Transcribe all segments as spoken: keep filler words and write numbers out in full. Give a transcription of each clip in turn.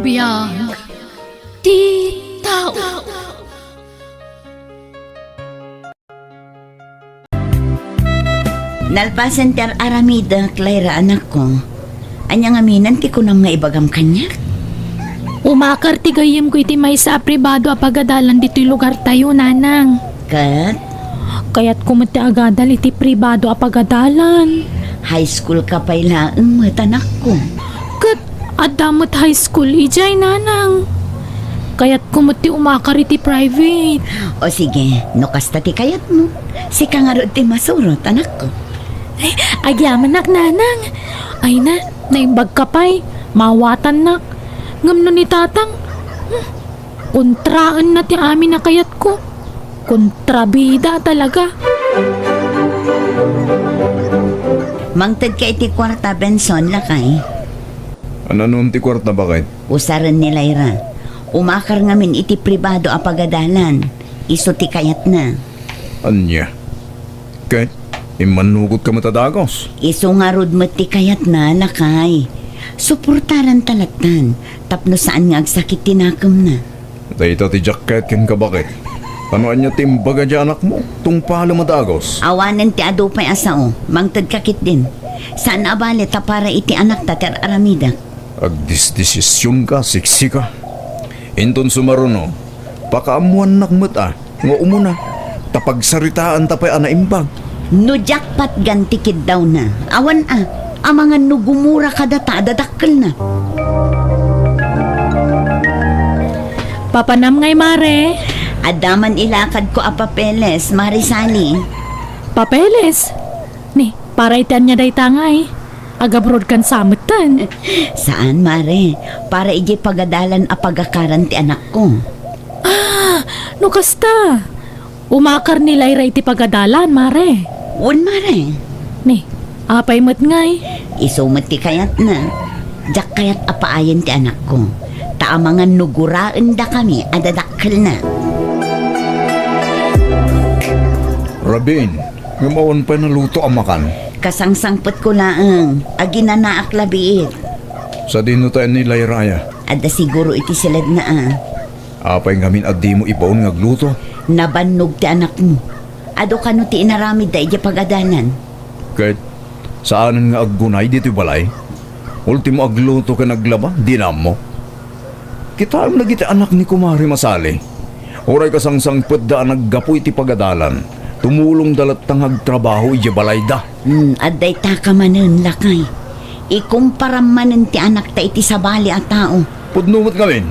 Biag ti tao. Nalpasen ti ar-aramidek, Lyra, anakko. Ania ngamin ti kunam nga ibagam kaniak? Umakar ti gayyemko iti maysa a pribado a pagadalan ditoy lugartayo, nanang. Ket? Kayatko met ti agadal iti pribado a pagadalan. High school ka pay laeng met, anakko. Ket adda met high school idiay, nanang. Kayatko met ti umakar iti private. O sige, no kasta ti kayatmo, sika ngarud ti masurot, anakko. Ay, agyamanak, nanang. Ay na, naimbag ka pay, mawatannak. Ngem no ni tatang, hmm, kontraenna ti amin a kayatko. Kontrabida talaga. Mangted ka iti kuarta, Benson, lakay. Ania ngamin ti kuarta, baket? Usaren ni Lyra. Umakar ngamin iti pribado a pagadalan. Isu ti kayatna. Ania? Ket immannugotka met a dagus? Isu ngarud met ti kayatna, lakay. Suportaranta lattan, tapno saan nga agsakit ti nakemna. Dayta ti diak kayat kenka, baket. Kano ania ti imbaga ti anakmo? Tungpalem a dagus. Awanen ti adu pay a sao. Mangted ka ketdin. Saan a bale ta para iti anakta ti ar-aramidek. Agdisdesisionka, siksika. Inton sumaruno, pakaammoannak met a nga umuna, ta pagsaritaanta pay a naimbag. No diak patgan ti kiddawna, awan a, amangan no gumura kadata a dadakkelna. Papanam ngay, mare? Adda man ilakadko a papeles, Mare Sally. Papeles? Ni, para iti ania dayta ngay? Agabroad kan sa metten? Saan, mare. Para idiay pagadalan a pagakaran ti anakko. Ah, no kasta, umakar ni Lyra iti pagadalan, mare. Wen, mare. Ni, apay met ngay? Isu met ti kayatna. Diak kayat a paayen ti anakko. Ta amangan no guraendakami a dadakkelna. Rabin, ngem awan pay naluto a makan. Kasangsangpetko laeng, aginanaak la biit. Sadino ta ni Lyra aya? Adda siguro iti siledna a. Apay ngamin a dimo ibaon nga agluto? Nabannog ti anakmo. Adu kano ti inaramidda idiay pagadalan? Ket saanen nga aggunay ditoy balay? Ultimo agluto ken aglaba, dina ammo. Kitaem dagiti anak ni Kumare Masali. Uray kasangsangpetda a naggapu iti pagadalan, tumulongda latta nga agtrabaho idiay balayda. Hmm, adda itaka manen, lakay. Ikumparam manen ti anakta iti sabali a tao. Pudno met ngamin.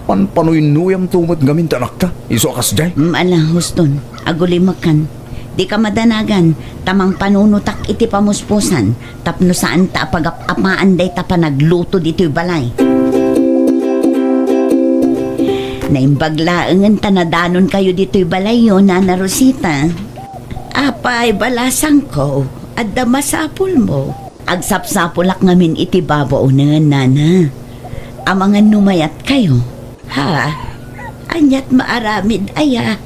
Panpanuynoyamto met ngamin ti anakta, isu a kasdiay. Hmm, ala, huston. Agulimekan. Dika madanagan, ta mangpanunotak iti pamuspusan, tapno saanta a pagap-apaan dayta panagluto ditoy balay. Naimbag laengen ta nadanonkayo ditoy balayyo, Nana Rosita. Apay, balasangko, adda masapulmo. Agsapsapulak ngamin iti babaonen, Nana. Amangan no mayatkayo. Ha? Aniat maaramid aya?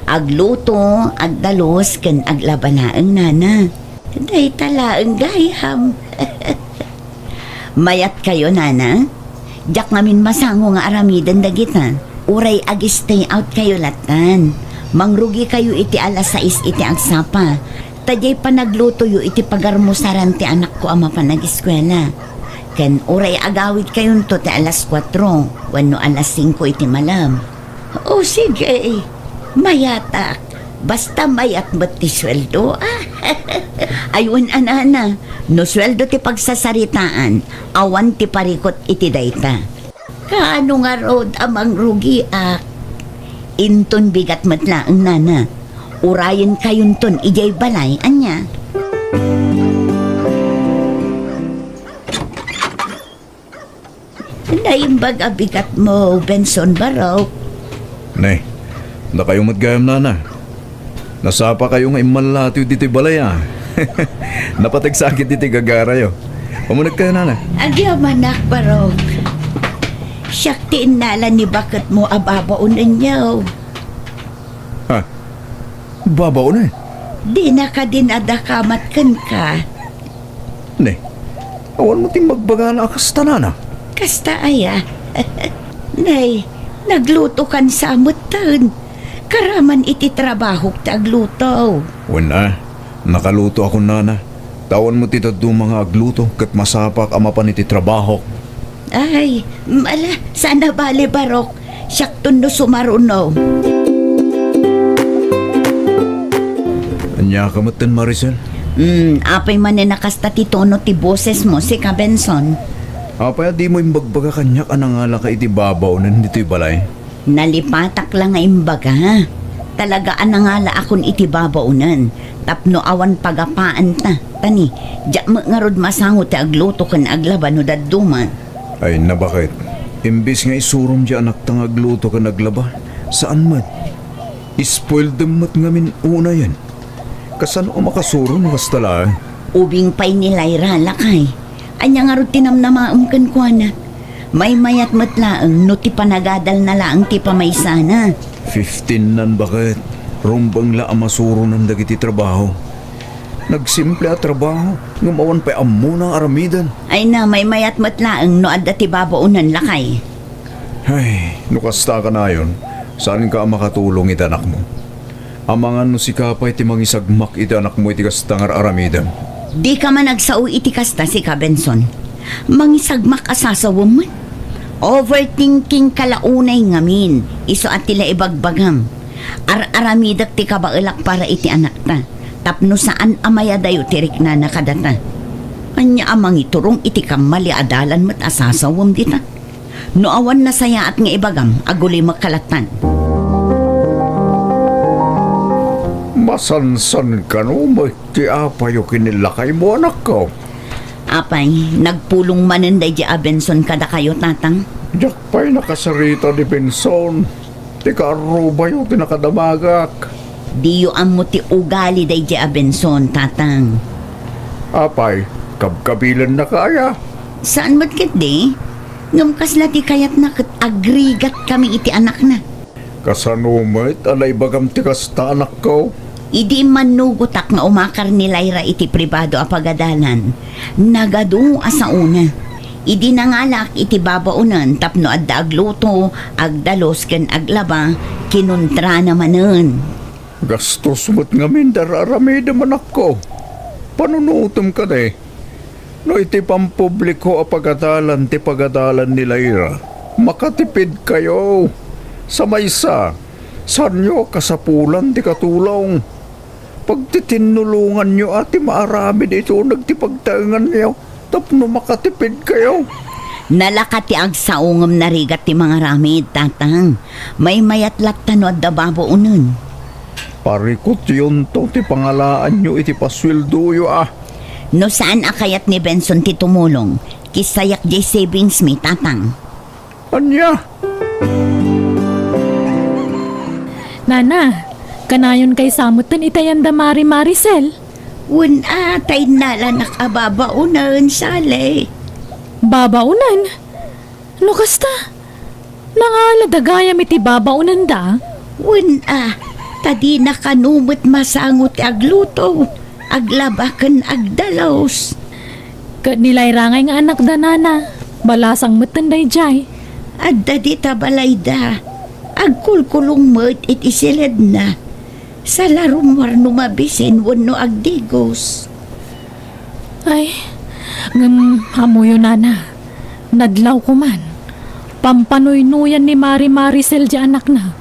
Agluto, agdalus, ken aglaba laeng, Nana. Dayta laeng gayam. Mayatkayo, Nana? Diak ngamin masango nga aramiden dagita. Uray ag-stay out kayo lattan. Mangrugikayo iti alas sais iti agsapa. Ta diay panaglutoyo iti pagarmusaran ti anakko a mapan ageskuela. Ken uray agawidkayonto ti alas kuatro wenno alas singko iti malem. O sige, mayatak. Basta mayat met ti sueldo, a. Ay, wen a, Nana, no sueldo ti pagsasaritaan, awan ti parikut iti dayta. Kaano ngarud a mangrugiak? Inton bigat met laeng, Nana. Urayenkayonton idiay balay, ania? Naimbag a bigatmo, Benson Barok. Ne, dakayo met gayam, Nana. Nasapakayo nga immallatiw ditoy balay, a. Napateg sakit ditoy gagarayo. Umunegkayo, Nana. Agyamanak, Barok. Siak ti innala ni baketmo a babaonenyo. Ha? Babaonen? Dina kadin a dakamat kenka. Ne, awan mo ti magbagana a kasta, Nana. Kasta aya. Nay, naglutokan sa metten. Karaman iti trabahok ti agluto. Wen a, nakaluto ako, nana. Awan met ti dadduma nga agluto ket masapak a mapan iti trabahok. Ay, ala, saan a bale, Barok. Siakton no sumaruno. Ania ka metten, Maricel? Hmm, apay manen a kasta ti tono ti bosesmo, sika, Benson? Apay a dimo imbagbaga kaniak a nangalaka iti babaonen ditoy balay? Nalipatak la nga imbaga. Talaga a nangalaakon iti babaonen tapno awan pagapaanta. Tani, diak met ngarud masango ti agluto ken aglaba no dadduma. Ay, nabaket. Imbes nga isurom ti anakta nga agluto ken aglaba, saan met. Ispoildem met ngamin unayen. Kasano a makasuro no kasta laeng? Ubing pay ni Lyra, lakay. Ania ngarud ti namnamaem kenkuana? Maymayat met laeng no ti panagadalna laeng ti pamaysana. Fifteen nan baket. Rumbeng la a masuronan dagiti trabaho. Nagsimple a trabaho, ngem awan pay ammona nga aramiden. Ay na, maymayat met laeng no adda ti babaonen, lakay. Ay, no kasta kanayon, saanka a makatulong iti anakmo. Amangan no sika pay ti mangisagmak iti anakmo iti kasta nga ar-aramidem. Dika man agsao iti kasta, sika, Benson. Mangisagmak a sasawem met. Overthinking ka la unay ngamin, isu a ti la ibagbagam. Ar-aramidek ti kabaelak para iti anakta, tapno saan a mayadayo ti riknana kadata. Ania a mangiturong iti kammali a dalan met a sasawem dita? No awan nasayaat nga ibagam, agulimek ka lattan. Masansan kano met ti apayo ken ni lakaymo, anakko? Apay, nagpulong manen daydi a Benson kadakayo, tatang? Diak pay nakasarita ni Benson. Ti kaarrubayo ti nakadamagak. Diyo ammo ti ugali daydi a Benson, tatang. Apay, kabkabilennaka aya? Saan met ketdi? Ngem kasla ti kayatna ket agrigatkami iti anakna. Kasano met a naibagam ti kasta, anakko? Idi immannugotak nga umakar ni Lyra iti pribado a pagadalan, nagadu a saona. Idi nangalaak iti babaonen tapno adda agluto, agdalus ken aglaba, kinuntrana manen. Gastos met ngamin ti ar-aramidem, anakko. Panunotem kadi. No iti pampubliko a pagadalan ti pagadalan ni Lyra, makatipidkayo. Sa maysa, saanyo a kasapulan ti katulong. Pagtitinnulonganyo a ti maaramid iti uneg ti pagtaenganyo tapno makatipidkayo. Nalaka ti agsao ngem narigat ti mangaramid, tatang. Maymayat latta no adda babaonen. Parikutyonto ti pangalaanyo iti pasueldoyo a. No saan a kayat ni Benson ti tumulong, kissayak diay savings mi, tatang. Ania? Nana, kanayon kaysa metten iti ayan da Mari Maricel? Wen a, ta innalanak a babaonen, Sally. Babaonen? No kasta, nangalada gayam iti babaonenda? Wen a, ta dina kano met masango ti agluto, aglaba ken agdalus. Ket ni Lyra ngay nga anakda, nana, balasang metten daydiay. Adda dita balayda. Agkulkulong met iti siledna. Salaruar no mabisin wenno agdigos. Ay, ngem ammoyo, nana, nadlaw koman. Pampanuynuyan ni Mari Maricel diay anakna.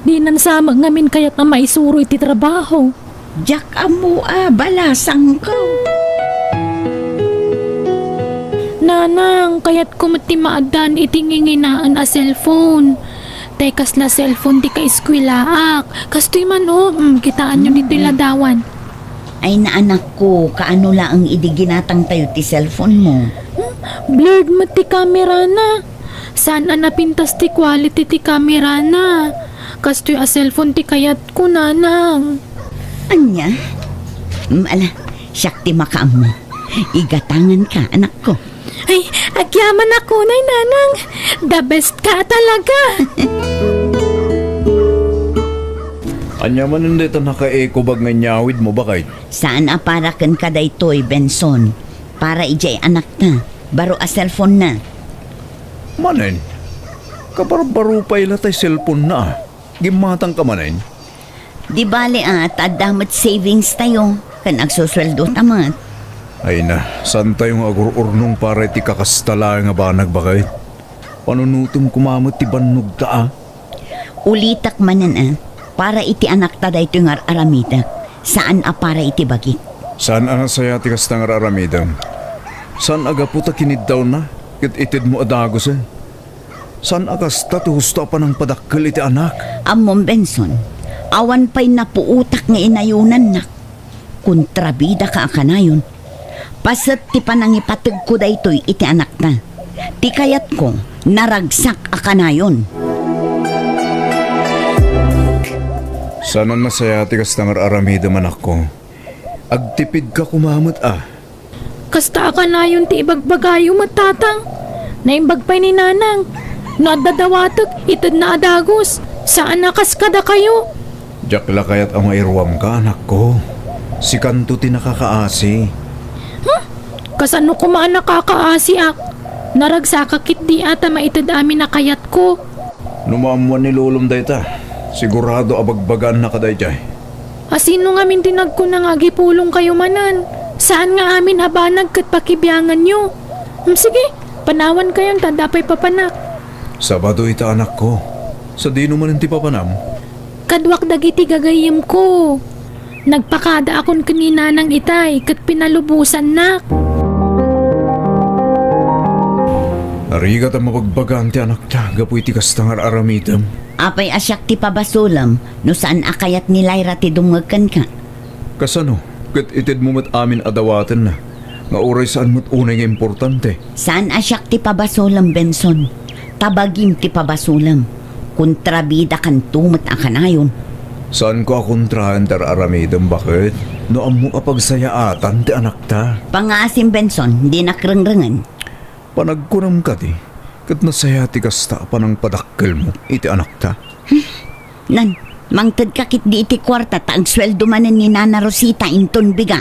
Dinan sa met ngamin kayat a maisuro iti trabaho. Diak ammo a balasangko. Nanang, kayatko met ti maaddaan iti nginginaen a cellphone. Tay kasla cellphone ti kaeskuelaak. Kastoy man, o, mm, kitaenyo ditoy ladawan. Ay, naanakko, kaano laeng idi ginatangtayo ti cellphone mo? Hmm? Blurred met ti camera na. Saan a napintas ti quality ti camera na. Kastoy a cellphone ti kayatko, nanang. Ania? Mm, ala, siak ti makaammo. Igatanganka, anakko. Ay, agyamanak unay, nanang. The best ka talaga. Ania manen dayta nakaekobag nga inyawidmo, baket? Saan a para kenka daytoy, Benson. Para idiay anakta. Baro a cellphone na. Manen, kabarbaro pay la tay cellphone na, ah. Gimmatangka manen? Di bale, ah, ta adda met savings tayo, ken agsusueldo ta met. Ay na, saan tayo nga agur-urnong para iti kakasta laeng a banag, baket? Panunotem koma met ti bannogta, ah. Ulitek manen, ah, para iti anakta daytoy nga ar-aramidek, saan a para iti bagik. Saan a nasayaat ti kasta nga ar-aramidem. Saan a gapu ta kiniddawna, ket itedmo a dagusen. Saan a kasta ti husto a panangpadakkel iti anak. Ammom, Benson, awan pay napuotak nga inayonannak. Kontrabidaka a kanayon. Paset ti panangipategko daytoy iti anakta. Ti kayatko, naragsak a kanayon. Saan a nasayaat ti kasta nga ar-aramidem, anakko. Agtipidka koma met, a. Kasta a kanayon ti ibagbagayo met, Tatang. Naimbag pay ni Nanang. No adda dawatek, itedna a dagus. Saan a kas kadakayo. Diak la kayat a mairuamka, anakko. Sikanto ti nakakaasi. Huh? Kasano koma a nakakaasiak? Naragsakak ketdi a ta maited amin a kayatko. No maammoan ni lolom dayta, sigurado a bagbagaannaka daydiay. A sino ngamin ti nagkuna nga agipulongkayo manen? Saan nga amin a banag ket pakibianganyo? Hmm, sige, panawankayon ta adda pay papanak. Sabado ita, anakko. Sadino manen ti papanam? Kaduak dagiti gagayyemko. Nagpakadaakon ken ni Nanang itay ket pinalubosannak. Narigat a mabagbagaan ti anakta gapu iti kasta nga ar-aramidem. Apay a siak ti pabasolem no saan a kayat ni Lyra ti dumngeg kenka? Kasano? Ket itedmo met amin a dawatenna, nga uray saan met unay nga importante. Saan a siak ti pabasolem, Benson. Ta bagim ti pabasolem. Kontrabidakanto met a kanayon. Saanko a kontraen ti ar-aramidem, baket, no ammok a pagsayaatan ti anakta. Pangaasim, Benson, dinak rengrengen. Panagkunam kadi, ket nasayaat ti kasta a panangpadakkelmo iti anakta? Nan, mangtedka ketdi iti kuarta ta agsueldo manen ni Nana Rosita inton biga.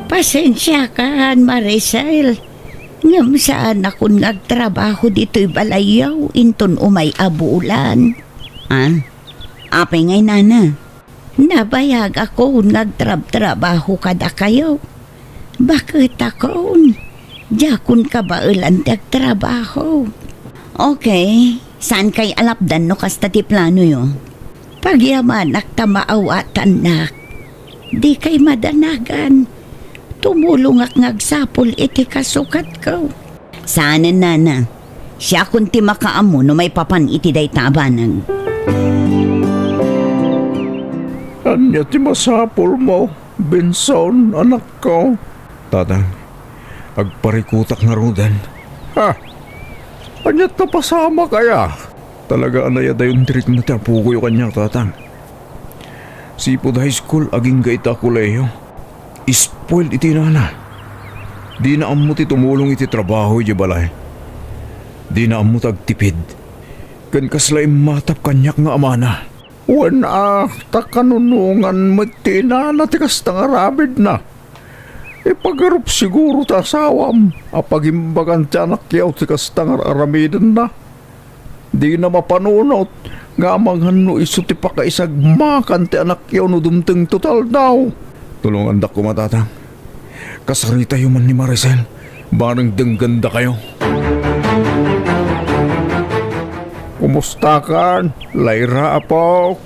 Pasensiakan, Maricel. Ngem saanakon nga agtrabaho ditoy balayyo inton umay a bulan. Ah, apay ngay, nana? Nabayagakon nga agtrabtrabaho kadakayo. Baketakon, diakon kabaelan ti agtrabaho. Okay, saankay a lapdan no kasta ti planoyo. Pagyamanak ta maawatannak. Dikay madanagan. Tumulongak nga agsapul iti kasukatko. Saanen, nana. Siakon ti makaammo no maipapan iti dayta a banag. Ania ti masapulmo, Benson, anakko? Tata, agparikutak ngaruden. Ha? Ania ta pasamak aya? Talaga a nayadayon ti rikna ti apokoyo kaniak, Tatang. Sipud high school, agingga ita a kolehiyo. Spoiled iti inana. Dina ammo ti tumulong iti trabaho idiay balay. Dina ammo ti agtipid. Ken kasla immatap kaniak nga amana. Wen a, ta kanunongan met ti inana ti kasta nga aramidna. Ipagarup siguro ti asawam a pagimbagan ti anakyo ti kasta nga ar-aramidenna. Dina mapanunot nga amangan no isu ti pakaisagmakan ti anakyo no dumtengto ti aldaw. Tulongandak koma, Tatang. Kasaritayo man ni Maricel, bareng denggandakayo. Kumustakan, Lyra, apok?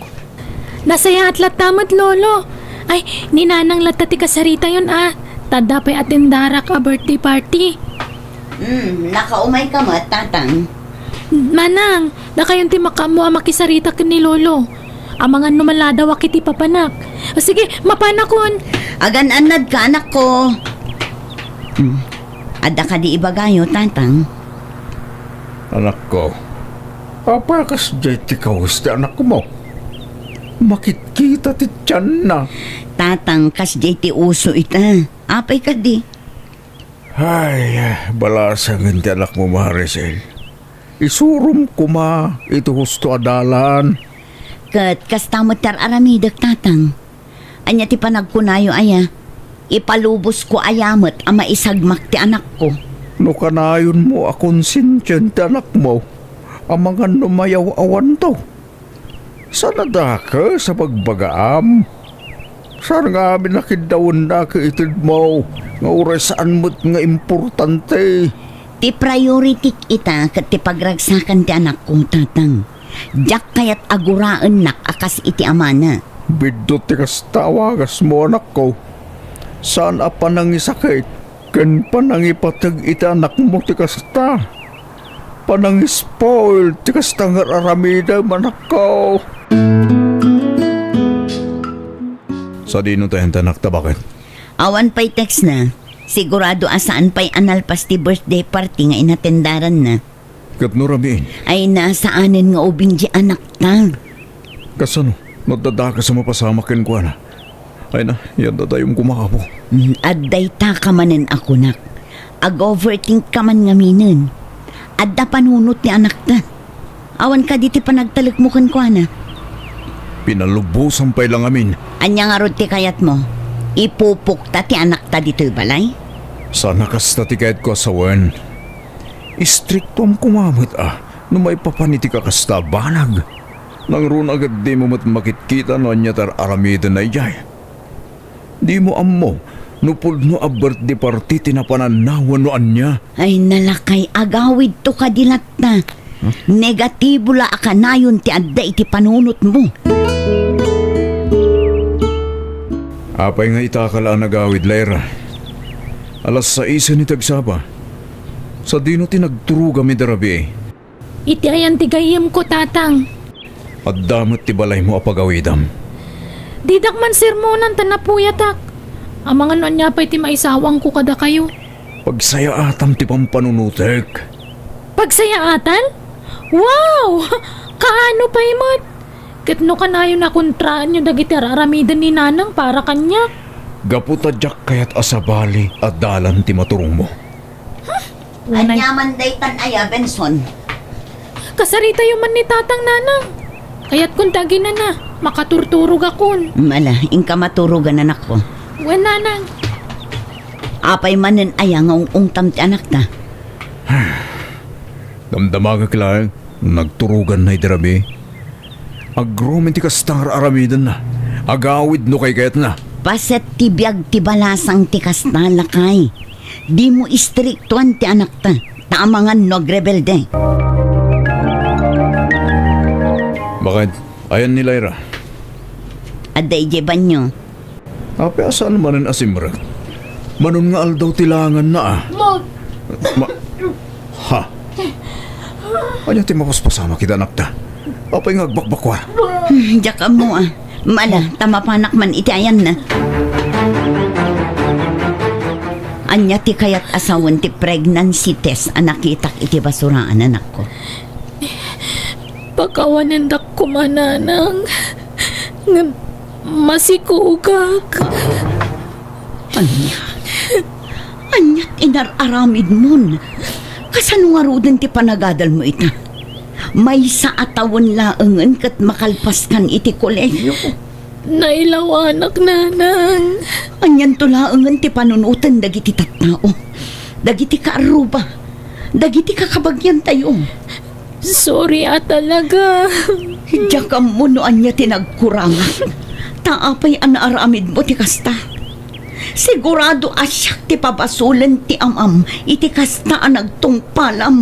Nasayaat latta met, Lolo. Ay, ni Nanang latta ti kasaritayon, a. Ta adda pay atendarak a birthday party. Hmm, nakaumayka met, Tatang. Manang, dakayon ti makaammo a makisarita ken ni Lolo. Amangan no maladawak iti papanak. O sige, mapanakon. Agan-annadka, anakko. Hmm. Adda kadi ibagayo, Tatang? Anakko, apay a kasdiay ti kawes ti anakmo? Makitkita ti tianna. Tatang, kasdiay ti uso ita. Apay kadi? Ay, balasangen ti anakmo, Maricel. Isurom koma iti husto a dalan. Ket kasta met ti ar-aramidek, Tatang. Ania ti panagkunayo aya? Ipalubosko aya met a maisagmak ti anakko? No kanayonmo a konsentien ti anakmo, amangan no mayaw-awanto. Saan a dakes a bagbagaam. Saan ngamin a kiddawennak itedmo nga uray saan met nga importante. Ti priority-k ita ket ti pagragsakan ti anakko, Tatang. Diak kayat a guraennak a kas iti amana. Biddut ti kasta a wagasmo, anakko. Saan a panangisakit ken panangipateg iti anakmo ti kasta. Panangispoil ti kasta nga ar-aramidem, anakko. Sadino ta enta, anakta, baket? Awan pay textna. Sigurado a saan pay a nalpas ti birthday party nga inatendaranna. Ket no rabiin? Ay, nasaanen nga ubing di anakta. Kasano? No adda dakes a mapasamak kenkuana? Ay na, yan dadayom koma, Apo. Mm, adda ita ka manen a kunak. Ag-overthink ka man ngaminen. Adda panunot ti anakta. Awan kadi ti panagtalekmo kenkuana? Pinalubosan pay la ngamin. Ania ngarud ti kayatmo? Ipupukta ti anakta ditoy balay? Saan a kasta ti kayatko a sawen. Istriktuam koma met a no maipapan iti kakasta a banag. Nangruna ket dimo met makitkita no ania ti ar-aramidenna idiay. Dimo ammo no pudno a birthday party ti napananna wenno ania. Ay, nalakay, agawidto kadi latta. Huh? Negatibo la a kanayon ti adda iti panunotmo. Apay nga ita ka la a nagawid, Lyra? Alas saisen iti agsapa. Sadino ti nagturogam ida rabii? Iti ayan ti gayyemko, Tatang. Adda met ti balaymo a pagawidam. Didak man sermonan ta napuyatak. Amangan no ania pay ti maisawangko kadakayo. Pagsayaatam ti pampanunotek. Pagsayaatan? Wow! Kaano pay met? Ket no kanayon a kontraenyo dagiti ar-aramiden ni Nanang para kaniak? Gapu ta diak kayat a sabali a dalan ti maturongmo. Ania man daytan aya, Benson? Kasaritayo man ni Tatang, Nanang. Kayatkon ti aginana, makaturturogakon. Ala, inka maturogan, anakko. Wen, Nanang. Apay manen aya nga ung-ungtam ti anakta? Damdamagek laeng, nagturoganna idi rabii. Agromen ti kasta nga ar-aramidenna. Agawid no kaykayatna. Paset ti biag ti balasang ti kasta, lakay. Dimo istriktuan ti anakta, ta amangan no agrebelde. Baket, ayan ni Lyra? Adda idiay banyo. Apay a saan manen a simrek? Manon nga aldaw ti langanna a. Ma- Ma-, ha? Ania ti mapaspasamak ita, anakta? Apay nga agbakbakua? Hmm, diak ammo a. Mala, ta mapanak man iti ayanna. Ania ti kayat a sawen ti pregnancy test a nakitak iti basuraan, anakko? Pakawanendak koma, Nanang. Ngem masikugak. Ania? Ania ti inar-aramidmon? Kasano ngaruden ti panagadalmo ita? Maysa a tawen laengen ket makalpaskan iti kolehiyo. Nailawanak, Nanang. Anianto laengen ti panunoten dagiti tattao, dagiti kaarruba, dagiti kakabagiantayo? Sorry a talaga. Diak ammo no ania ti nagkurangak. Ta apay a naaramidmo ti kasta? Sigurado a siak ti pabasolen ti amam iti kasta a nagtungpalam.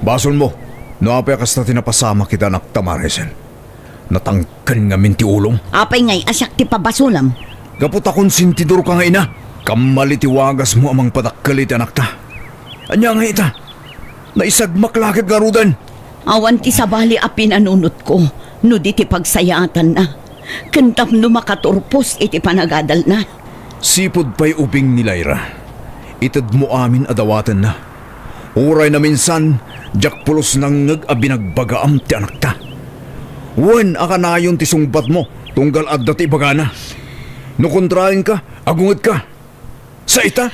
Basolmo no apay a kasta ti napasamak ita, anakta, Maricel. Natangken ngamin ti ulom. Apay ngay a siak ti pabasolam? Gapu ta konsentidorka nga ina. Kammali ti wagasmo a mangpadakkel iti anakta. Ania ngay ita? Naisagmak la ket ngaruden. Awan ti sabali a pinanunotko no di ti pagsayaatanna, ken tapno makaturpos iti panagadalna. Sipud pay ubing ni Lyra, itedmo amin a dawatenna. Uray naminsan, diak pulos nangngeg a binagbagaam ti anakta. Wen a kanayon ti sungbatmo, tunggal adda ti ibagana. No kontraenka, agungedka. Sa ita,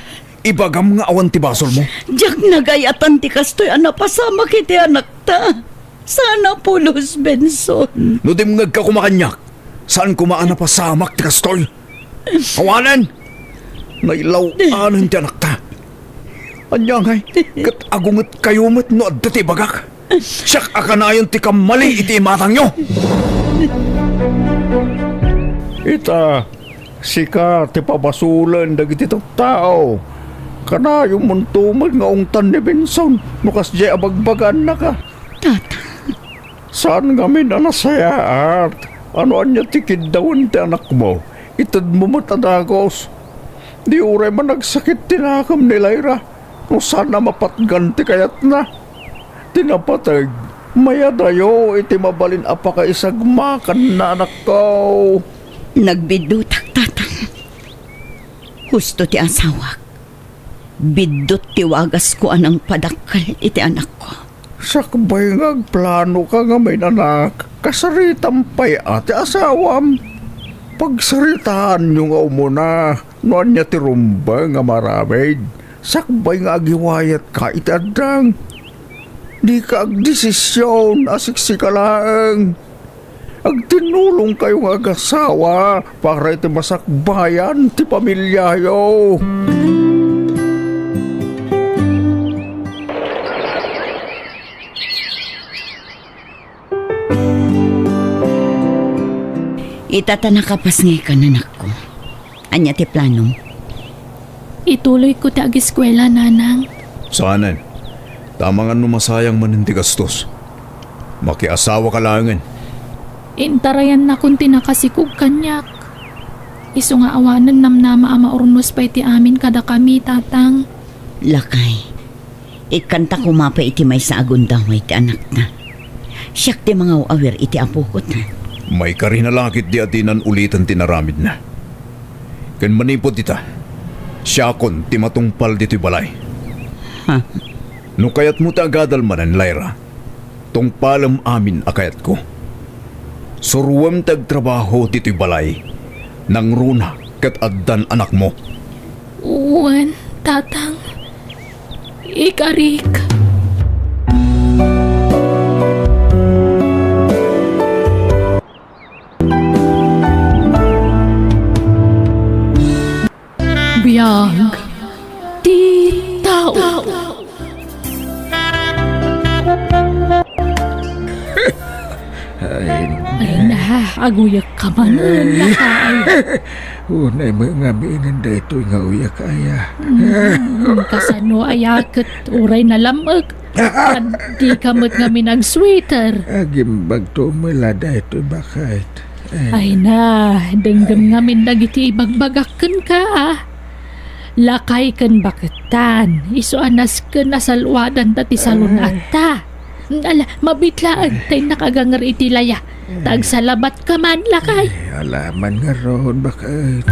ibagam nga awan ti basolmo. Diak nagayatan ti kastoy a napasamak iti anakta. Sana pulos, Benson. No dimngegka koma kaniak, saan koma a napasamak ti kastoy. Awanen! Nailaw-anen ti anakta. Ania ngay, ket agungetkayo met no adda ti ibagak? Siak a kanayon ti kammali iti imatangyo. Ita, sika ti pabasolen dagiti tattao. Kanayon monto met nga ungtan ni Benson no kasdiay a bagbagaannaka. Tata. Saan ngamin a nasayaat a no ania ti kiddawen ti anakmo, itedmo met a dagus. Di uray managsakit ti nakem ni Lyra no saan a mapatgan ti kayatna. Ti napateg, mayadayo iti mabalin a pakaisagmakanna, anakko. Nagbiddutak, Tatang. Husto ti asawak. Biddut ti wagasko a nangpadakkel iti anakko. Sakbay nga agplanoka ngamin, anak, kasaritam pay a ti asawam. Pagsaritaanyo nga umuna no ania ti rumbeng a maaramid, sakbay nga agiwayatka iti addang. Dika agdesision a siksika laeng. Agtinnulongkayo nga agasawa para iti masakbayan ti pamiliayo. Ita ta nakapasngaykan, anakko. Ania ti planom? Ituloyko ti agiskuela, Nanang. Saanen. Ta amangan no masayang manen ti gastos. Makiasawaka laengen. Intarayannakon ti nakasikog kaniak. Isu nga awanen namnama a maurnos pay ti amin kadakami, Tatang. Lakay, ikkanta koma pay iti maysa a gundaway ti anakta. Siak ti mangaw-awir iti apokota. Maikarina la ketdi a dinan uliten ti inaramidna. Ken manipud ita, siakon ti matungpal ditoy balay. Ha? No kayatmo ti agadal manen, Lyra, tungpalem amin a kayatko. Suroem ti agtrabaho ditoy balay. Nangruna ket addan anakmo. Wen, Tatang. Ikarik. Biag ti tao. Ay, ay na, aguyek ka man, lakay. Unay met ngamin daytoy nga uyak aya. Mm, kasano aya ket uray nalam-ek? Dika met ngamin ag-sweater. Agimbagto met la daytoy, baket. Ay na, denggem ngamin dagiti ibagbagak kenka, a. Lakay ken baketan, isu a nasken a salwadanta ti salun-atta. Ala, mabiit laeng ta innak aganger iti laya. Ta agsalabat ka man, lakay. Ay, ala man ngarud, baket.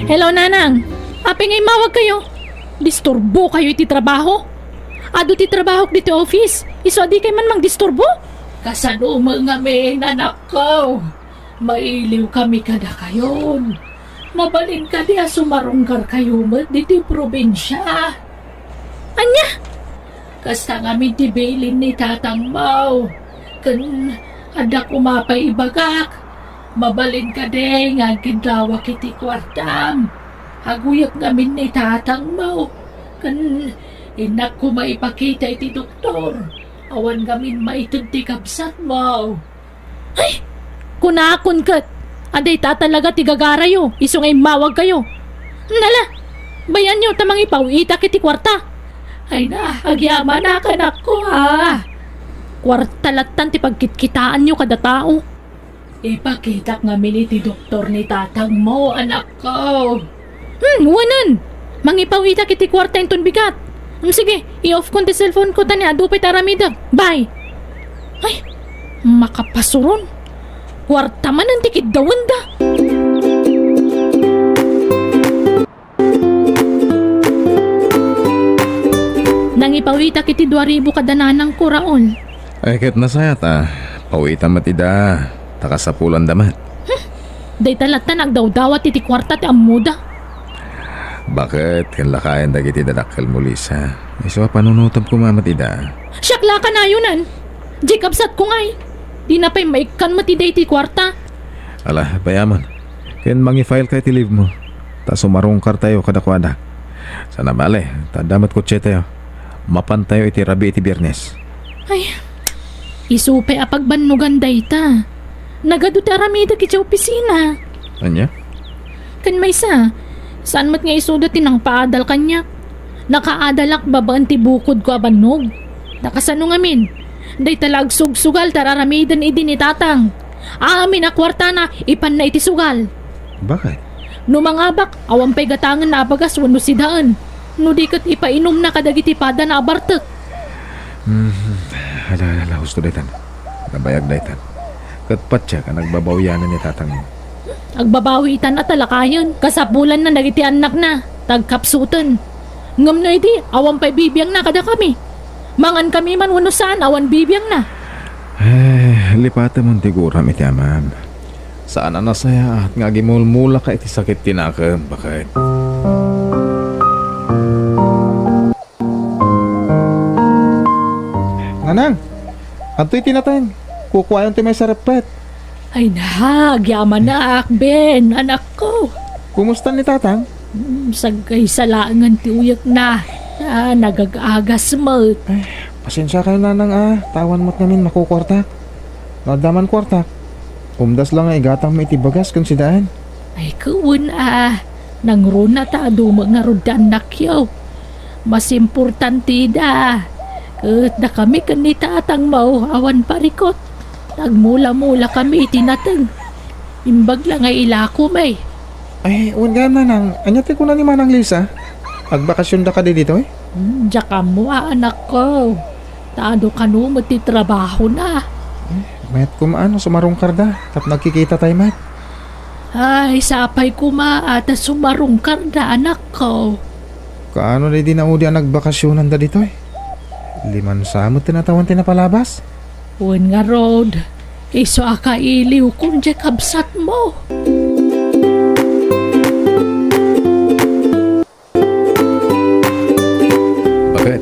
Hello, Nanang. Apay nga immawag kayo? Disturbo kayo iti trabaho? Adu ti trabahok ditoy office. Isu a dikay man mangdisturbo? Kasano met ngamin, anakko? Mailiw kami kadakayon. Mabalin kadi a sumarunggar kayo met ditoy probinsia. Ania? Kasta ngamin ti bilin ni tatangmo. Ken adda koma pay ibagak. Mabalin kadi nga agkidawak iti kuartam? Aguyek ngamin ni tatangmo. Ken innak koma ipakita iti doktor. Awan ngamin maited ti kabsatmo. Ay! Kunakon ket, adda ita talaga ti gagarayo, isu nga immawag kayo. Nala, bayanyo ta mangipaw-itak iti kuarta. Ay na, agyamanak, anakko, a. Kuarta lattan ti pagkitkitaanyo kada tao. Ipakitak ngamin iti doktor ni tatangmo, anakko. Hmm, wanen! Mangipaw-itak iti kuarta inton bigat. Hmm, sige, i-off kon ti cellphone ko ta ni adu pay ti aramidek. Bye! Ay, makapasuron. Kuarta manen ti kiddawenda. Nangipawitak iti dua ribu kada nanangko, Raul. Ay, ket nasayaat a. Pawitam met ida, ta kasapulanda met. Hmm. Dayta latta nga agdawdawat iti kuarta ti ammoda. Baket, ken lakayen dagiti dadakkelmo, Lisa? Isu a panunotem koma met ida. Siak la kanayonan. Diay kabsatko ngay. Dina pay maikkan met ida iti kuarta. Ala, payamon. Ken mangi-file ka iti leave mo. Ta sumarungkartayo kadakuada. Sana bale, ta adda met kotsetayo. Mapantayo iti rabii iti Biernes. Ay, isu pay a pagbannogan dayta. Nagadu ti aramidek iti opisina. Ania? Ken maysa, saan met nga isuda ti nangpaadal kaniak. Nakaadalak babaen ti bukodko a bannog. Ta kasano ngamin, dayta la agsugsugal ti ar-aramiden idi ni Tatang. Amin a kuartana, ipanna iti sugal. Baket? No mangabak, awan pay gatangenna a bagas wenno sidaen. No di ket ipainumna kadagiti padana a bartek. Hmm, ala, ala, ala, husto daytan. Nabayag daytan. Ket patiek a nagbabawianan ni tatangmo. Agbabawi itan a talakayen. Kasapulanna dagiti annakna, ta agkapsuten. Ngem no idi, awan pay bibiangna kadakami. Mangankami man wenno saan, awan bibiangna. Eh, lipatemon ti guram iti amam. Saan a nasayaat nga agimulmulaka iti sakit ti nakem, baket. Nanang, adtoy ti nateng. Kukuayon ti maysa reppet. Ay na, agyamanak, Ben, anakko. Kumusta ni Tatang? Hmm, sagkaysa laengen ti uyekna. Ah, nagag-agas met. Ay, pasensia kayo, Nanang, ah. Tawan met ngamin makukuartak. No adda man kuartak, umdas la nga igatangmo iti bagas ken sidaen. Ay, wen a, nangruna ta adu met ngarud ti annakyo. Mas importante da. Ket dakami ken ni tatangmo awan parikut. Nagmula-mula kami iti nateng. Imbag la nga ilako, may. Ay, wen gayam, Nanang, ania ti kuna ni Manang Lisa? Agbakasionda kadi ditoy? Hmm, diak ammo a, anakko. Ta adu kano met ti trabahona. Eh, mayat koma no sumarungkarda tapno agkikitatay met. Ay, sapay koma a ta sumarungkarda, anakko. Kaano daydi naudi a nagbakasionanda ditoy? Limansa met ti natawan ti napalabas? Wen ngarud, isu a kailiwkon diay kabsatmo. Baket,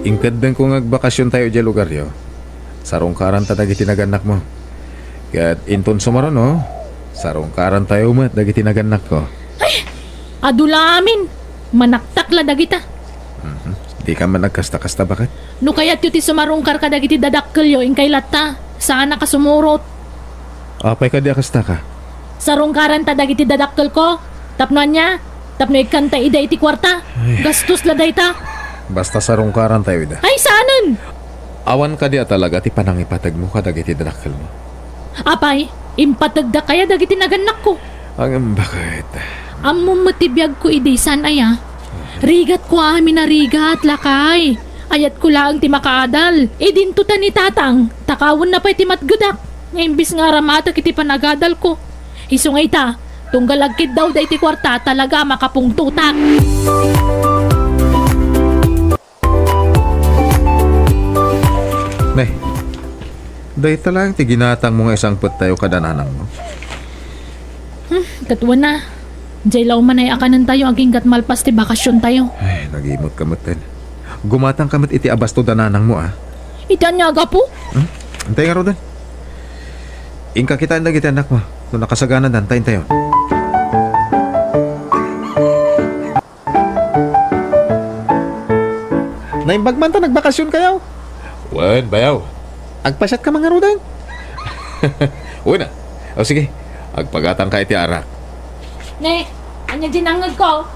inkeddengko nga agbakasiontayo idiay lugaryo. Sarungkaranta dagiti nagannakmo. Ket inton sumaruno, sarungkarantayo met dagiti nagannakko. Ay! Adu la amin! Manaktak la dagita. Mhm. Dika man agkasta-kasta, baket. No kayatyo ti sumarungkar kadagiti dadakkelyo, inkay latta. Saannak a sumurot. Apay kadi a kastaka? Sarungkaranta dagiti dadakkelko. Tapno ania? Tapno ikkanta ida iti kuarta. Ay. Gastos la dayta. Basta sarungkarantayo ida. Ay, saanen! Awan kadi a talaga ti panangipategmo kadagiti dadakkelmo? Apay, impategdak aya dagiti nagannakko? Ngem baket. Ammom met ti biagko idi, saan aya? Rigatko amin a rigat, lakay. Ayatko laeng ti makaadal. Idinto ta ni Tatang, takawenna pay ti matgedak. Nga imbis nga aramatek iti panagadalko. Isu nga ita, tunggal agkiddawda iti kuarta, talaga a makapungtotak. Ne, dayta laeng ti ginatangmo nga isangpettayo kada nanangmo. Hmm, ket wen a. Diay la umanay a kanentayo aginggat malpas ti bakasiontayo. Ay, nagimot ka met, ten. Gumatang ka met iti abasto da nanangmo, ah. Iti ania a gapu? Hmm? Intay ngaruden. Inka kitaen dagiti annakmo. No nakasaganadan, ta intayon. Naimbag man ta nagbakasionkayo. Wen, bayaw. Agpasiatka man ngaruden? Wen a. O sige, agpagatangka iti arak. Ne, ania diay nangngegko?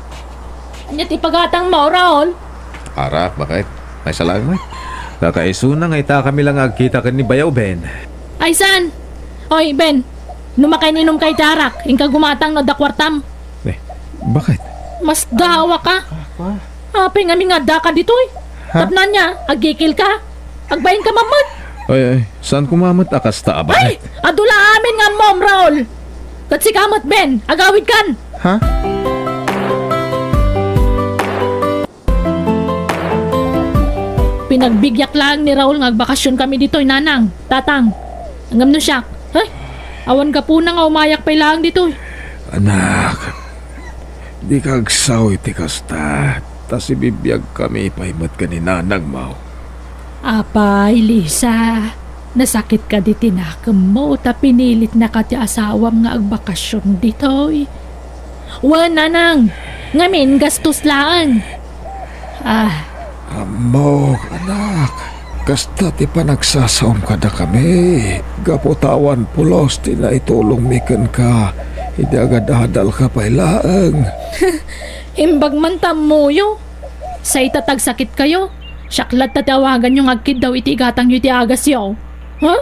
Ania ti pagatangmo, Raul? Arak, baket. Maysa laeng met. Kakaisuna nga itakami la nga agkita ken ni Bayaw Ben. Ay, saan? Oy, Ben, no makaininumka iti arak, inka gumatang no adda kuartam. Eh, baket? Masdaawaka. Apay ngamin nga addaka ditoy? Ha? Tapno ania, agkikilka? Agbainka man met. Ay, ay, saan koma met a kasta a baket? Ay! Adu la amin nga ammom, Raul! Ket sika met, Ben, agawidkan! Ha? Pinagbiitak laeng ni Raul nga agbakasionkami ditoy, Nanang, Tatang. Ngem no siak, ay, awan gapuna nga umayak pay laeng ditoy. Anak, Dika agsao iti kasta, ta sibibiagkami pay met ken ni nanangmo. Apay, Lisa, nasakit kadi ti nakemmo ta pinilitnaka ti asawam nga agbakasyon ditoy? Wen, nanang, ngamin gastos laeng. Ah. Ammok, anak, kasta ti panagsasaom kadakami, gapu ta awan pulos ti naitulongmi kenka idi agadadalka pay laeng. Imbag man ta ammoyo. Say ta tagsakitkayo, siak latta ti awaganyo nga agkiddaw iti igatangyo iti agasyo. Ha?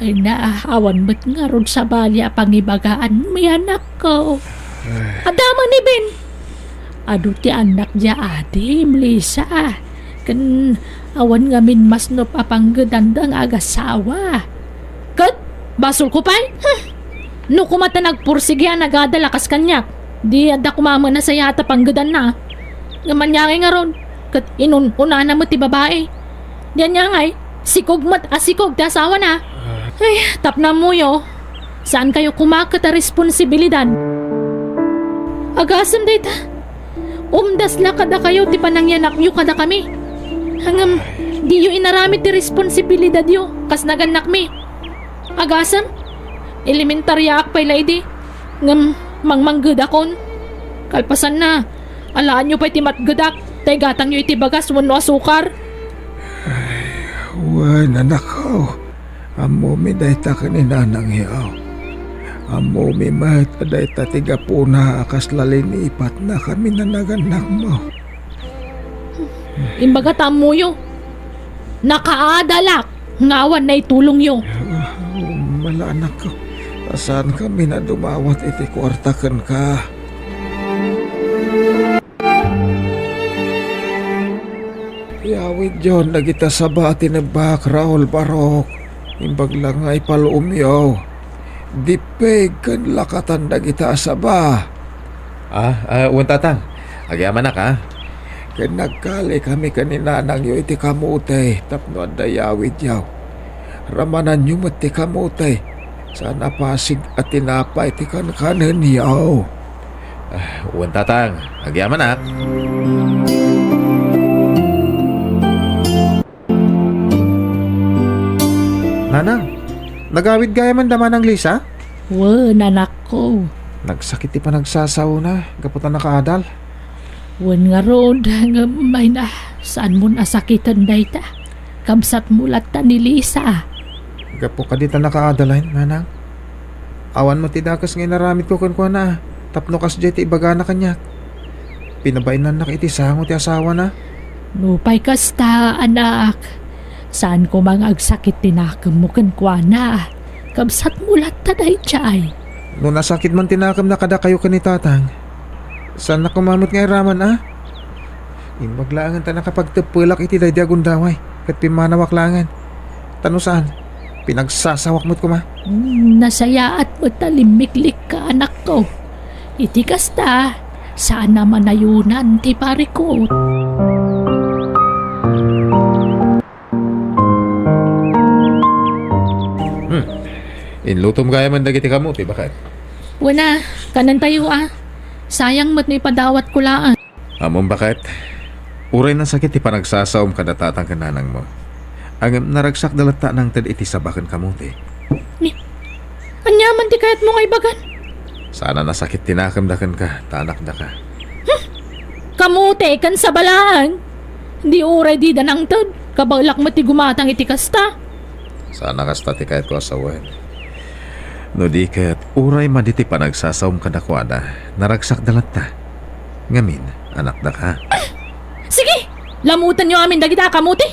Ay na, awan met ngarud sabali a pangibagaanmi, anakko. Ay. Adda man ni Ben. Adu ti annak dia adi, Melissa. Ken awan ngamin masnop a panggedanda nga agasawa. Ket basolko pay? Hmm. No koma ta nagpursigi a nagadal a kas kaniak, di adda koma met nasayaat a panggedanna. Ngem ania ngay ngarud, ket inun-unana met ti babai. Di ania ngay, sikog met a sikog ti asawana. Ah. Ay, tapno ammoyo, saankayo koma ket a responsibilidad. Agasem dayta. Umdas la kadakayo ti panangyanakyo kadakami. Ngem, diyo inaramid ti responsibilidadyo kas nagannakmi. Agasem, elementariaak pay la idi, ngem mangmanggedakon. Kalpasanna, alaanyo pay ti matgedak, ta igatangyo iti bagas wenno asukar. Ay, wen, anakko. Ammomi dayta ken ni nanangyo. Ammomi met a dayta ti gapuna a kasla linipatnakami a nagannakmo. Imbaga ta ammoyo. Nakaadalak nga awan naitulongyo. Ah, mala, anakko. Saankami a dumawat iti kuarta kenka. Iyawidyon dagita saba a tinebbak, Raul, Barok. Imbag la nga ipaluomyo. Dippeg ken lakatan dagita a saba. Ah, ah, wen, tatang. Agyamanak, ah. Ken nagkalikami ken ni nanangyo iti kamote tapno adda iyawidyo. Ramananyo met ti kamote. Saan a pasig a tinapay ti kankanenyo. Ah, wen, tatang, agyamanak. Nanang, nagawid gayam da Manang Lisa? Wen, anakko. Nagsakit ti panagsasaona gapu ta nakaadal. Wen ngarud, ngem ay na, saanmon a sakiten dayta. Kabsatmo latta ni Lisa. Gapu kadi ta nakaadalen, nanang. Awan met ti dakes nga inaramidko kenkuana, tapno kasdiay ti ibagana kaniak. Pinabainannak iti sango ti asawana. Nupay kasta, anak, saan koma nga agsakit ti nakemmo kenkuana. Kabsatmo latta daydiay. No nasakit man ti nakemna kadakayo ken ni tatang, saannak koma met nga iraman, a? Imbag laengen ta nakapagteppelak iti daydi a gundaway ket pimmanawak laengen. Ta no saan, pinagsasawak met koma. Hmm, nasayaat met ta limmiklikka, anakko. Iti kasta, saan a manayonan ti parikut. Hmm. Inlutom gayam dagiti kamote, baket? Wen a, kanentayo a. Sayang met no ipadawatko laeng. Ammom, baket, uray nasakit ti panagsasaom kada tatang ken nanangmo, ngem naragsakda latta a nangted iti saba ken kamote. Ni, ania man ti kayatmo nga ibagan? Saan a nasakit ti nakemda kenka, ta anakdaka. Hmm! Kamote ken saba laeng. Di uray dida nangted, kabaelak met ti gumatang iti kasta. Saan a kasta ti kayatko a sawen. No di ket, uray madi ti panagsasaom kadakuada, naragsakda latta. Ngamin, anakdaka. Sige! Lamutenyo amin dagita a kamote!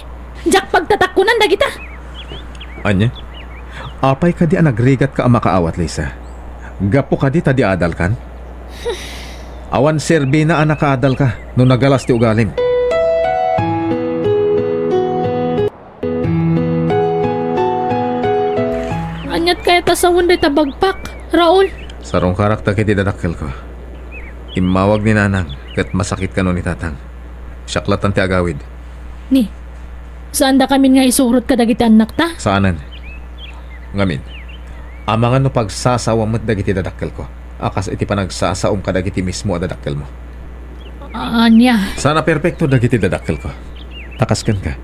Diak pagtatakkonan dagita! Ania? Apay kadi a nagrigatka a makaawat, Lisa? Gapu kadi ta di adalkan? Awan serbina a nakaadalka no nagalas ti ugalim. Aniat kayat a sawen dayta bagpak, Raul? Sarungkarak dagiti dadakkelko. Immawag ni nanang ket masakit kano ni tatang. Siak lattan ti agawid. Ni, saandakamin nga isurot kadagiti annakta? Saanen. Ngamin, amangan no pagsasawa met dagiti dadakkelko a kas iti panagsasaom kadagiti mismo a dadakkelmo. Ania? Saan a perpekto dagiti dadakkelko. Ta kas kenka,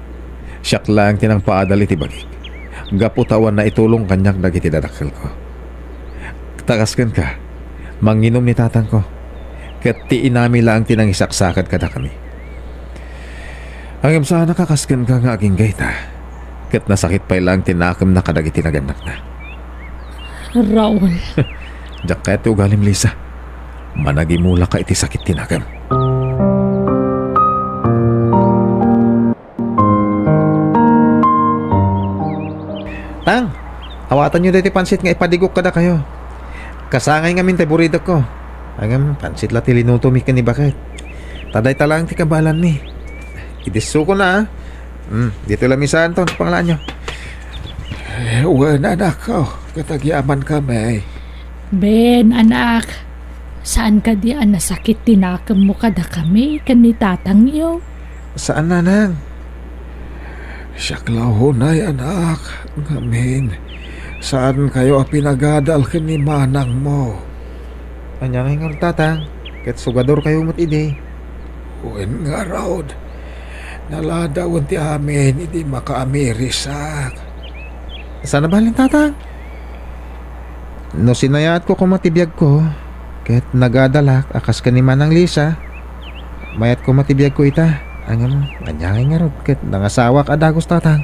siak laeng ti nangpaadal iti bagik, gapu ta awan naitulong kaniak dagiti dadakkelko. Ta kas kenka, manginum ni tatangko, ket ti inami laeng ti nangisaksakad kadakami. Ngem saanak a kas kenka nga agingga ita, ket nasakit pay laeng ti nakemna kadagiti nagannakna. Raul. Diak kayat ti ugalim, Lisa. Managimulaka iti sakit ti nakem. Tang, awatanyo daytoy pansit nga ipadigok kadakayo. Kasangay ngamin ti buridokko. Ngem pansit la ti linutomi ken ni Baket. Ta dayta laeng ti kabaelanmi. Idissokon a. Hmm, ditoy lamisaanton ti panglaanyo. Eh, wen, anakko, ket agyamankami. Ben, anak, saan kadi a nasakit ti nakemmo kadakami ken ni tatangyo? Saan, nanang. Siak la unay, anak, ngamin, saankayo a pinagadal ken ni manangmo. Ania ngay ngarud, tatang? Ket sugadorkayo met idi. Wen ngarud, naladawen ti amin idi makaamirisak. Saan a balin, tatang? No sinayaatko koma ti biagko, ket nagadalak a kas ken ni Manang Lisa, mayat koma ti biagko ita. Ngem, ania ngay ngarud ket nangasawak a dagus, tatang?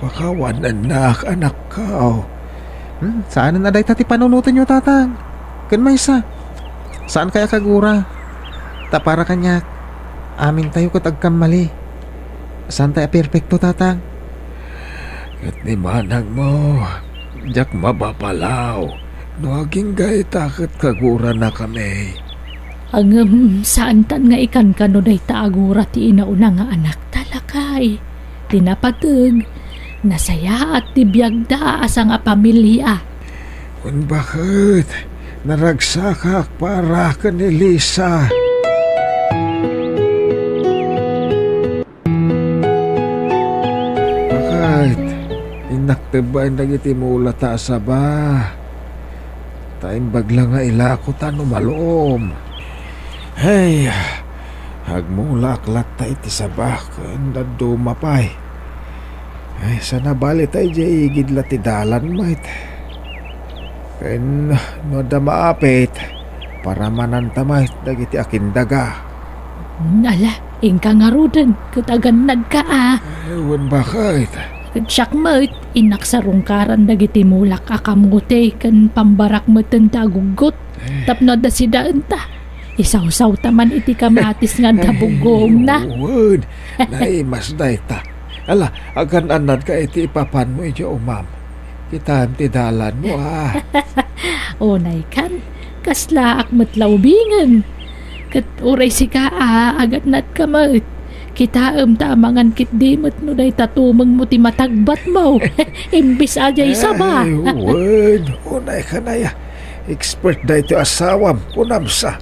Pakawanennak, anakko. Hmm, saanen a dayta ti panunotenyo, tatang. Ken maysa, saankay a kagura. Ta para kaniak, amintayo ket agkammali. Saantay a perpekto, tatang. Ket ni manangmo, diak mababalaw no agingga ita ket kaguranakami. Ngem saantan nga ikankano dayta a gura ti inauna nga anakta, lakay. Ti napateg, nasayaat ti biagda a sangapamilia. Wen, baket, naragsakak para ken ni Lisa. Baket, innak tebbaen dagiti mulata a saba. Ta imbag la nga ilako ta no malom. Hey, agmulaak latta iti saba ken dadduma pay. Ay, saan a bali ta idiay igid la ti dalan met. Ken no adda maapit, paramananta met dagiti akindaga. Ala, inka ngaruden, ket agannadka a. Ay, wen, baket. Ket siak met, innak sarungkaran dagiti mulak a kamote ken pambarak metten ta aguggot. Eh. Tapno adda sidaenta. Isawsawta man iti kamatis nga adda buggoongna. Ay, wen. Naimas dayta. Ala, agan-annadka iti ipapanmo idiay umam. Kitaem ti dalanmo, a. Unay kan, kaslaak met la ubingen. Ket uray sika, a, agannadka met. Kitaem ta amangan ketdi met no dayta tumengmo ti matagbatmo. Imbes a diay saba. Ay, wen, unay kan aya. Expert daytoy asawam, kunam sa.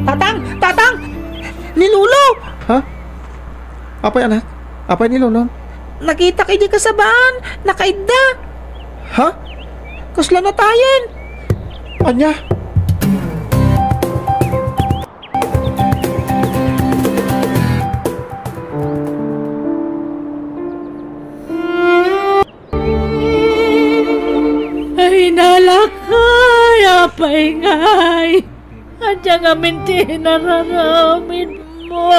Tatang! Tatang! Ni Lolo! Ha? Apay, anak? Apay ni Lolo? Nakitak idiay kasabaan, nakaidda. Ha? Kasla natayen? Ania? Ay, nalakay, apay ngay. Ania ngamin ti inararamidmo?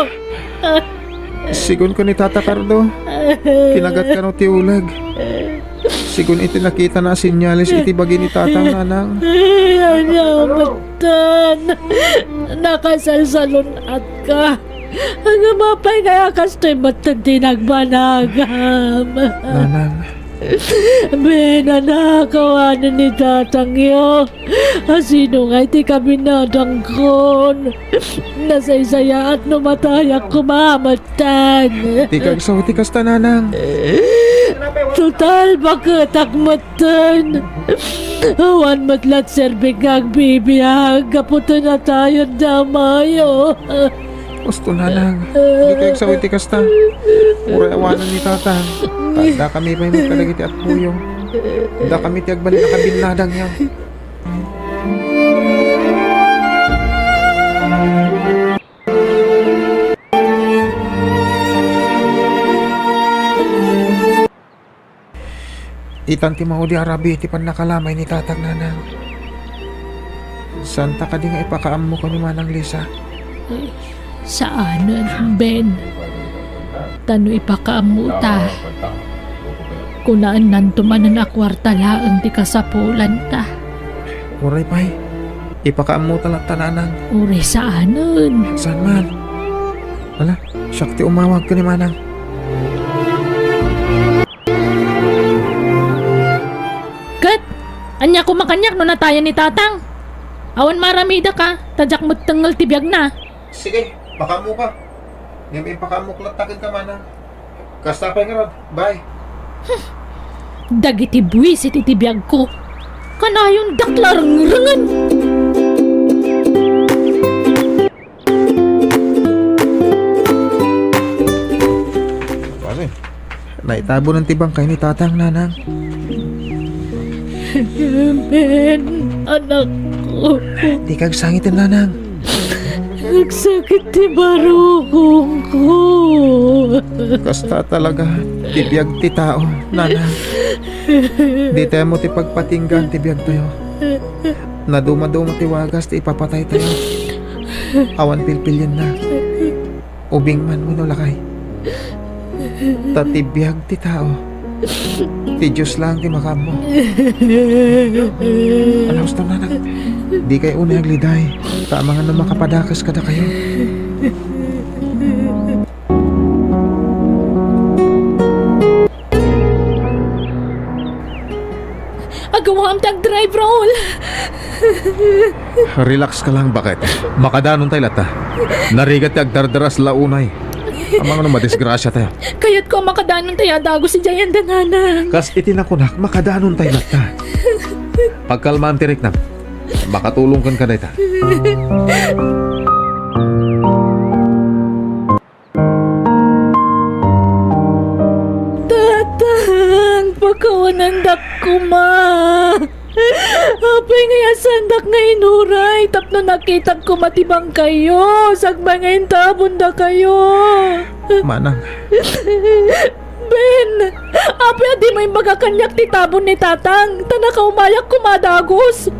Sigun ken ni Tata Cardo, kinagatkano ti uleg. Sigun iti nakitana a senyales iti bagi ni Tatang, nanang. Ay, ania metten? Nakasalsalun-atka. Ngem apay ngay a kastoy metten ti nagbanagam? Nanang. Ben, anak, awanen ni tatangyo. Asino ngay ti kaminadangkon? Nasaysayaat no matayak koma metten. Ti kagsaw ti kasta, nanang. Total, baketak metten. Awan met la serbik nga agbibiag gapu ta natayen da amayo. Husto, nanang. Dikay agsaw iti kasta. Uray awanen ni tatang. Adda kami pay met kadagiti appoyo. Adda kami ti agbalin a kabinnadangyo. Itan ti maudi a rabii ti pannakalamay ni tatang, nanang. Saanta kadi nga ipakaammo ken ni Manang Lisa? Ay, saanen, Ben. Ta no ipakaammota, kunaennanto manen a kuarta laeng ti kasapulanta. Uray pay, ipakaammota latta, nanang. Uray saanen. Saan man? Ala, siak ti umawag ken ni Manang. Ket, ania koma kaniak no natayen ni tatang? Awan maramidek a, ta diak met tengngel ti biagna. Sige, pakaammoka. Ngem impakaammok latta kenka, manang. Kasta pay ngarud. Bye. Dagiti buisit iti biagko, kanayondak la rengrengen. Pare. Naitabunen ti bangkay ni tatang, nanang. Ben, anakko. Dika agsangiten, nanang. Agsakit ti barukongko. Kasta talaga ti biag ti tao, nanang. Ditayo met ti pagpatinggaan ti biagtayo. Nadumaduma ti wagas ti ipapataytayo. Awan pilpilienna. Ubing man wenno lakay. Ta ti biag ti tao, ti Dios laeng ti makaammo. Ala, husto, nanang. Dikay unay agliday, ta amangan no makapadakes kadakayo. Agawaam ti agdrive, Raul. Relax ka lang, baket. Makadanontay latta. Narigat ti agdardaras la unay. Amangan no madisgrasiatayo. Kayatko a makadanontay a dagus idiay yanda, nanang. Kas iti nakunak, makadanontay latta. Pagkalmaan ti riknam. Makatulong kenka dayta. Tatang, pakawanendak koma. Apay nga saandak nga inuray tapno nakitak koma ti bangkayyo, sakbay nga intabondakayo? Manang. Ben, apay a dimo imbaga kaniak ti tabon ni tatang, ta nakaumayak koma a dagus?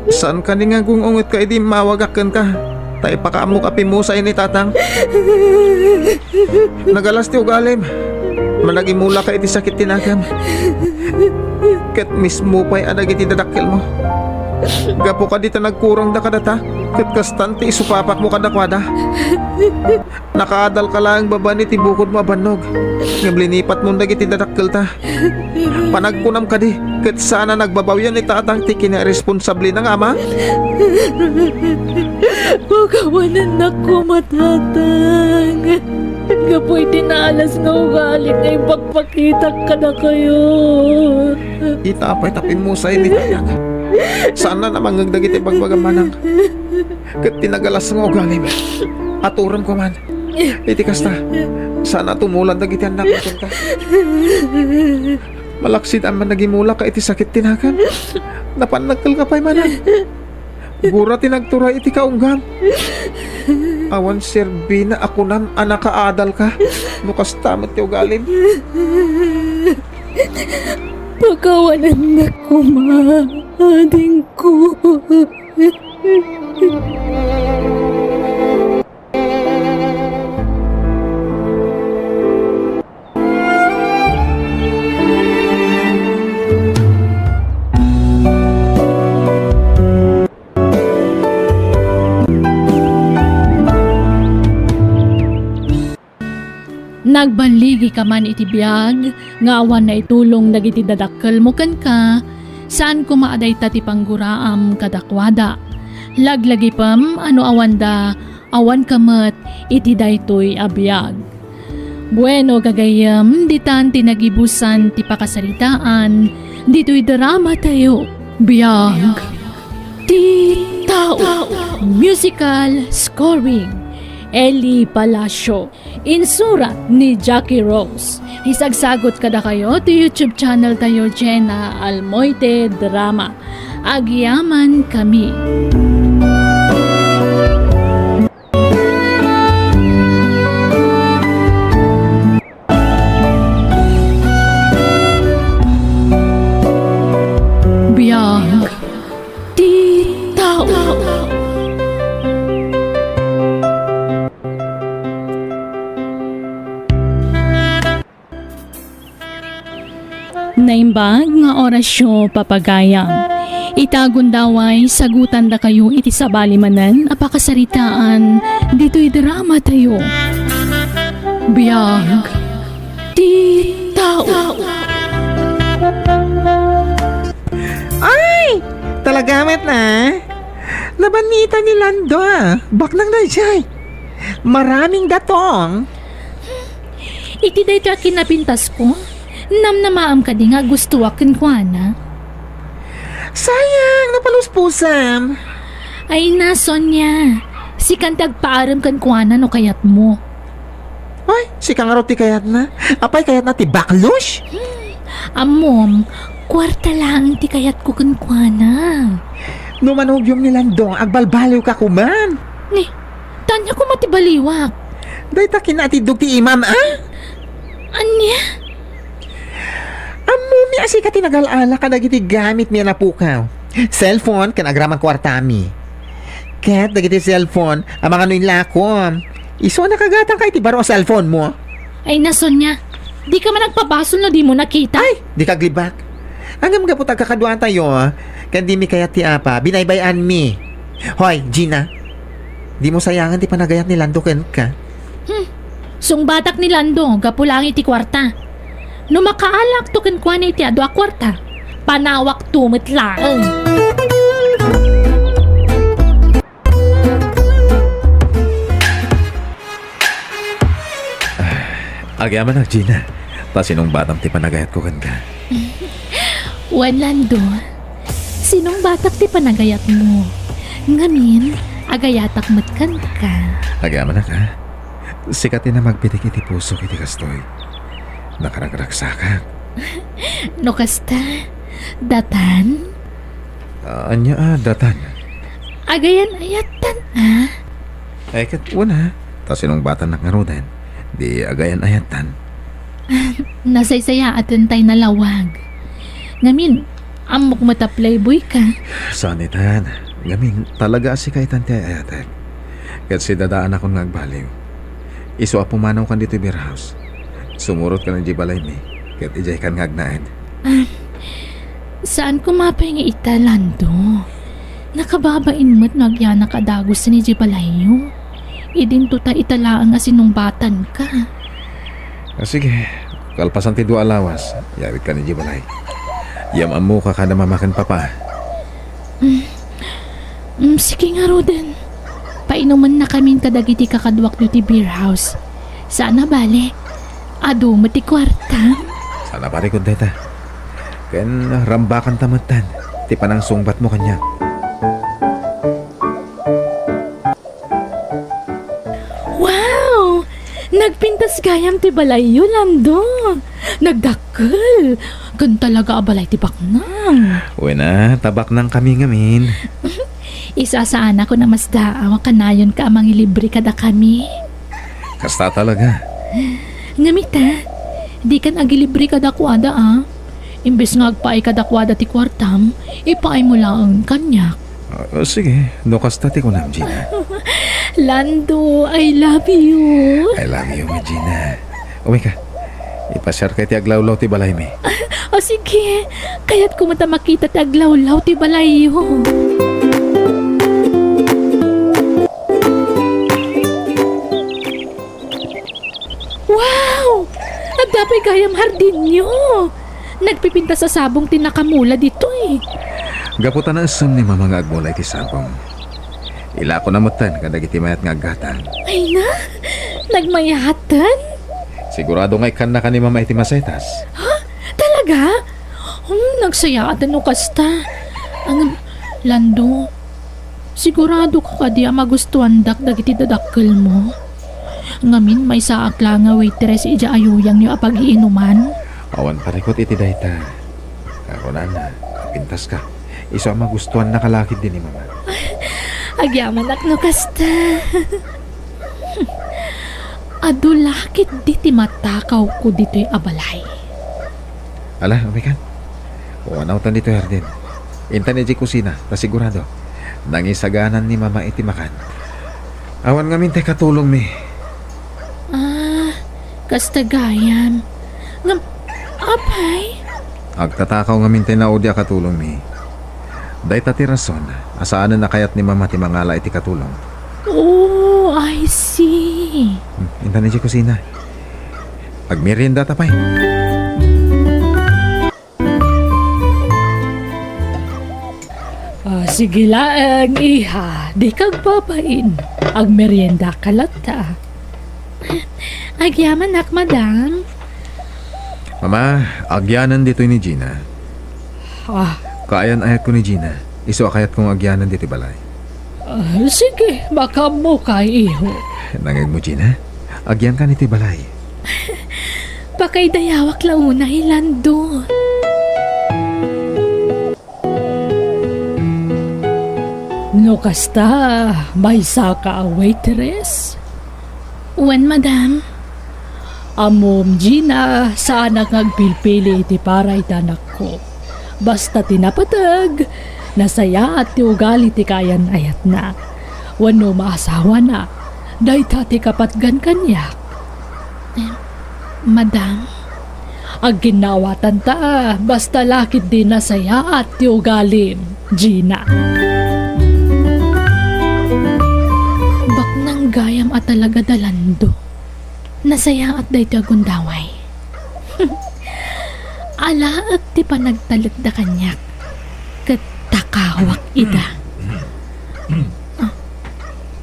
Saan kadi nga gung-ungetka idi immawagak kenka, ta ipakaammok a pimmusay ni tatang? Nagalas ti ugalim. Managimulaka iti sakit ti nagan. Ket mismo pay a dagiti dadakkelmo. Gapu kadi ta nagkurangda kadata, ket kastan ti isupapakmo kadakuada. Nakaadalka laeng babaen iti bukodmo a bannog, ngem linipatmon dagiti dadakkelta. Panagkunam kadi, ket saan a nagbabawian ni tatang ti kinairesponsablena nga ama? Pakawanennak koma, tatang. Gapu iti naalas nga ugali nga ipakpakitak kadakayo. Ita pay ta pimmusay ni tatang. Saan a namangngeg dagiti bagbagam, manang. Ket ti nagalas nga ugalim, aturem koman. Iti kasta, saan a tumulan dagiti annakmo kenka. Malaksid a managimulaka iti sakit ti nagan. Napannagkelka pay, manang. Gura ti nagturay iti kaunggam. Awan serbina a kunam a nakaadalka no kasta met ti ugalim. Pakawanennak koma, adingko. Nagballigika man iti biag nga awan naitulong dagiti dadakkelmo kenka, saan koma a dayta ti pangguraam kadakuada. Laglagipem a no awanda, awanka met iti daytoy a biag. Bueno, gagayyem, ditan ti nagibusan ti pakasaritaan ditoy drama tayo, Biag ti Tao. Musical scoring. Eli Palacio. Insurat ni Jackie Rose. Isagsagot kadakayo ti YouTube channel tayo, Jenna Almoite Drama. Agyaman kami. Biag ti tao. Naimbag nga orasyo, papagayam. Ita gundaway, sagutandakayo iti sabali manen a pakasaritaan ditoy drama tayo. Biag ti tao. Ay! Talaga met, ah? Nabannita ni Lando, ah. Baknang daydiay. Maraming datong. Iti daytoy a kinapintasko, namnamaam kadi nga agustoak kenkuana? Sayang, napaluspusam. Ay na, Sonia. Sikan ti agpaarem kenkuana no kayatmo. Ay, sika ngarud ti kayatna? Apay, kayatna ti baklos? Hmm, ammom, kuarta laeng ti kayatko kenkuana. No manugyom ni Lando, agbalbaliwka koman. Ni, ania koma ti baliwak? Dayta kinatiddog ti imam, ah? Ania? Ammomi a sika ti nagal-ala kadagiti gamitmi a napukaw. Cellphone ken agraman kuartami. Ket dagiti cellphone a mangano inlakom, isu a nakagatangka iti baro a cellphone mo. Ay na, Sonia, dika man agpabasol no dimo nakita. Ay, dika aglibak. Ngem gapu ta agkakaduatayo, ken dimi kayat ti apa, binaybay-anmi. Hoy, Gina, dimo sayangen ti panagayat ni Lando kenka. Hmm. Sungbatak ni Lando gapu laeng iti kuarta. No makaalakto kenkuana iti adu a kuarta, panawakto met laeng. Agyamanak, Gina. Ta sinungbatam ti panagayatko kenka. Wen, Lando, sinungbatak ti panagayatmo. Ngamin, agayatak met kenka. Agyamanak, ha? Sika ti namagbitik iti pusok iti kastoy. Nakaragragsakak. No kasta, datan? Ah, ania a datan? Agayan-ayatan, ah? Ay, ket wen, ha? Ta sinungbatannak ngaruden, di agayan-ayatan. Nasaysayaat tay nalawag. Ngamin, ammok met a playboy ka. Saan itan. Ngamin, talaga a sika itan ti ay-ayatek. Ket sidadaanakon nga agbaliw. Isu a pumanawkan ditoy beer house. Sumurotkan idiay balaymi, ket idiaykan nga agnaed. Ah, saan koma pay nga ita, Lando? Nakababain met no agyanak a dagusen idiay balayyo. Idinto ta ita laeng a sinungbatanka. Ah, sige, kalpasan ti dua a lawas, yawidkan idiay balay. Yam-ammoka kada mama ken papa. Mm. Mm, sige ngaruden. Painumennakamin kadagiti kakaduak ditoy beer house. Saan a bale, adu met ti kuartam. Saan a bale, kuarta. Ken rambakanta metten ti panangsungbatmo kaniak. Wow! Nagpintas gayam ti balayyo, Lando. Nagdakkel. Ken talaga a balay ti baknang. Wen a, ta baknangkami ngamin. Isasaanakon a masdaaw a kanayonka a mangilibre kadakami. Kasta talaga. Ngem ita, dikan agilibre kadakuada, a. Imbes nga agpaay kadakuada ti kuartam, ipaaymo laeng kaniak. Ah, sige, no kasta ti kunam, Gina. Lando, I love you. I love you, Gina. Umay ka. Ipasiarka iti aglawlaw ti balaymi. O sige, kayatko met a makita ti aglawlaw ti balayyo. Wow! Adda pay gayam hardinyo! Nagpipintas a sabong ti nakamula ditoy. Gapu ta naessem ni Mama nga agmula iti sabong, ilakona metten kadagiti mayat nga aggatang. Ay na! Nagmayaten? Sigurado nga ikkannaka ni Mama iti masetas. Ha? Talaga? Hmm, nagsayaaten no kasta. Ang, Lando, sigurado ka kadi a magustuandak dagiti dadakkelmo? Ngamin, maysaak la nga waitress idiay ayuyangyo a pag-iinuman? Awan parikut iti dayta. Kunana, agpintaska. Isu a magustuannaka la ketdi ni Mama. Agyamanak no kasta. Adu la ketdi ti matakawko ditoy a balay. Ala, umaykan. Pumanawtan ditoy hardin. Intan idiay kusina, ta sigurado, nangisaganan ni Mama iti makan. Awan ngamin ti katulongmi. Ah, kasta gayam. Ngem, apay? Agtatakaw ngamin ti naudi a katulongmi. Dayta ti rason a saanen a kayat ni Mama ti mangala iti katulong. Oh, I see. Hmm, intan idiay kusina. Agmeriendata pay. Ah, sige laeng, iha. Dika agbabain. Agmeriendaka latta. Agyamanak, madam. Mama, agyanan ditoy ni Gina. Ah. Kaayan-ayatko ni Gina. Isu a kayatko nga agyanan ditoy balay. Ah, sige, makaammoka, iho. Nangegmo, Gina? Agyankan itoy balay. Pakaidayawak la unay, Lando. No kasta, maysaka a waitress? Wen, madam. Ammom, Gina, saanak nga agpilpili iti para iti anakko. Basta ti napateg, nasayaat ti ugali ti kaayan-ayatna. Wenno maasawana, dayta ti kapatgan kaniak. Eh, madam? Agginnaawatanta, basta la ketdi nasayaat ti ugalim, Gina. Baknang gayam a talaga da, Lando. Nasayaat daytoy a gundaway. Alaek ti panagtalekda kaniak, ket takawak ida. Ah,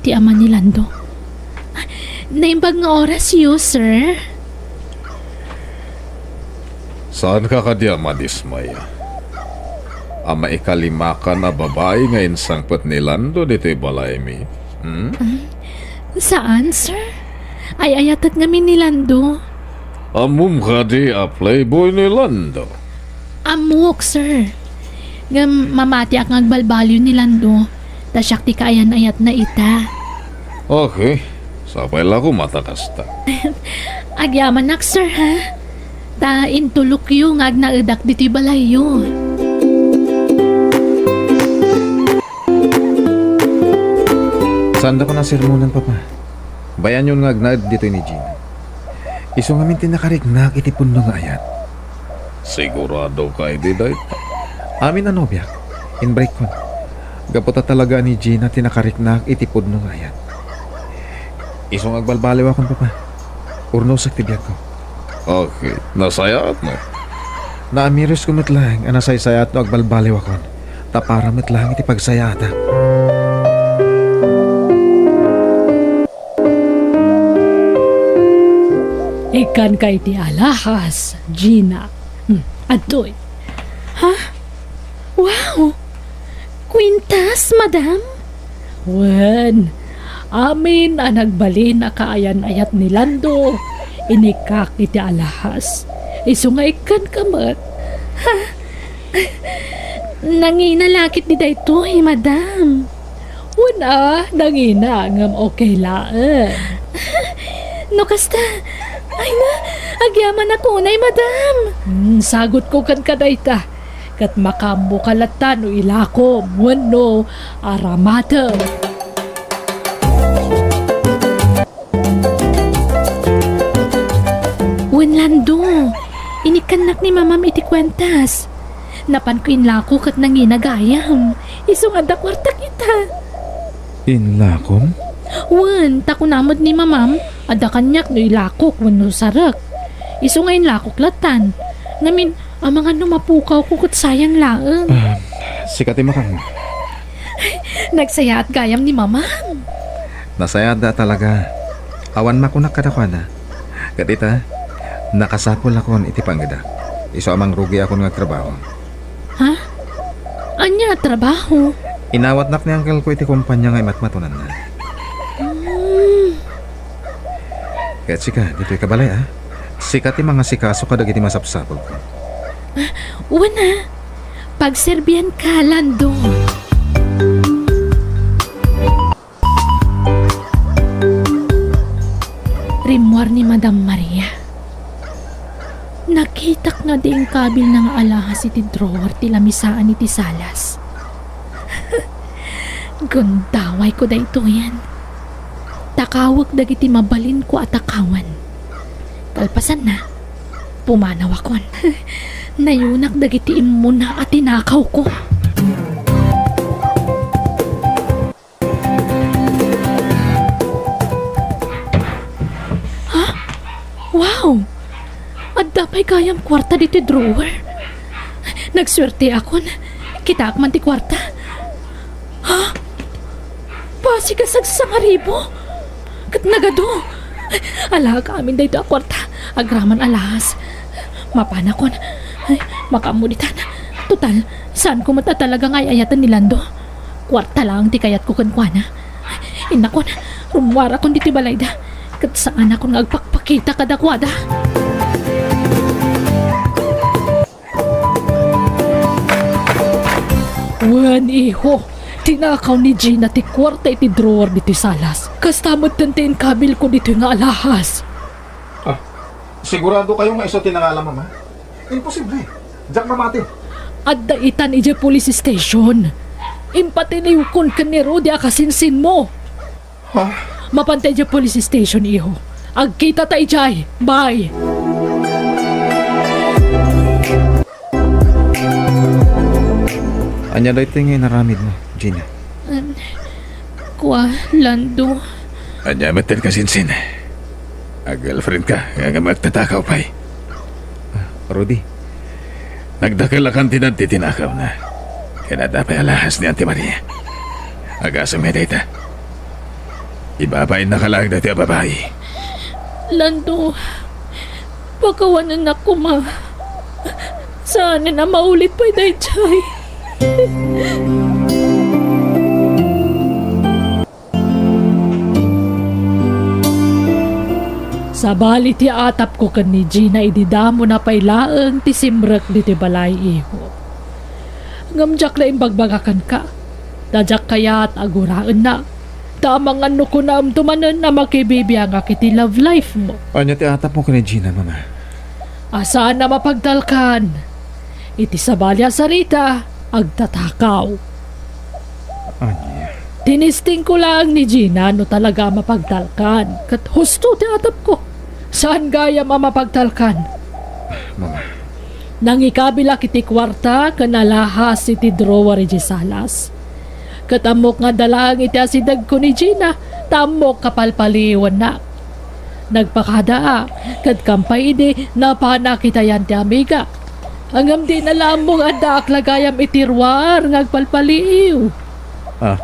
ti ama ni Lando. Ah, naimbag nga orasyo, sir. Saanka kadi a madismaya a maikalimakan a babai nga insangpet ni Lando ditoy balaymi? Hmm? Ay, saan, sir? Ay-ayatek ngamin ni Lando. Ammom kadi a playboy ni Lando? Ammok, sir. Ngem mamatiak nga agbalbaliw ni Lando, ta siak ti kaayan-ayatna ita. Okay. Sapay la koma ta kasta. Agyamanak, sir, ha? Ta intulokyo nga agnaedak ditoy balayyo. Saandakon a sermonan, Papa. Bay-anyon nga agnaed ditoy ni Gina. Isu ngamin ti nakariknak iti pudno nga ayat. Siguradoka idi dayta? Amin a nobiak, inbrightkon. Gapu ta talaga ni Gina ti nakariknak iti pudno nga ayat. Isu nga agbalbaliwakon, Papa. Urnosek ti biagko. Okay, nasayaatmo. Naamirusko met laeng a nasaysayaat no agbalbaliwakon, ta para met laeng iti pagsayaatak. Ikkanka iti alahas, Gina. Hmm, adtoy. Ha? Wow! Kwintas, madam? Wen, amin a nagbalin a kaayan-ayat ni Lando, inikkak iti alahas. Isu nga ikkanka met. Ha? Nangina la ketdi daytoy, madam. Wen a, nangina, ngem okay laeng. No kasta, ay na, agyamanak unay, madam. Hmm, sagutko kenka dayta. Ket makaammoka latta no ilakom wenno aramatem. Wen, Lando, inikkannak ni Mamam iti kuentas. Napanko inlako ket nangina gayam. Isu nga adda kuartak ita. Inlakom? Wen, ta kuna met ni Mamam, adda kaniak no ilakok wenno sarek. Isu nga inlakok lattan. Ngamin, amangan no mapukawko ket sayang laeng. Ah, sika ti makanmo. Nagsayaat gayam ni Mamam. Nasayaatda talaga. Awan makunak kadakuada. Ket ita, nakasapulakon iti pangedak. Isu a mangrugiakon nga agtrabaho. Ha? Ania a trabaho? Inawatnak ni angkelko iti kompania nga imatmatonanna. Hmm. Ket sika, ditoy ka balay, a? Sika ti mangasikaso kadagiti masapsapulko. Wen a, pagserbianka, Lando. Rimmuar ni Madam Maria. Nakitak nga di inkabilna nga alahas iti drawer ti lamisaan iti salas. Gundawayko daytoyen. Takawek dagiti mabalinko a takawan. Kalpasanna, pumanawakon. Nayunak dagiti immuna a tinakawko. Ha? Wow! Adda pay gayam kuarta ditoy drawer. Nagsuerteakon. Kitaak man ti kuarta. Ha? Basig a sagsangaribo? Ket nagadu. Alaak amin daytoy a kuarta. Agraman alahas. Mapanakon. Ay, makaammo ditan. Total, saanko met a talaga nga ay-ayaten ni Lando. Kuarta laeng ti kayatko kenkuana. Innakon, rummuarakon ditoy balayda. Ket saanakon nga agpakpakita kadakuada. Wen, iho, tinakaw ni Gina ti kuarta iti drawer ditoy salas. Kasta metten ti inkabilko ditoy nga alahas. Ah, sigurado kayo nga isu ti nangalam, Mama? Imposible. Diak mamati. Adda itan idiay police station. Impatiliwkon ken ni Rudy a kasinsinmo. Ha? Mapanta idiay police station, iho. Agkitata idiay. Bye. Ania daytoy nga inaramidmo, Gina? Em, kua, Lando. Ania met ti kasinsin? A girlfriend ka, ngem agtatakaw pay. Rudy. Nagdakelakan ti nagtitinakawna. Ken adda pay alahas ni Auntie Maria. Agasem dayta. Ibabainna ka laeng daytoy a babai. Lando, pakawanennak koma. Saanen a maulit pay daydiay. Sabali ti atapko ken ni Gina idi damona pay laeng ti simrek ditoy balay, iho. Ngem diak la imbagbaga kenka. Ta diak kayat a guraennak. Ta amangan no kunaemto manen a makibibiangak iti love life mo. Ania ti atapmo ken ni Gina, Mama? A saan a mapagtalkan. Iti sabali a sarita, agtatakaw. Ania? Tinistingko laeng ni Gina no talaga a mapagtalkan. Ket husto ti atapko. Saan gayam a mapagtalkan. Mama. Nangikabilak iti kuarta ken alahas iti drawer idiay salas. Ket ammok nga adda laeng iti asidegko ni Gina, ta ammok a palpaliiwennak. Nagpakadaak, ket kampay idi napanak itayan ti amigak. Ngem dina la ammo nga addaak la gayam iti ruar nga agpalpaliiw. Ah.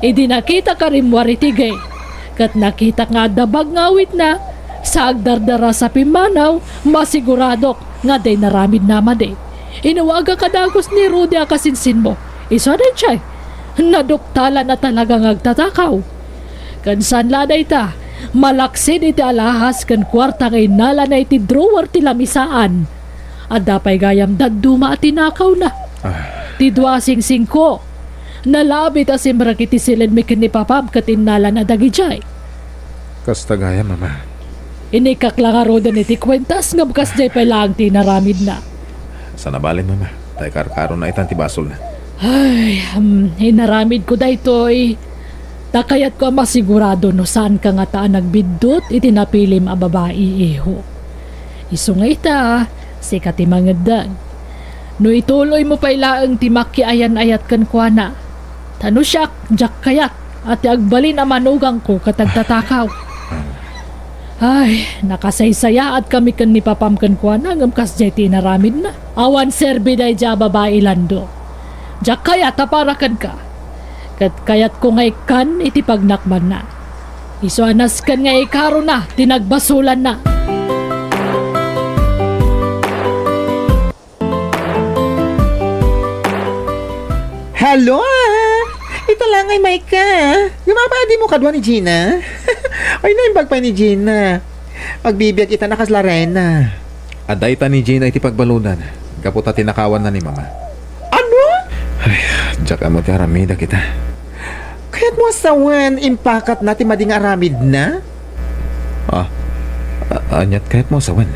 Idi nakitak a rimmuar iti gate, ket nakitak nga adda bag nga awitna, sa agdardarasa pimmanaw, masiguradok nga adda inaramidna a madi. Inawagak a dagus ni Rudy a kasinsinmo. Isu a daydiay, naduktalan a talaga nga agtatakaw. Ken saan la dayta, malaksid iti alahas ken kuarta nga innalana iti drawer ti lamisaan. Adda pay gayam dadduma a tinakawna. Ah. Ti dua a singsingko, nalabit a simrek iti siled mi ken ni Papam ket innalana dagidiay. Kasta gayam, Mama. Inikkak la ngaruden iti kuentas ngem kasdiay pay laeng ti inaramidna. Saan a bale, Mama, ta ikarkarona itan ti basolna. Ay, um, inaramidko daytoy. Ta kayatko a masigurado no saanka ngata a nagbiddut iti napilim a babai, iho. Isu nga ita, sika ti mangeddeng. No ituloymo pay laeng ti makiayan-ayat kenkuana, ta no siak, diak kayat a ti agbalin a manugangko ket agtatakaw. Ay, nakasaysayaatkami ken ni Papam kenkuana ngem kasdiay ti inaramidna. Awan serbi daydiay a babai, Lando. Diak kayat a para kenka. Ket kayatko nga ikkan iti pagnakbanna. Isu a nasken nga ikarona ti nagbasolanna. Hello, ah! Ita la ngay mayka. Ngem apay a dimo kadua ni Gina? Ay, naimbag pay ni Gina. Agbibiag ita a kasla reyna. Adda ita ni Gina iti pagbaludan, gapu ta tinakawanna ni Mama. Ano? Ay, diak ammo ti aramida ita. Kayatmo a sawen, impakatna ti madi nga aramidna? Ah, a-, aniat kayatmo a sawen?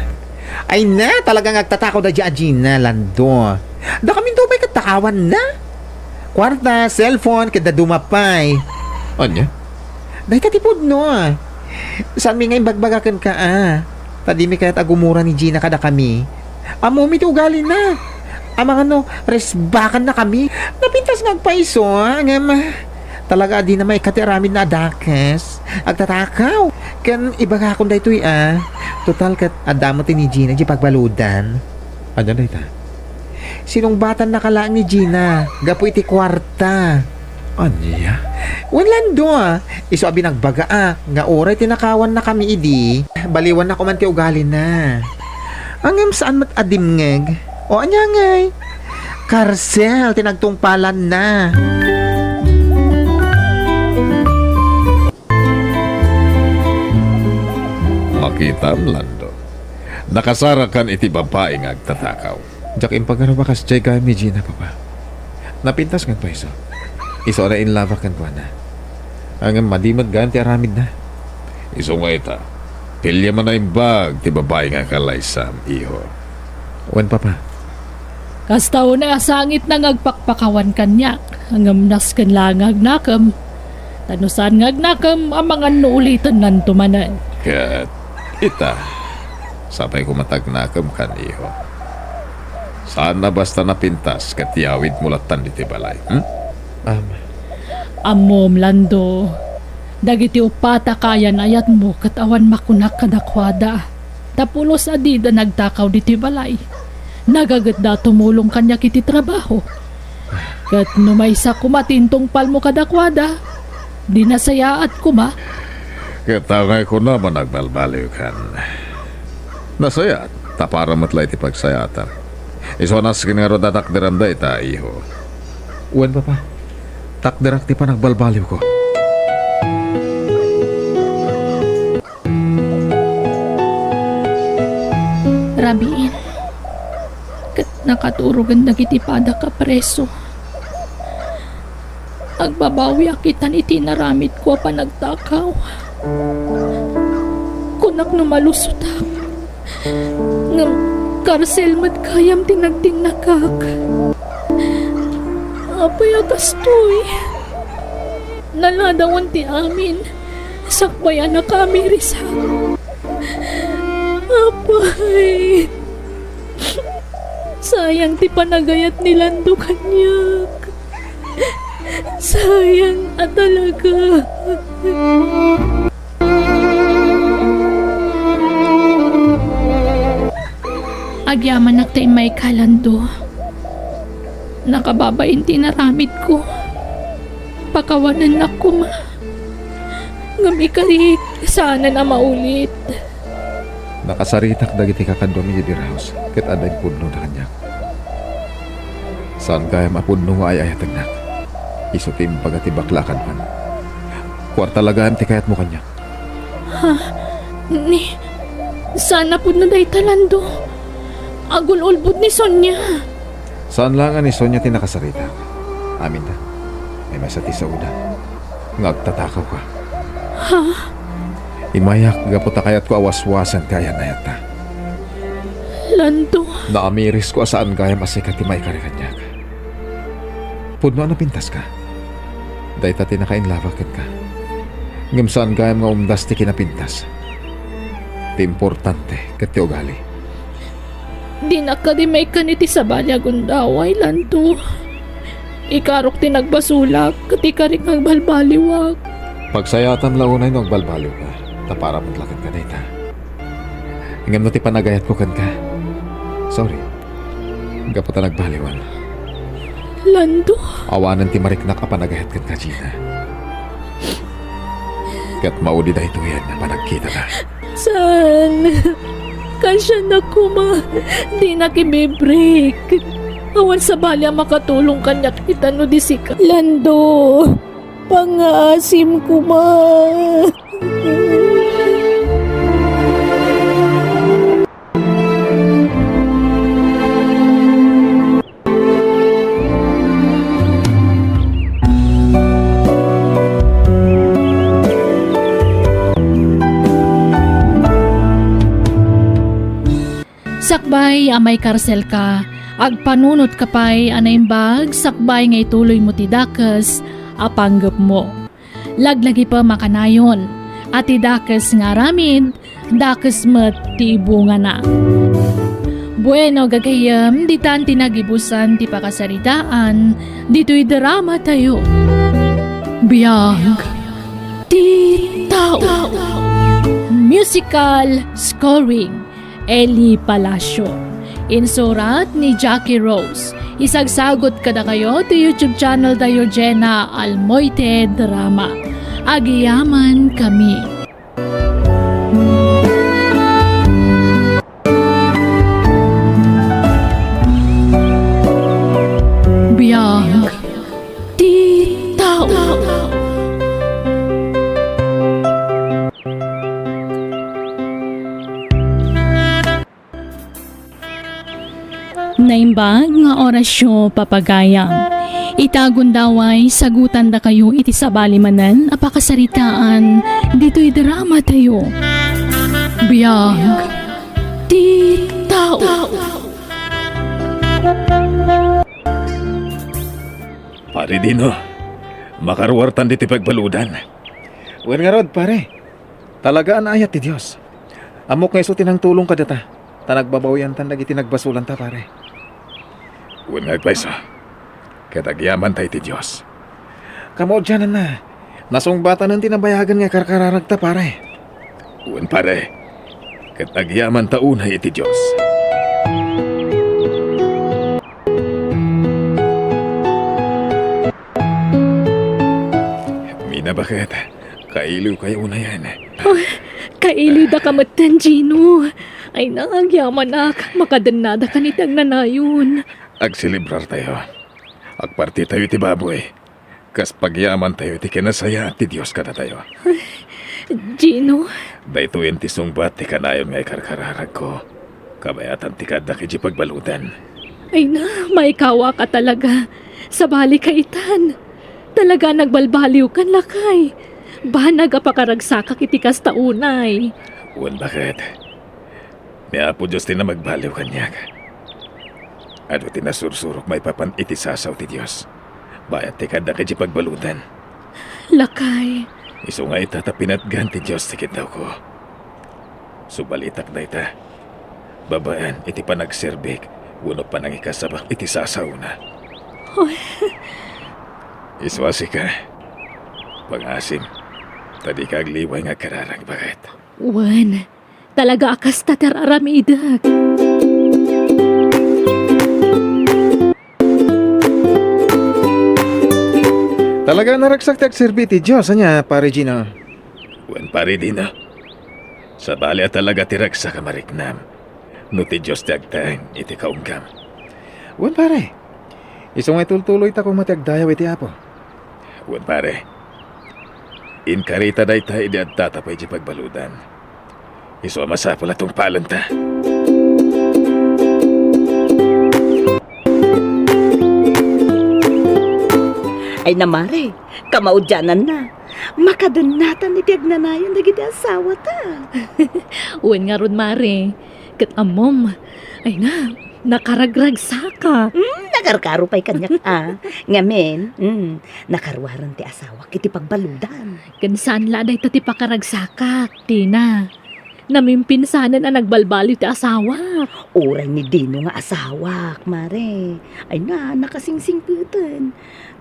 Ay na, talaga nga agtatakaw daydiay a Gina, Lando. Dakaminto pay ket takawanna. Kuarta, cellphone, ket dadduma pay. Ania? Dayta ti pudno. Saanmi nga imbagbaga kenka, a. Ta dimi kayat a gumura ni Gina kadakami. Ammomi ti ugalina. Amangan no, resbakanna kami. Napintas nga agpayso, ngem talaga a dina maikkat ti aramidna a dakes. Agtatakaw. Ken ibagakon daytoy, a. Total ket adda met ni Gina diay pagbaludan. Ania dayta? Sinungbatannaka laeng ni Gina gapu iti kuarta. Ania? Wen, Lando, a. Isu a binagbaga, a, nga uray tinakawanna kami idi, baliwanna koman ti ugalina. Ngem saan met a dimngeg? O ania ngay? Karsel ti nagtungpalanna. Makitam, Lando. Nakasarakan iti babai nga agtatakaw. Diak impagarupna a kasdiay gayam ni Gina, Papa. Napintas nga agpayso. Isu a nainlabak kenkuana. Ngem madi met gayam ti aramidna. Isu nga ita, piliem a naimbag ti babai nga kalaysam, iho. Wen, Papa. Kasta unay a sangitna nga agpakpakawan kaniak, ngem nasken laeng nga agnakem. Ta no saan nga agnakem, amangan no ulitennanto manen. Ket ita, sapay koma ta agnakem kan, iho. Saan a basta napintas ket yawidmo lattan ditoy balay, hmm? Am. Ammom, Lando, dagiti uppat a kayan-ayatmo ket awan makunak kadakuada. Ta pulos a dida nagtakaw ditoy balay, nagagetda a tumulong kaniak iti trabaho. Ket no maysa koma ti intungpalmo kadakuada, di nasayaat koma. Ket angay kunam a nagbalbaliwkan. Nasayaat, ta para met la iti pagsayaatam. Isu a nasken ngarud a takderam dayta, iho. Wen, Papa. Takderak ti panagbalbaliwko. Rabiin, ket nakaturogen dagiti padak a preso. Agbabawiak itan iti inaramidko a panagtakaw. Kunak no malusotak, ngem karsel met gayam ti nagtinnakak. Apay a kastoy? Naladawan ti amin. Sakbay a nakaamirisak. Apay, sayang ti panagayat ni Lando kaniak. Sayang a talaga. Agyamanak ta immayka, Lando. Nakababain ti inaramidko. Pakawanennak koma. Ngem ikarik, saanen a maulit. Nakasaritak dagiti kakaduam idiay beer house, ket adda impudnona kaniak. Saan gayam a pudno nga ay-ayatennak. Isu ti imbaga ti bakla a kaduan. Kuarta la gayam ti kayatmo kaniak. Ha? Ni, saan a pudno dayta, Lando? Agul-ulbod ni Sonia. Saan la nga ni Sonia ti nakasaritak. Aminta. Ay maysa ti saoda nga agtatakawka. Ha? Immayak gapu ta kayatko a waswasen ti ayan-ayatta. Lando. Naamirisko a saan gayam a sika ti maikari kaniak. Pudno a napintaska. Dayta ti nakainlabak kenka. Ngem saan gayam nga umdas ti kinapintas. Ti importante ket ti ugali. Dinak kadi maikkan iti sabali a gundaway, Lando. Ikarok ti nagbasolak, ket ikarik nga agbalbaliwak. Pagsayaatam la unay no agbalbaliwka, ta para met la kenka dayta. Ngem no ti panagayatko kenka, sorry. Gapu ta nagbaliwan. Lando. Awanen ti mariknak a panagayat kenka, Gina. Ket maudi daytoyen a panagkitata. Saan? Kasianak koma. Dinak ibibrik. Awan sabali a makatulong kaniak ita no di sika. Lando, pangngaasim koma. Pay a maikarselka, agpanunotka pay a naimbag sakbay nga ituloymo ti dakes a panggepmo. Laglagipem a kanayon a ti dakes nga aramid, dakes met ti ibungana. Bueno, gagayyem, ditan ti nagibusan ti pakasaritaan ditoy drama tayo. Biag ti tao. Musical scoring, Eli Palacio. Insurat ni Jackie Rose. Isagsagot kadakayo ti YouTube channel tayo, Jenna Almoite Drama. Agiyaman kami. Biag ti tao. Naimbag nga orasyo, papagayam. Ita gundaway, sagutandakayo iti sabali manen a pakasaritaan ditoy drama tayo. Biag ti tao. Pare Dino, makaruartan ditoy pagbaludan. Wen ngarud, pare. Talaga a naayat ti Dios. Ammok nga isu ti nangtulong kadata, ta nagbabawiantan dagiti nagbasolanta, pare. Wen nga agpayso, ket agyamanta iti Dios. Kamaudiananna, nasungbatanen ti nabayagen nga karkararagta, pare. Wen, pare, ket agyamanta unay iti Dios. Mina, baket, kailiwkayo unayen. Ay, kailiwdaka metten, Gino. Ay, nagyamanak, makadennadakan iti agnanayon. Agselebrartayo. Agpartitayo iti baboy. Kas pagyamantayo iti kinasayaat ti Dios kadatayo. Gino? Daytoyen ti sungbat ti kanayon nga ikarkararagko. Kabayatan ti kaaddak idiay pagbaludan. Ay na, maikawaka talaga. Sabalika itan. Talaga nagbalbaliwkan, lakay. Banag a pakaragsakak iti kasta unay. Wen, baket. Ni Apo Dios ti namagbaliw kaniak. Adu ti nasursurok maipapan iti sasao ti Dios. Bayat ti kaaddak idiay pagbaludan. Lakay. Isu nga ita ta pinatgan ti Dios ti kiddawko. Subalitak dayta. Babaen iti panagserbik wenno panangikasabak iti sasaona. Oy. Isu a sika. Pangasim. Ta dika agliway nga agkararag, baket. Wen. Talaga a kasta ti ar-aramidek. Talaga a naragsak ti agserbi iti Dios, ania, Pare Gino? Wen, Pare Dino. Sabali a talaga ti ragsak a mariknam no ti Dios ti agteng iti kaunggam. Wen, pare. Isu nga itultuloyta koma ti agdayaw iti Apo. Wen, pare. Inkarita dayta idi adtata pay idiay pagbaludan. Isu a masapul a tungpalenta. Ay na, mare, kamaudiananna. Makadennatan iti agnanayon dagiti asawata. Wen ngarud, mare. Ket ammom, ay na, nakaragragsaka. Hmm, nakarkaro pay kaniak a. Ngamin, hmm, nakaruaren ti asawak iti pagbaludan. Ken saan la dayta ti pakaragsakak, Tina. Namimpinsanen a nagbalbaliw ti asawak. Uray ni Dino nga asawak, mare. Ay na, nakasingsingpeten.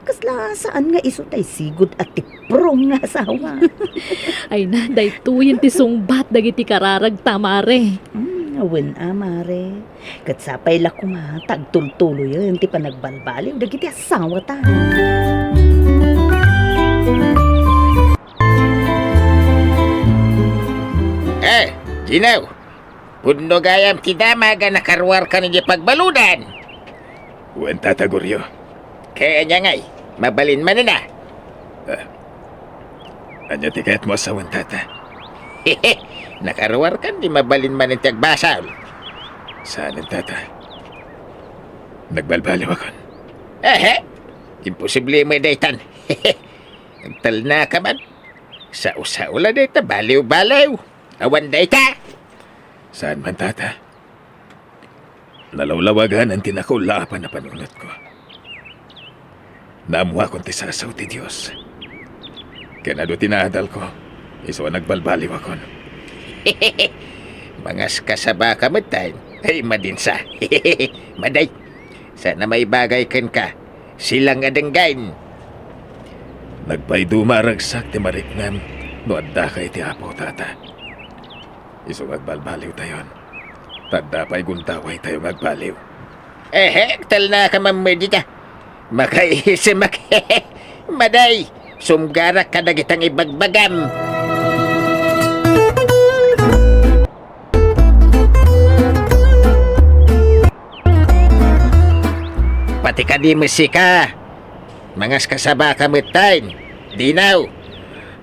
Kasla saan nga isu tay sigud a tiprong nga asawa. Ay na, daytoyen ti sungbat dagiti kararagta, mare. Hmm, wen a, mare. Ket sapay la koma ta agtultuloyen ti panagbalbaliw dagiti asawata. Eh, Gino, pudno gayam ti damag a nakaruarkan idiay pagbaludan. Wen, Tata Goryo. Ket ania ngay, mabalin manen a? Ah. Ania ti kayatmo a sawen, Tata? Nakaruarkan di mabalin manen ti agbasol. Saanen, Tata. Nagbalbaliwakon. Ehe, imposible met daytan. Agtalnaka man. Sao-sao la dayta, baliw-baliw. Awan dayta. Saan man, Tata? Nalawlawaganan ti nakulla a panapanunotko. Naammuakon ti sasao ti Dios. Ken adu ti naadalko, isu a nagbalbaliwakon. Mangaskasabaka metten. Ay, madinsa. Maday. Saan a maibagay kenka. Silang a denggen. Nagpaiduma a ragsak ti mariknam no addaka iti Apo, Tata. Isu nga agbalbaliwtayon. Ta adda pay gundawaytayo nga agbaliw. Ehe, agtalnaka man met dita. Makaisimak. Maday, sumgarak kadagita nga ibagbagam. Pati kadi met sika. Mangaskasabaka metten. Dinaw.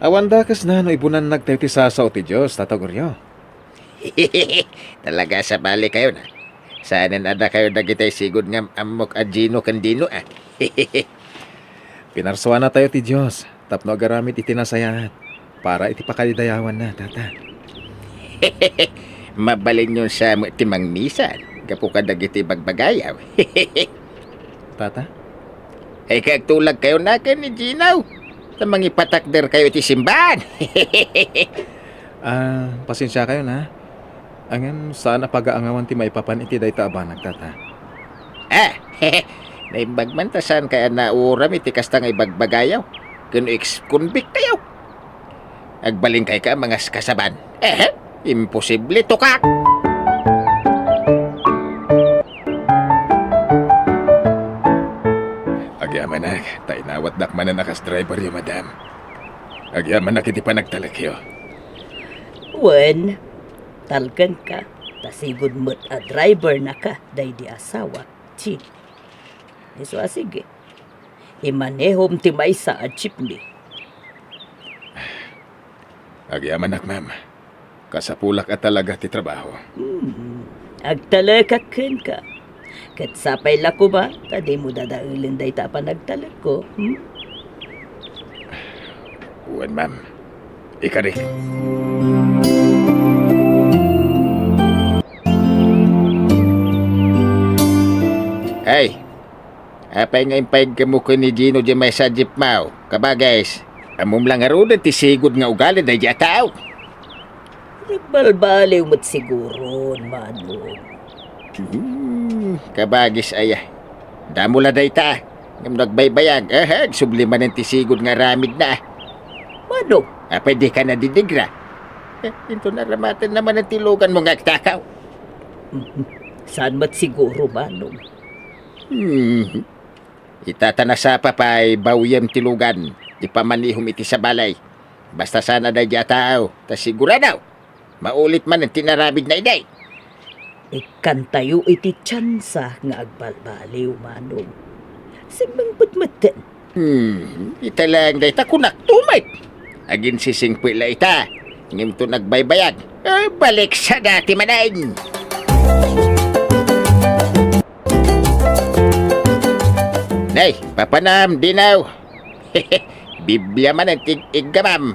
Awan dakesna no ibunannagtayo ti sasao ti Dios, Tata Goryo. Talaga, sabali kayo na. Saanen a dakayo dagitay sigud nga ammok a Gino ken Dino, a. Pinarsuanatayo ti Dios tapno agaramid iti nasayaat para iti pakalidayawanna, Tata. Mabalinyon sa met ti mangmisan gapu kadagiti bagbagayaw. Tata? Ay, kay agtulagkayo na ken ni Gino. Ta mangipatakderkayo iti simbahan. Ah, pasensiakayon, ha. Ngem saan a pagaangawan ti maipapan iti dayta a banag, Tata. Ah, naimbag man ta saankay a nauram iti kasta nga ibagbagayaw. Ken ex-convict kayo. Agbalinkayka a mangaskasaban. Eh, imposible, tukak! Agyamanak, ta inawatnak manen a kas driveryo, madam. Agyamanak iti panagtalekyo. Wen, talkenka, ta sigud met a drivernaka daydi asawa, Chin. Isu a sige. Imanehom ti maysa a jeepney. Agyamanak, ma'am. Kasapulak a talaga ti trabaho. Hmm. Agtalekak kenka. Ket sapay la koma ta dimo dadaelen dayta a panagtalekko. Hmm? Wen, ma'am. Ikarik. Ay, apay nga impayegmo ken ni Gino diay maysa a jeepmo? Kabagis, ammom la ngaruden ti sigud nga ugali daydi a tao. Nagbalbaliw met siguron, Manong. Hmm, kabagis aya. Damo la dayta. Ngem no agbaybayag, eh, agsubli manen ti sigud nga aramidna. Manong? Apay dika nadidigra? Eh, inton aramatenna manen ti luganmo nga agtakaw. Mhm. Saan met siguro, Manong? Hmm. Ita ta nasapa pay, bawyem ti lugan, ipamanihom iti sabali. Basta saan a daydi a tao, ta sigurado, maulit manen ti inaramidna idi. Ikkantayo iti tiansa nga agbalbaliw, Manong. Simmingpet metten. Hmm, ita laeng dayta kunakto met. Aginsisingpet la ita. Ngem inton agbaybayag, eh, balik sa dati manen. Nay, papanam, Dinaw. Biblia manen ti iggamam.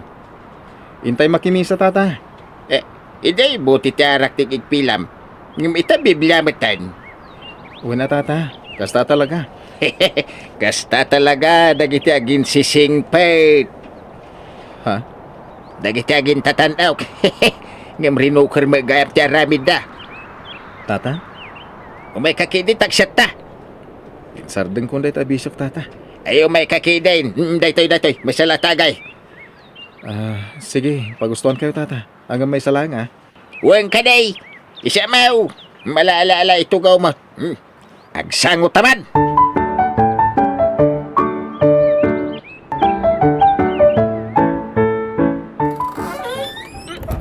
Intay makimisa, Tata. Eh, idi, buti ti arak ti igpilam. Ngem ita, Biblia metten. Wen a, Tata. Kasta talaga. Kasta talaga dagiti aginsisingpet. Ha? Dagiti agintatan-ok. Ngem rinuker met gayam ti aramidda. Tata? Umayka ketdi, ta agsiatta. Insardengkon dayta a bisiok, Tata. Ay, umayka ketdi. Mm, daytoy, daytoy. Masalatagay. Ah, sige, pagustuankayo, Tata. Ngem maysa laeng, a. Wen kadi, isamaw, malaala-ala itugaw mo. Hmm. Agsango ta man.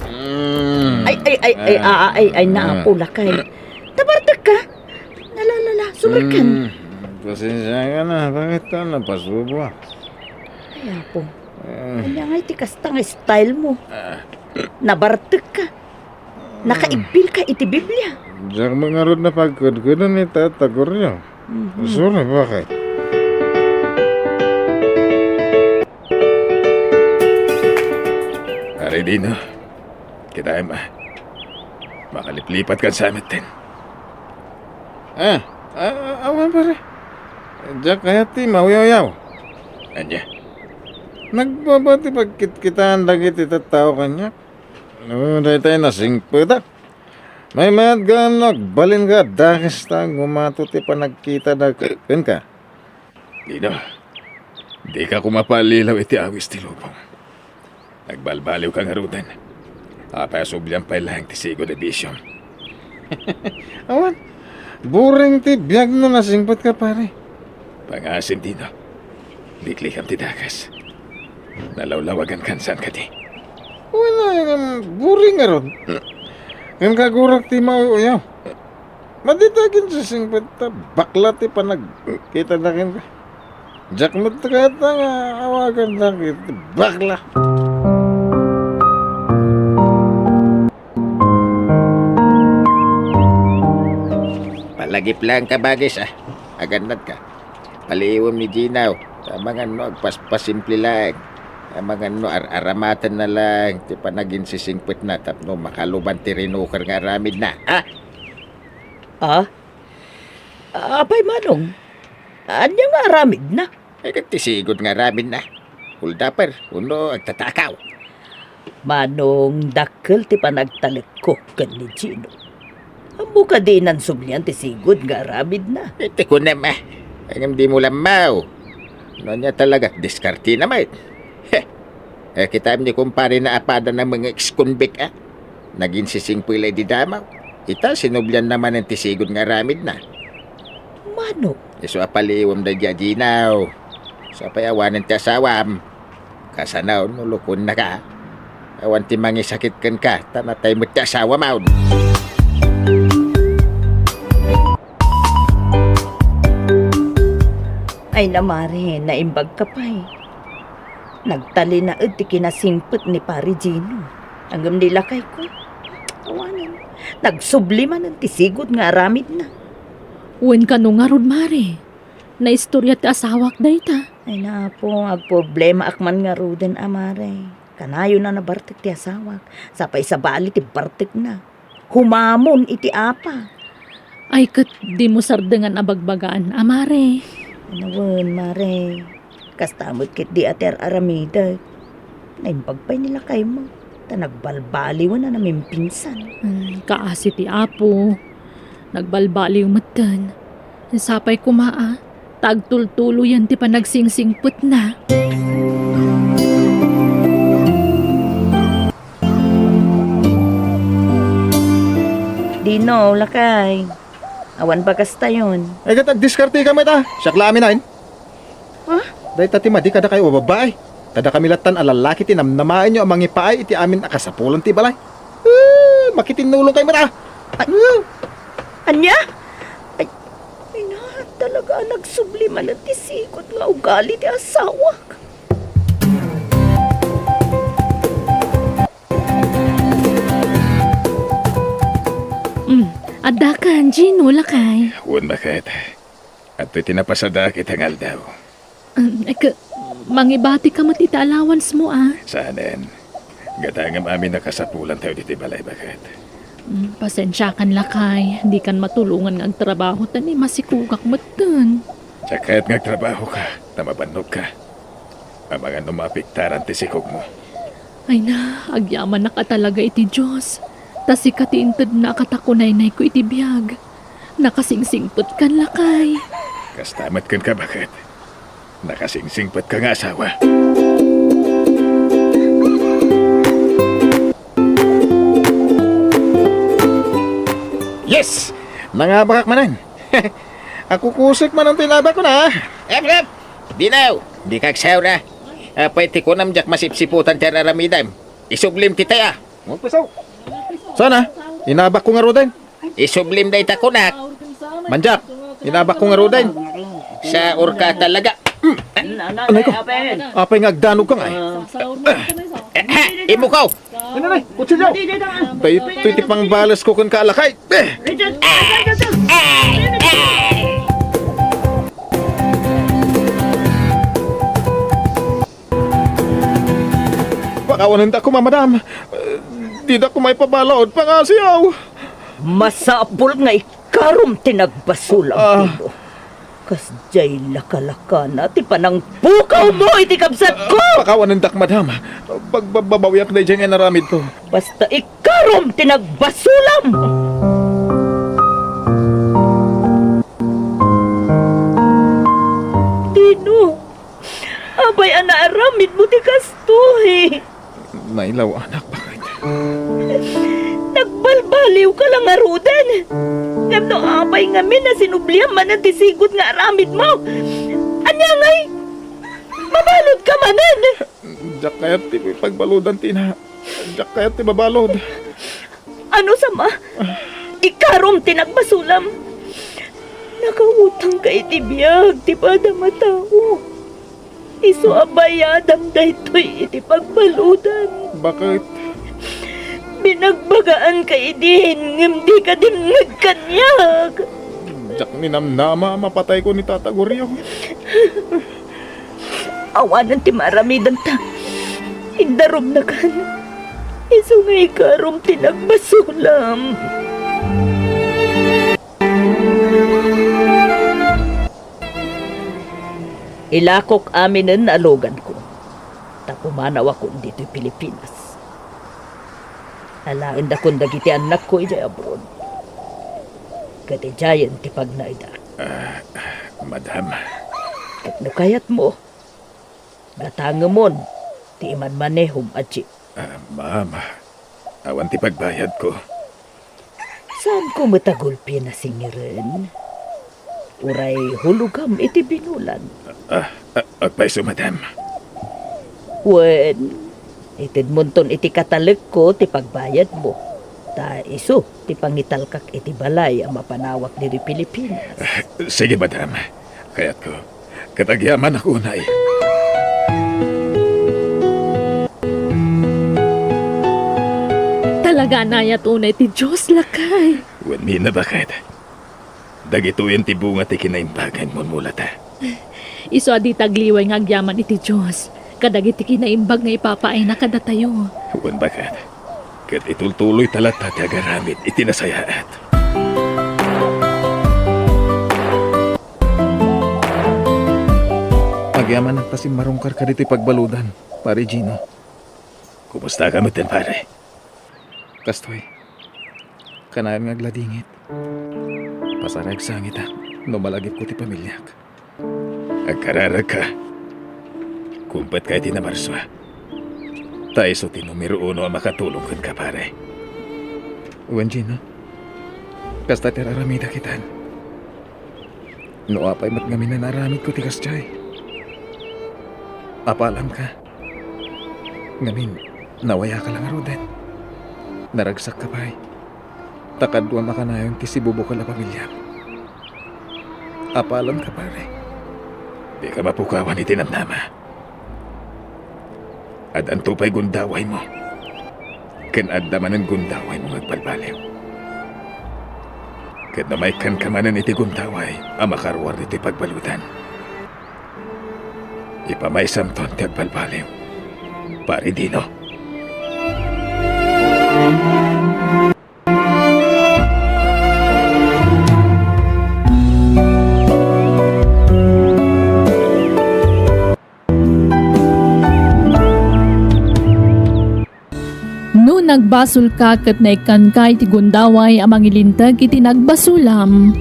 Mm. Ay, ay, ay, ay, Ah. ah, ay, ay, Ah. naapo lakay. Nabartek ka? Nalalala, sumerkan. Mm. Pasensya ka na. Bakit ka napasubo? Ay, apo. Ah. Ania nga iti kasta nga style mo? Ah. Nabartek ka. Nakaibbil ka iti Biblia. Diak man ngarud napagkudkudan ni Tata Goryo. Mhm. Sorry, bakit? Ari Dino, kita, Emma. Makaliplipat kan sa amin, ten. Ah, ah, ah, awan, pare. Diak kayat ti mauyawyaw. Ania? Nagbaba ti pagkitkitaan dagiti tattao kaniak. No, daytay nasingpetak. Maymayat gayam no agbalinka a dakes ta gumato ti panagkitada kenka. Dino, dika koma pallilaw iti awis ti lubong. Nagbalbaliwka ngaruden. Apay a subliam pay laeng ti sigud a bisiom? Awan, boring ti biag no nasingpetka, pare. Pangasim, Dino. Liklikam ti dakes. Nalawlawagankan, saan kadi? Wala, ngem boring ngarud. Ngem kagurak ti mauyaw. Madita kin sisingpet ta bakla ti panagkitada kenka. Diak met kayat nga awagan dagiti bakla. Palagip laeng ka, Bagis, a. Agannadka. Paliiwem ni Ginaw. Amangan no agpaspasimple laeng. Amangan no ar-aramatenna laeng ti panaginsisingpetna tapno makaluban ti rinuker nga aramidna. Ha? Ah? Apay, Manong? Ania nga aramidna? Ay, ket ti sigud nga aramidna. Holdaper, wenno agtatakaw. Manong, dakkel ti panagtalekko ken ni Gino. Ammo kadi nan sublian ti sigud nga aramidna? Iti kunam, a. Ngem dimo lammaw. No ania talaga, diskartena met. Heh. Eh, kitaem ni kumparena a pada na mga ex-convict, a. Naginsisingpet la idi damaw. Ita, sinublianna manen ti sigud nga aramidna. Mano? Isu a paliiwem daydi a Ginaw. Sa pay awanen ti asawam. Kasano no lukonnaka? Awan ti mangisakit kenka, ta natay met ti asawam. Ay na, Mare, naimbagka pay. Nagtalinaed ti kinasingpet ni Pari Gino. Ngem ni lakayko, awanen. Nagsubli manen ti sigud nga aramidna. Wen kano ngarud, Mare? Naistorya ti asawak dayta. Ay na, Apo, agproblemaak man ngaruden a, Mare. Kanayon a nabartek ti asawak. Sa pay sabali ti bartekna. Humamon iti apa. Ay, ket dimo sardengan a bagbagaan a, Mare. Ano wen, Mare? Kasta met ketdi a ti ar-aramidek. Naimbag pay ni lakaymo, ta nagbalbaliwen a namimpinsan. Hmm, kaasi ti Apo. Nagbalbaliw metten. Sapay koma a, ta agtultuloyen ti panagsingsingsingpetna. Dino, lakay. Awan bagas tayon. Ay, ket agdiskarteka met a. Siak la amin ayn. Ha? Dayta ti madi kadakayo a babbai. Ta dakami lattan a lallaki ti namnamaenyo a mangipaay iti amin a kasapulan ti balay. Eh, makitinnulongkayo met a. Ay. Eh. Ania? Ay, ay na, talaga a nagsubli manen ti sigud nga ugali ti asawak. Mm, addakan, Gino, lakay. Wen, baket. Adtoy ti napasadaak ita nga aldaw. Um, ek, mangibatika met iti allowance mo, a. Saanen. Gatangem amin a kasapulantayo ditoy balay, baket. Mm, pasensiakan, lakay. Dikan matulongan nga agtrabaho ta ni masikogak metten. Diak kayat nga agtrabahoka, ta mabannogka. Amangan no maapektaran ti sikogmo. Ay na, agyamanak a talaga iti Dios. Ta sika ti intedna a katakunaynayko iti biag. Nakasingsingpetkan, lakay. Kasta met kenka, baket. Nakasingsingpetka nga asawa. Yes! Nangabakak manen. Akukusek manen ti inabakon, a. Ep, ep! Dinaw, dika agsaura. Apay ti kunam diak masipsiputan ti ar-aramidem? Isublim ti taya. Sana, inabakko ngaruden. Isublim dayta kunak. Mandiak, inabakko ngaruden. Saurka talaga. Mm. Anay ko, apay nga agdanogka ngay? Eh, ha, imukaw. Ano na, kutsilyo? Daytoy ti pangbalesko kenka, lakay. Eh. Pakawanenta koma, madam. Eh, dida koma ipabalaod, pangasiaw. Masapul nga ik- ikarom ti nagbasolam, Ah. Tino. Kasdiay lakalakana ti panangpukawmo iti kabsatko! Pakawanendak, madam. Pagbababawiak daydiay nga inaramidko. Basta ikarom ti nagbasolam! Tino, apay a naaramidmo ti kastoy? Nailaw, anak, bakit? Nagbalbaliwka la ngaruden. Ngem no apay ngamin a sinubliam manen ti sigud nga aramidmo, ania ngay? Mabaludka manen! Diak kayat ti pagbaludan, Tina. Diak kayat ti mabalud. Ano sama? Ikarom ti nagbasolam. Nakautangka iti biag ti padam a tao. Isu a bayadam daytoy iti pagbaludan. Bakit? Binagbagaanka idin, ngem dika dimngeg kaniak. Diak ninamnama a mapatayko ni Tata Gorio. Awanen ti maaramidanta. Indarumnakan. Isu nga ikarom ti nagbasolam. Ilakok aminen a luganko, ta pumanawakon ditoy Pilipinas. Alaendakon dagiti annakko idiay abroad. Ket idiayen ti pagnaedak. Ah, madam. Ket no kayatmo, gatangemon ti imanmanehom a jeep. Ah, ma'am, awan ti pagbayadko. Saanko met a gulpi a singiren? Uray hulogam iti binulan. Ah, ah, agpayso, madam. Wen, itedmonton iti katalekko ti pagbayadmo, ta isu ti pangitalkak iti balay a mapanawak ditoy Pilipinas. Ah, sige, madam. Kayatko. Ket agyamanak unay. Talaga a nayat unay ti Dios, lakay. Wen, Mina, bakit? Dagitoyen ti bunga ti kinaimbag nga immulmulata. Isu a dita agliway nga agyaman iti Dios kadagiti kinaimbag nga ipapaayna kadatayo. Wen, bakit? Ket itultuloyta latta ti agaramid iti nasayaat. Agyamanak ta simmarungkarka ditoy pagbaludan, Pare Gino. Kumustaka metten, pare? Kastoy, kanayon nga agladingit. Pasaragsangitak no malagipko ti pamiliak. Agkararagka. Kumpetka iti namarsua. Ta isu ti numero uno a makatulong kenka, pare. Wen, Gino, kasta ti ar-aramidak itan. No apay met ngamin a naaramidko ti kasdiay. Apalanka. Ngamin, nawayaka la ngaruden. Naragsakka pay. Ta kaduam a kanayon ti sibubukel a pamiliam. Apalanka, pare. Dika mapukawan iti namnama. Addanto pay gundawaymo. Ken adda manen gundawaymo nga agbalbaliw. Ket no maikkanka manen iti gundaway a makaruar ditoy pagbaludan, ipamaysamton ti agbalbaliw, Pare Dino. No nagbasolka ket naikkanka iti gundaway a mangilinteg iti nagbasolam,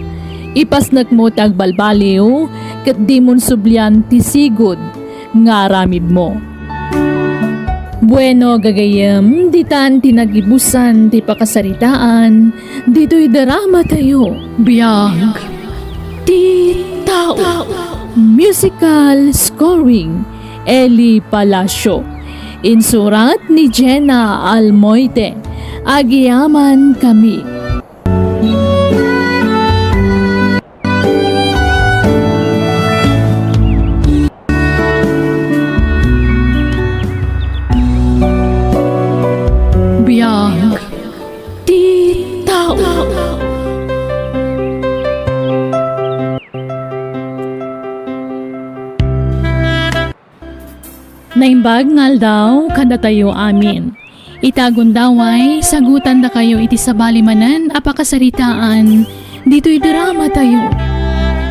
ipasnekmo ti agbalbaliw ket dimon sublian ti sigud nga aramidmo. Bueno, gagayyem, ditan ti nagibusan ti pakasaritaan ditoy dramatayo. Biag ti tao. Musical scoring, Eli Palacio. Insurat ni Jenna Almoite. Agyamankami. Biag ti tao. Naimbag nga aldaw kadatayo amin. Ita gundaway, sagutandakayo iti sabali manen a pakasaritaan Ditoy drama tayo,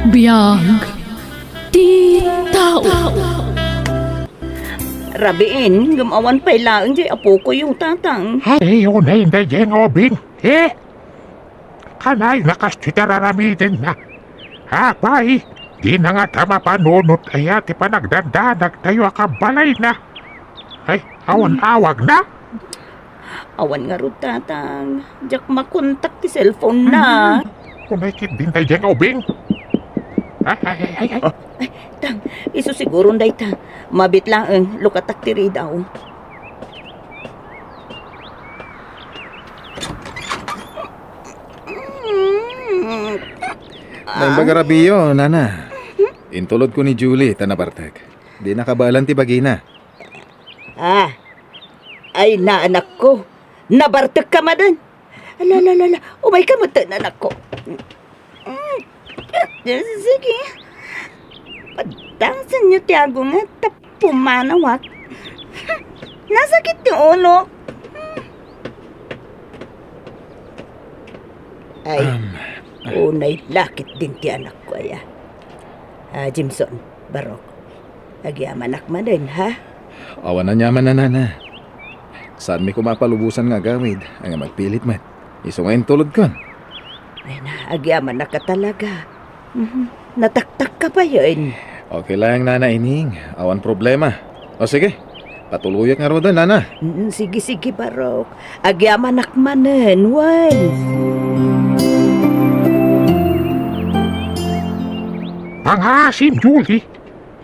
biag ti tao. Rabiin, ngem awan pay laeng jay apokoyo, Tatang. Ay, unay na jay nga ubing, eh? Kanay na kas ti tararamidenna. Apay, di na nga ta mapanunot aya ti panagdandanag tayo a kabalayna. Ay, awan awag na? Awan ngarud, Tatang. Diak makontak ti cellphone na. Unay ket din tay diay nga ubing. Ay, ay, ay, ay, ay. Ay, Tang, isu siguron dayta. Mabit laeng, lukatak ti ridaw. Naimbag a rabiyo, nana. Intulod ko ni Julie ta nabartek. Di nakabaelan ti bagina. Ah, ay, naanakko. Nabartek ka manen. Ala, ala, ala, ala. Umay ka met, anakko. Mm. Sige. Padasenyo ti agunget ta pumanawak. Nasakit ti ulo. Ay, Um, unay lakit din ti anakko, aya. Ah, Jimson, Barok. Agyamanak manen, ha? Awan aniaman, nana. Saanmi koma a palubosan nga agawid, nga agpilit met. Isu nga intulodkon. Ay na, agyamanak a talaga. Mhm. Nataktak ka payen. Okay lang, Nana Ining. Awan problema. O sige, patuloyak ngaruden, Nana. Mm, sige, sige, Barok. Agyamanak manen, wen. Pangaasim, Julie.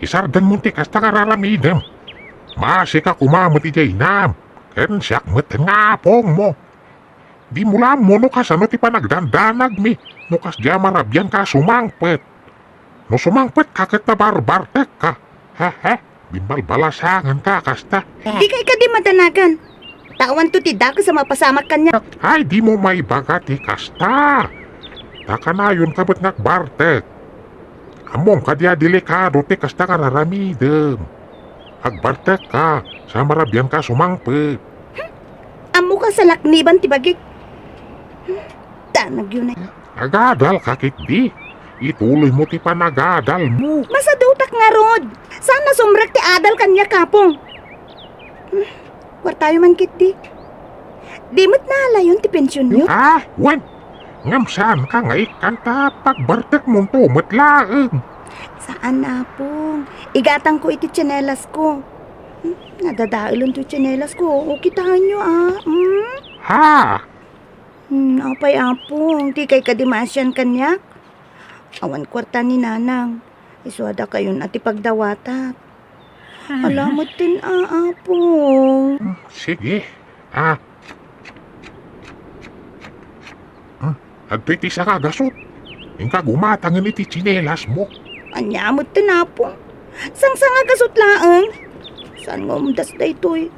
Isardengmo ti kasta nga ar-aramidem. Maasika koma met idiay inam, ken siak met nga apongmo. Dimo la ammo no kasano ti panagdandanagmi, no kasdiay a marabianka a sumangpet. No sumangpetka ket nabarbartekka. Hehe, bimbalbalasangenka a kasta. Dikay kadi madanagan. Ta awanto ti dakes a mapasamak kaniak. Ay, dimo maibaga ti kasta. Ta kanayonka met nga agbartek. Ammom kadi a delikado ti kasta nga ar-aramidem. Agbartekka, sa marabianka a sumangpet. Ammoka a salakniban ti bagik. Danagyo na. Agadalka ketdi. Ituloymo ti panagadalmo. Masadutak ngarud. Saan a sumrek ti adal kaniak, Apong. Kuartayo man ketdi. Di met naalayon ti pensionyo? Ah, wen. Ngem saanka nga ikkan ta pagbartekmonto met laeng. Saan, Apong. Igatangko iti tienelasko. Hmm, nadadaelen toy tienelasko. O, kitaenyo, a. Hmm? Ha? Hmm, apay, Apong. Dikay kadi maasian kaniak? Awan kuarta ni Nanang. Isu a dakayon a ti pagdawatak. Ala metten, a, Apong. Sige. Ah. Hmm, adtoy ti sanga a gasut. Inka gumatangen iti tsinelasmo. Ania metten, Apong? Sangsanga a gasut laeng. Saan nga umdas daytoy?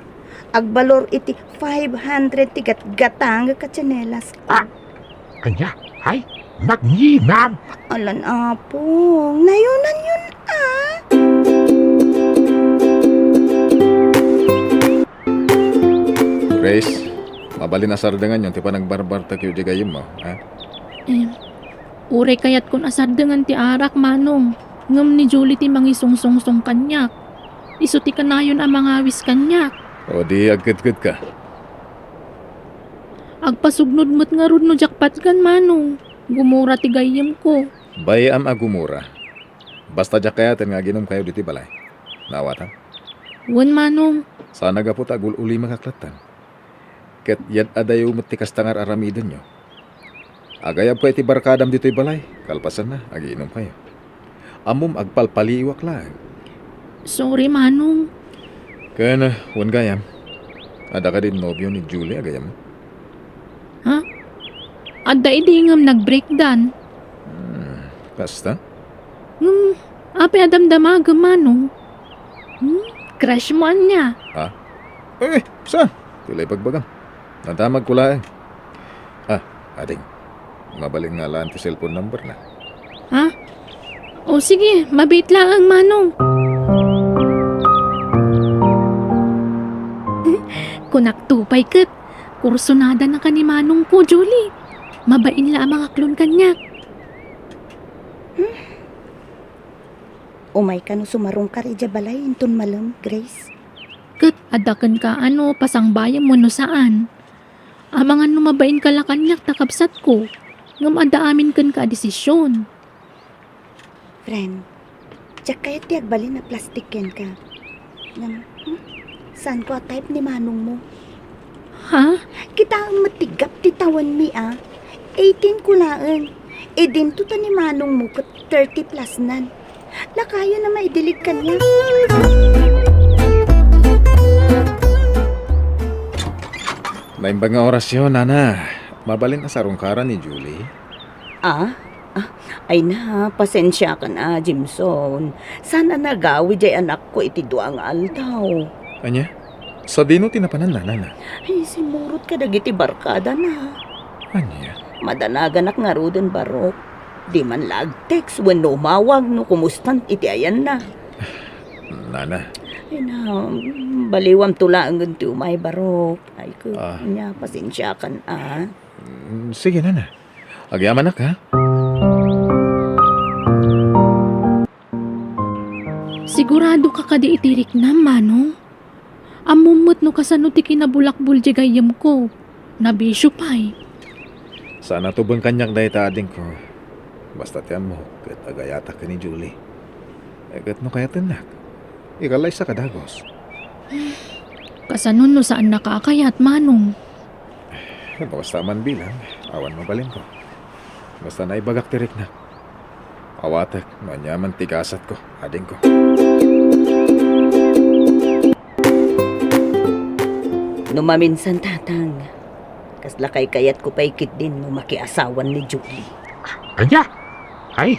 Agbalor iti five hundred ti gatgatangek a tsinelas. Ah! Ania? Ay, nagnginam! Alan, Apong, nayonanyon, a. Grace, mabalin a sardenganyon ti panagbarbartekyo idiay gayyemmo, a? Em, uray kayatkon a sardengan ti arak, Manong. Ngem ni Julie ti mangisungsongsong kaniak. Isu ti kanayon a mangawis kaniak. O di agkedkedka. Agpasugnod met ngarud no diak patgan, Manong. Gumura ti gayyemko. Bay-am a gumura. Basta diak kayaten nga aginumkayo ditoy balay. Naawatam? Wen, Manong. Saan a gapu ta agul-ulimek a klattan. Ket yad-adayo met ti kasta nga ar-aramidenyo. Agayabka iti barkadam ditoy balay, kalpasanna, agiinumkayo. Ammom, agpalpaliiwak laeng. Sorry, Manong. Ken, wen gayam, adda kadi nobio ni Julie a gayyemmo? Ha? Adda idi ngem nag-breakdan. Hmm, kasta? Ngem, apay a damdamagem, Manong? Hmm? Crush mo ania? Ha? Eh, saan? Ti la ibagbagam. Nadamagko laeng. Ah, ading. Mabalin nga alaan ti cellphone number na. Ha? O sige, mabiit laeng, Manong. Kunak to pay ket, kursunada na ka ni Manong ko, Julie. Mabain la a mangaklon kaniak. Umayka no sumarungkar idiay balay inton malem, Grace. Ket adda kenka a no pasangbayem wenno saan. Amangan no mabainka la kaniak ta kabsatko, ngem adda amin kenka a desisyon. Friend, diak kayat ti agbalin a plastik kenka. Ngem, hmm? Saanko a type ni manongmo. Ha? Kitaem met ti gap ti tawenmi a. Eighteen ko laeng. E dinto ta ni manongmo ket thirty plus nan. Lakayon a maidilig kaniak. Naimbag nga orasyo, nana. Mabalin a sarungkaran ni Julie? Ah? Ah, ay na, pasensiakan a, Jimson. Saan a nagawi diay anakko iti dua nga aldaw? Ania? Sadino ti napanan, nana? Ay, simurot kadagiti barkadana. Ania? Madanaganak ngaruden, Barok. Di man la agtext wenno umawag no kumustan iti ayanna. Nana. Ay na, baliwamto laengen ti umay, Barok. Ay, ko, Ah. nia, pasensiakan a. Mm, sige, nana. Agyamanak, ha? Sigurado ka kadi iti riknam, manong? Ammom met no kasano ti kinabulakbol diay gayyemko. Nabisio pay. Saan a tubeng kaniak dayta, adingko. Basta ti ammok, ket agayatak ken ni Julie. E, ket no kayatennak, ikallaysaka dagus. Kasano no saannaka a kayat, manong? No kasta man bilang, awan mabalinko. Basta naibagak ti riknak. Awatek no aniaman ti gasatko, adingko. No maminsan, tatang, kasla kaykayatko pay ketdin no makiasawan ni Julie. Ania? Ay,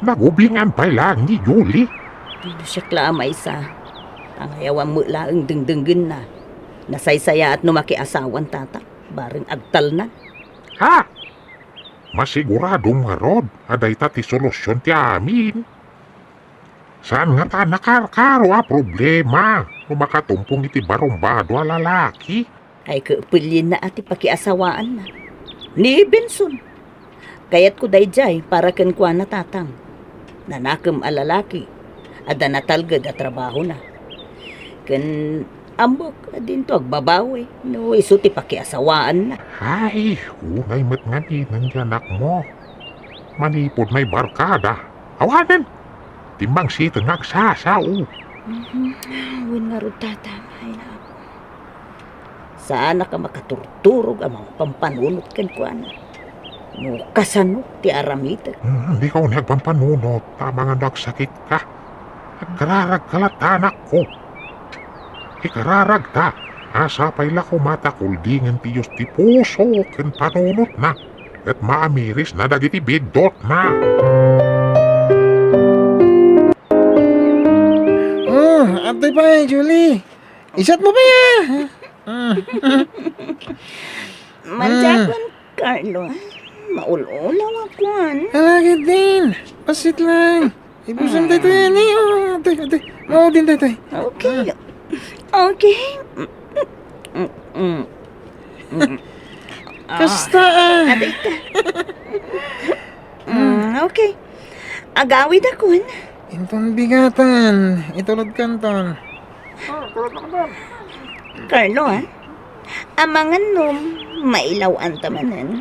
nagublingan pay laeng ni Julie. No siak la a maysa, ta ngayawan met laeng dengdenggenna. Nasaysayaat no makiasawan, tatang, bareng agtalnan. Ha? Masiguradom ngarud a dayta ti solusion ti amin. Saan ngata a nakarkaro a problema no makatumpong iti barumbado a lalaki? Ay, kapelenna a ti pakiasawaanna. Ni Benson. Kayatko daydiay para kenkuana, tatang. Nanakem a lalaki. Adda natalged a trabahona. Ken ammok a dinto agbabawi no isu ti pakiasawaanna. Ay, unay met ngaminen ti anakmo. Manipud naibarkada. Awanen! Timmangsiten nga agsasao. Mhm. Wen ngarud, tatang. Ay, naku. Saanak a makaturturog a mangpampanunot kenkuana. No kasano ti aramidek? Hmm, dika unay agpampanunot, ta amangan no agsakitka. Agkararagka latta, anakko. Ikararagta, a sapay la koma ta kuldingen ti Dios ti puso ken panunotna, ket maamirisna dagiti biddutna. Oh, adtoy pay, Julie. Isat mo pay, ah. Mm. Manjakon, Carlo. Maul-ulaw ako, ah. Ala, ketdin. Pasit lang. Ibusom tayo yan, eh. Oh, ate, ate. Maudin tayo, tayo. Okay. Okay. Mm, mm, mm. Kasta, ah. Aray ka. Mm, okay. Agawid akon. Inton bigatan, itulod kanton. Carlo, ah? Amangan no mailaw-anta manen.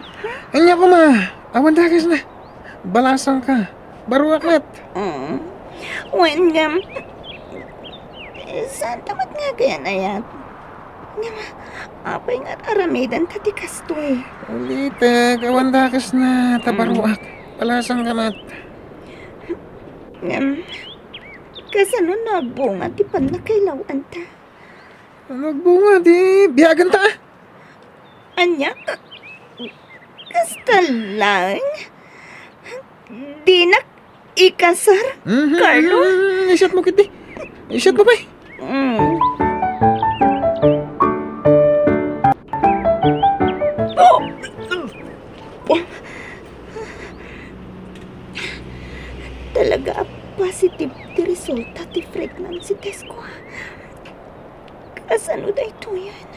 Ania koma, awan dakes na. Balasang ka. Baruak met. Mm. Wen ngem, saan ta met nga agayan-ayat? Ngem, apay nga aramiden ta ti kastoy? Ulitek, awan dakes na. Ta baruak. Balasang ka met. Ngem, kasano no agbunga ti pannakailaw-anta? Ano agbunga? Di biagen ta, ah. Ania? Kasta laeng? Dinak ikasar, mhm, Carlo? Mhm, isyat mo, kiti. Isyat mo, bay. Mm. Oh! Talaga a positive ti resulta ti pregnancy test ko, ah. Kasano daytoyen?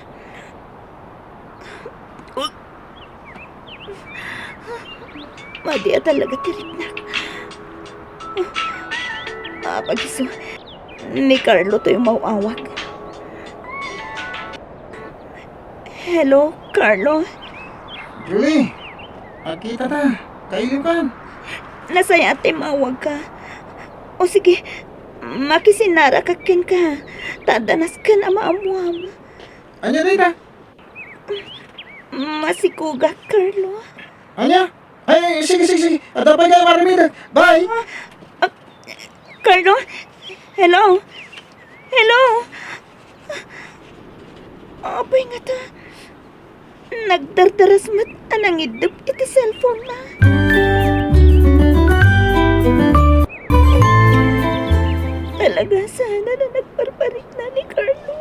Madi a talaga ti riknak. Apagiso, ni Carlo toy umaw-awag. Hello, Carlo. Julie, agkita ta. Kailiwkan. Nasayaat ti mawagka. O sige, makisinarak kenka. Ta adda nasken a maammuam. Ania dayta? Masikugak, Carlo. Ania? Ay, sige, sige, sige. Adda pay nga aramidek. Bye. Ah, Carlo? Hello? Hello? Apay ngata? Nagdardaras met a nangiddep iti cellphone-na. Talaga sana a nagparparikna ni Carlo.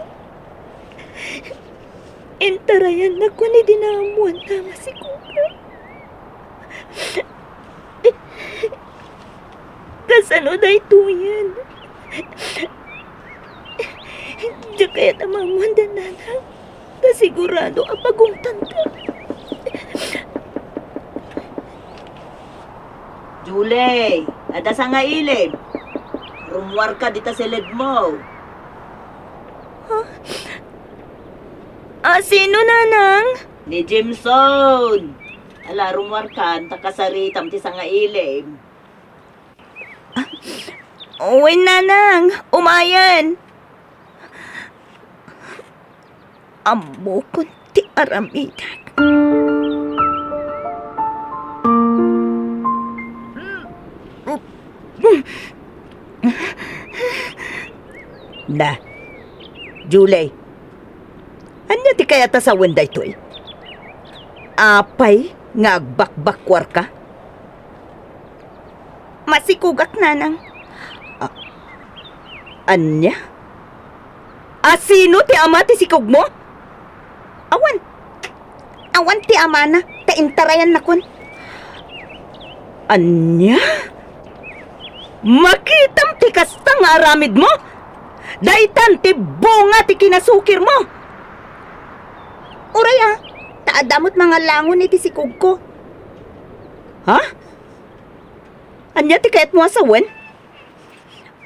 Intarayannakon idi naammoanna a masikugak. Kasano daytoyen? Diak kayat a maammoanda, nanang. Ta sigurado a pagungtanta. Julie, adda sangailim. Rummuarka dita siledmo. Ha? Ah, sino, nanang? Ni Jimson. Ala, rummuarkan, ta kasaritam ti sangailim. Wen, nanang, umayen. Ammokon ti aramidek. Na, Julie, ania ti kayat a sawen daytoy? Apay nga agbakbakkuarka? Masikugak, nanang. A-, ania? A sino ti ama ti sikugmo? Awan. Awan ti amana, ta intarayannakon. Ania? Makitam ti kasta nga aramidmo? Daytan ti bunga ti kinasukirmo. Uray a, ta adda met mangalangon iti sikugko. Ha? Ania ti kayatmo a sawen?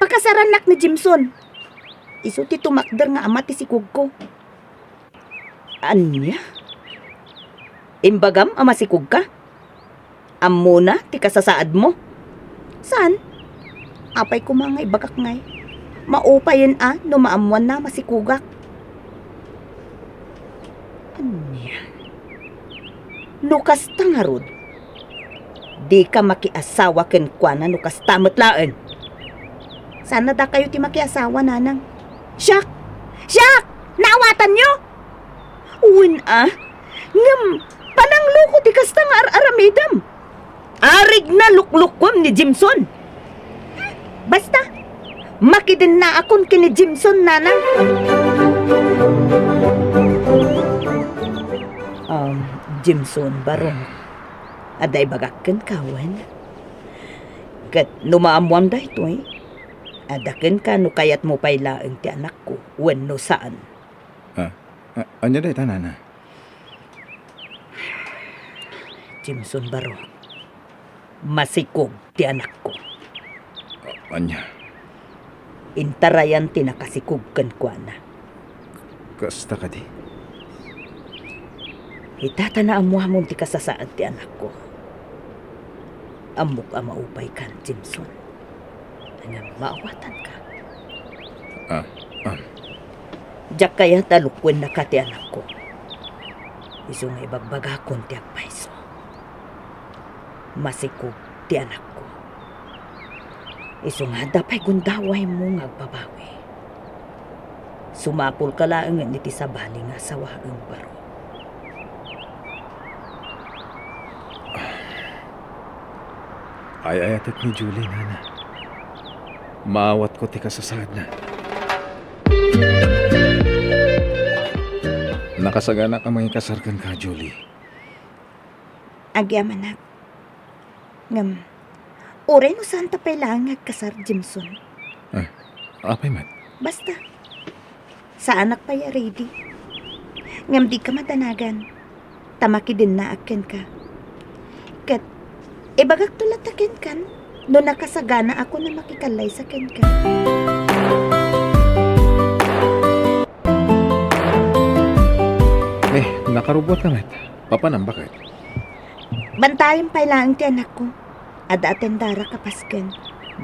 Pakasarannak ni Jimson. Isu ti tumakder nga ama ti sikugko. Ania? Imbagam a masikugka? Ammona ti kasasaadmo? Saan? Apay koma nga ibagak ngay, maupayen a no maammoanna a masikugak. Ania? No kasta ngarud, dika makiasawa kenkuana no kasta met laeng. Saan a dakayo ti makiasawa, nanang. Siak! Siak! Naawatanyo? Wen a, ngem panangloko ti kasta nga ar-aramidem. Arigna luklukuem ni Jimson. Basta, makidennaakon ken ni Jimson, nanang. Um, Jimson, Barong, adda ibagak kenka wen? Ket no maammoam daytoy, adda kenka no kayatmo pay laeng ti anakko wenno saan. Ah, a-, ania dayta, nana? Jimson Barong, masikog ti anakko. A-, ania? Intarayan ti nakasikog kenkuana. Kasta kadi? Ita ta naammuamon ti kasasaad ti anakko. Ammok a maupaykan, Jimson. Ngem maawatanka. Ah, ah. Diak kayat a lukuennaka ti anakko. Isu nga ibagbagakon ti agpayso. Masikog ti anakko. Isu nga adda pay gundawaymo nga agbabawi. Sumapulka laengen iti sabali nga asawaem, Barong. Ay-ayatek ni Julie, nana. Maawatko ti kasasaadna. Nakasaganak a mangikasar kenka, Julie. Agyamanak. Ngem, uray no saanta pay laeng nga agkasar, Jimson. Ah, apay met? Basta, saanak pay a ready. Ngem dika madanagan, ta makidennaak kenka. Ket, ibagakto latta kenkan, no nakasaganaakon a makikallaysa kenka. Eh, nakarubuat ka met. Papanam, baket? Bantayen pay laeng ti anakko. Adda atendara kapasken.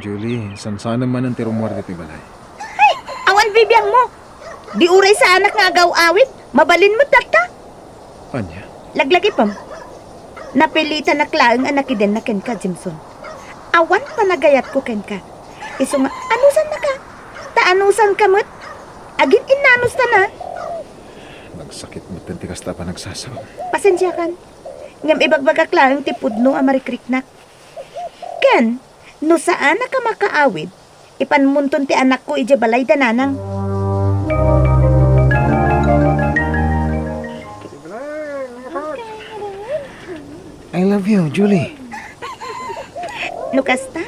Julie, sansanem manen ti rummuar ditoy balay. Ay! Awan bibiangmo! Di uray saanak nga agaw-awid, mabalin met latta. Ania? Laglagipem. Napilitanak laeng a nakidenna kenka, Jimson. Awan panagayatko kenka. Isu nga, anusannaka? Ta anusanka met? Agin-innanustana? Nagsakit met ti kasta a panagsasao. Pasensiakan. Ngem ibagbagak laeng ti pudno a marikriknak. Ken, no saanak a makaawid, ipanmonton ti anakko idiay balay da nanang. I love you, Julie. No kasta,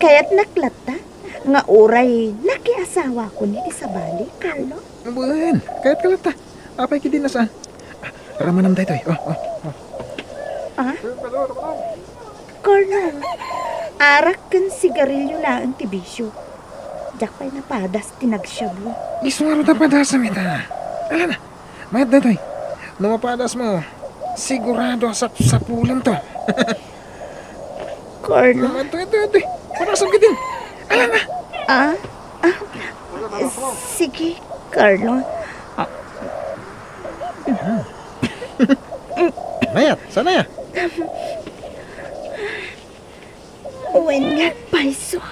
kayatnak latta nga uray nakiasawakon iti sabali, Carlo? Wen, kayatka latta. Apay ketdi no saan? Ah, ramanam daytoy. Oh, oh, oh. Ah? Carlo, arak ken sigarilyo laeng ti bisio. Diak pay napadas ti nagshabu. Isu ngarud a padasam ita. Ala na, mayat daytoy. No mapadasmo, sigurado a sapsapulemto. Carlo. Ante, ante, ante. Padasam ketdin. Ala na. Ah? Ah? Sige, Carlo. Ah. Mayat, saan aya? Wen nga agpayso.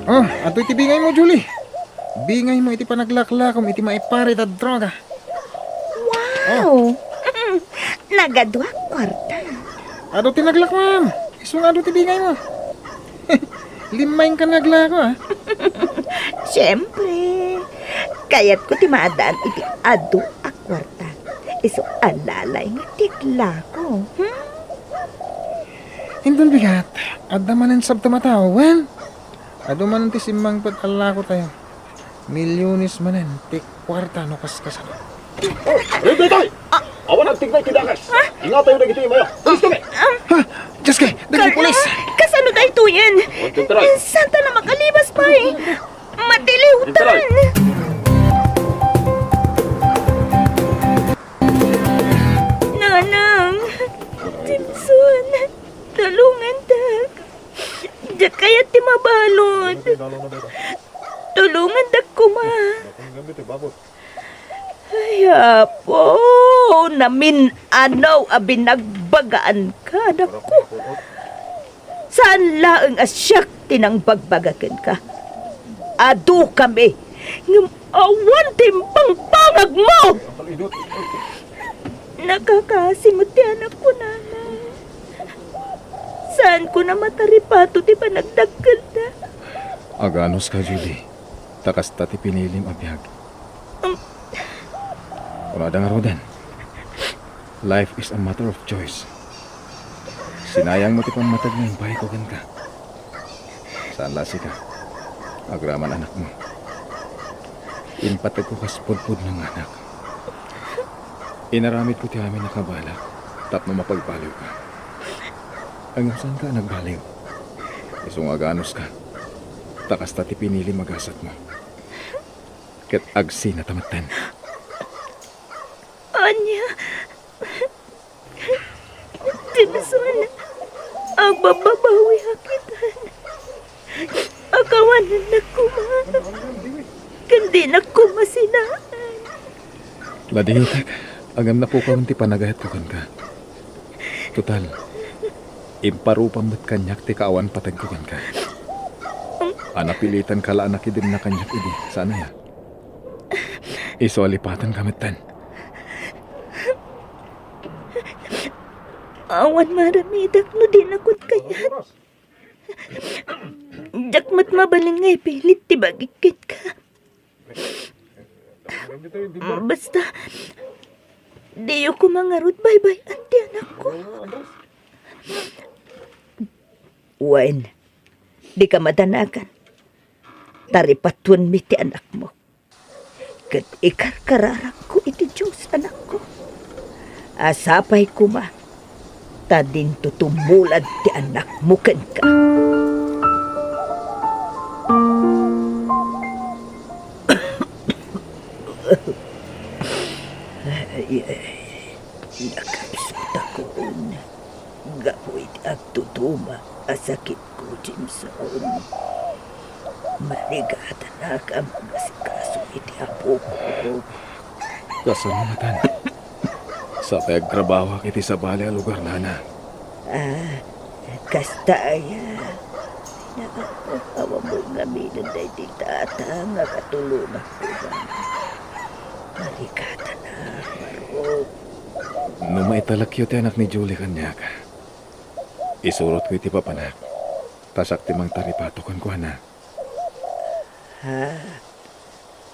Oh, adtoy ti bingaymo, Julie. Bingaymo iti panaglaklakom iti maiparit a droga. Wow! Oh. Nagaduak kuarta. Adu ti naglakuam. Isu nga adu ti bingaymo. Limmaingkan nga aglako, ah. Siyempre. Kayatko ti maaddaan iti adu a kuarta. Isu a lalay nga ti aglako. Hmm? Inton bigat, adda manen sabtem a tao, wen? Adu manen ti simmangpet a lakotayo. Milyones manen ti kuarta no kaskasano. Oh, daytoy! Ah. Awan agtignay ti dakes. Ah. Ingatayo dagiti imaya. Pulis kami. Ah. Ha? Diyos kay, dagiti pulis. Kasano daytoyen? Santa na makalibas pay. Matiliwtan. Nanang, Jimson, tulongandak. Diak kayat ti mabalud. Tulongandak koma. Ay, Apo, namin-anaw a binagbagaan ka, anakko. Saan laeng a siak ti nangbagbaga kenka. Adu kami, ngem awan ti imbangbanagmo. Nakakaasi met ti anakko, Nanang. Saanko a mataripato ti panagdakkelda. Aganuska, Julie, ta kasta ti pinilim a biag. Kunada ngaruden, "Life is a matter of choice." Sinayangmo ti pammateg nga imbayko kenka. Saan la sika, agraman anakmo. Impategko kas pudpudno nga anak. Inaramidko ti amin a kabalak tapno mapagbaliwka. Ngem saanka a nagbaliw. Isu nga aganuska, ta kasta ti pinilim a gasatmo. Ket agsinata metten. Ania? Jimson, agbabbabawiak itan. Akawanannak koma. Ken dinak koma sinaan. Ladiutek, ngem napukawen ti panagayatko kenka. Total, imparupam met kaniak ti kaawan pategko kenka. A napilitanka la a nakidenna kaniak idi, saan aya? Isu a lipatanka metten. Awan maaramidak no dinakon kayat. Diak met mabalin nga ipilit ti bagik kenka. Basta, diyo koma ngarud baybay-an ti anakko. Wen, dika madanagan. Taripatuenmi ti anakmo. Ket ikarkararakko iti Dios, anakko, a sapay koma ta dinto tumulad ti anakmo kenka. Ay, ay, nakapsutakon gapu iti agtutuma a sakitko, Jameson. Marigatanak a magasikaso iti apoko. Kasano ngatan? Sapay agtrabahok iti sabali a lugar, nana. Ah, kasta aya. Awan mo ngamin daydi tata nga katulongan ko. Marigatanak, Marok. No maitalekyo ti anak ni Julie kaniak, isurotko iti papanak, ta siak ti mangtaripato kenkuana. Ha?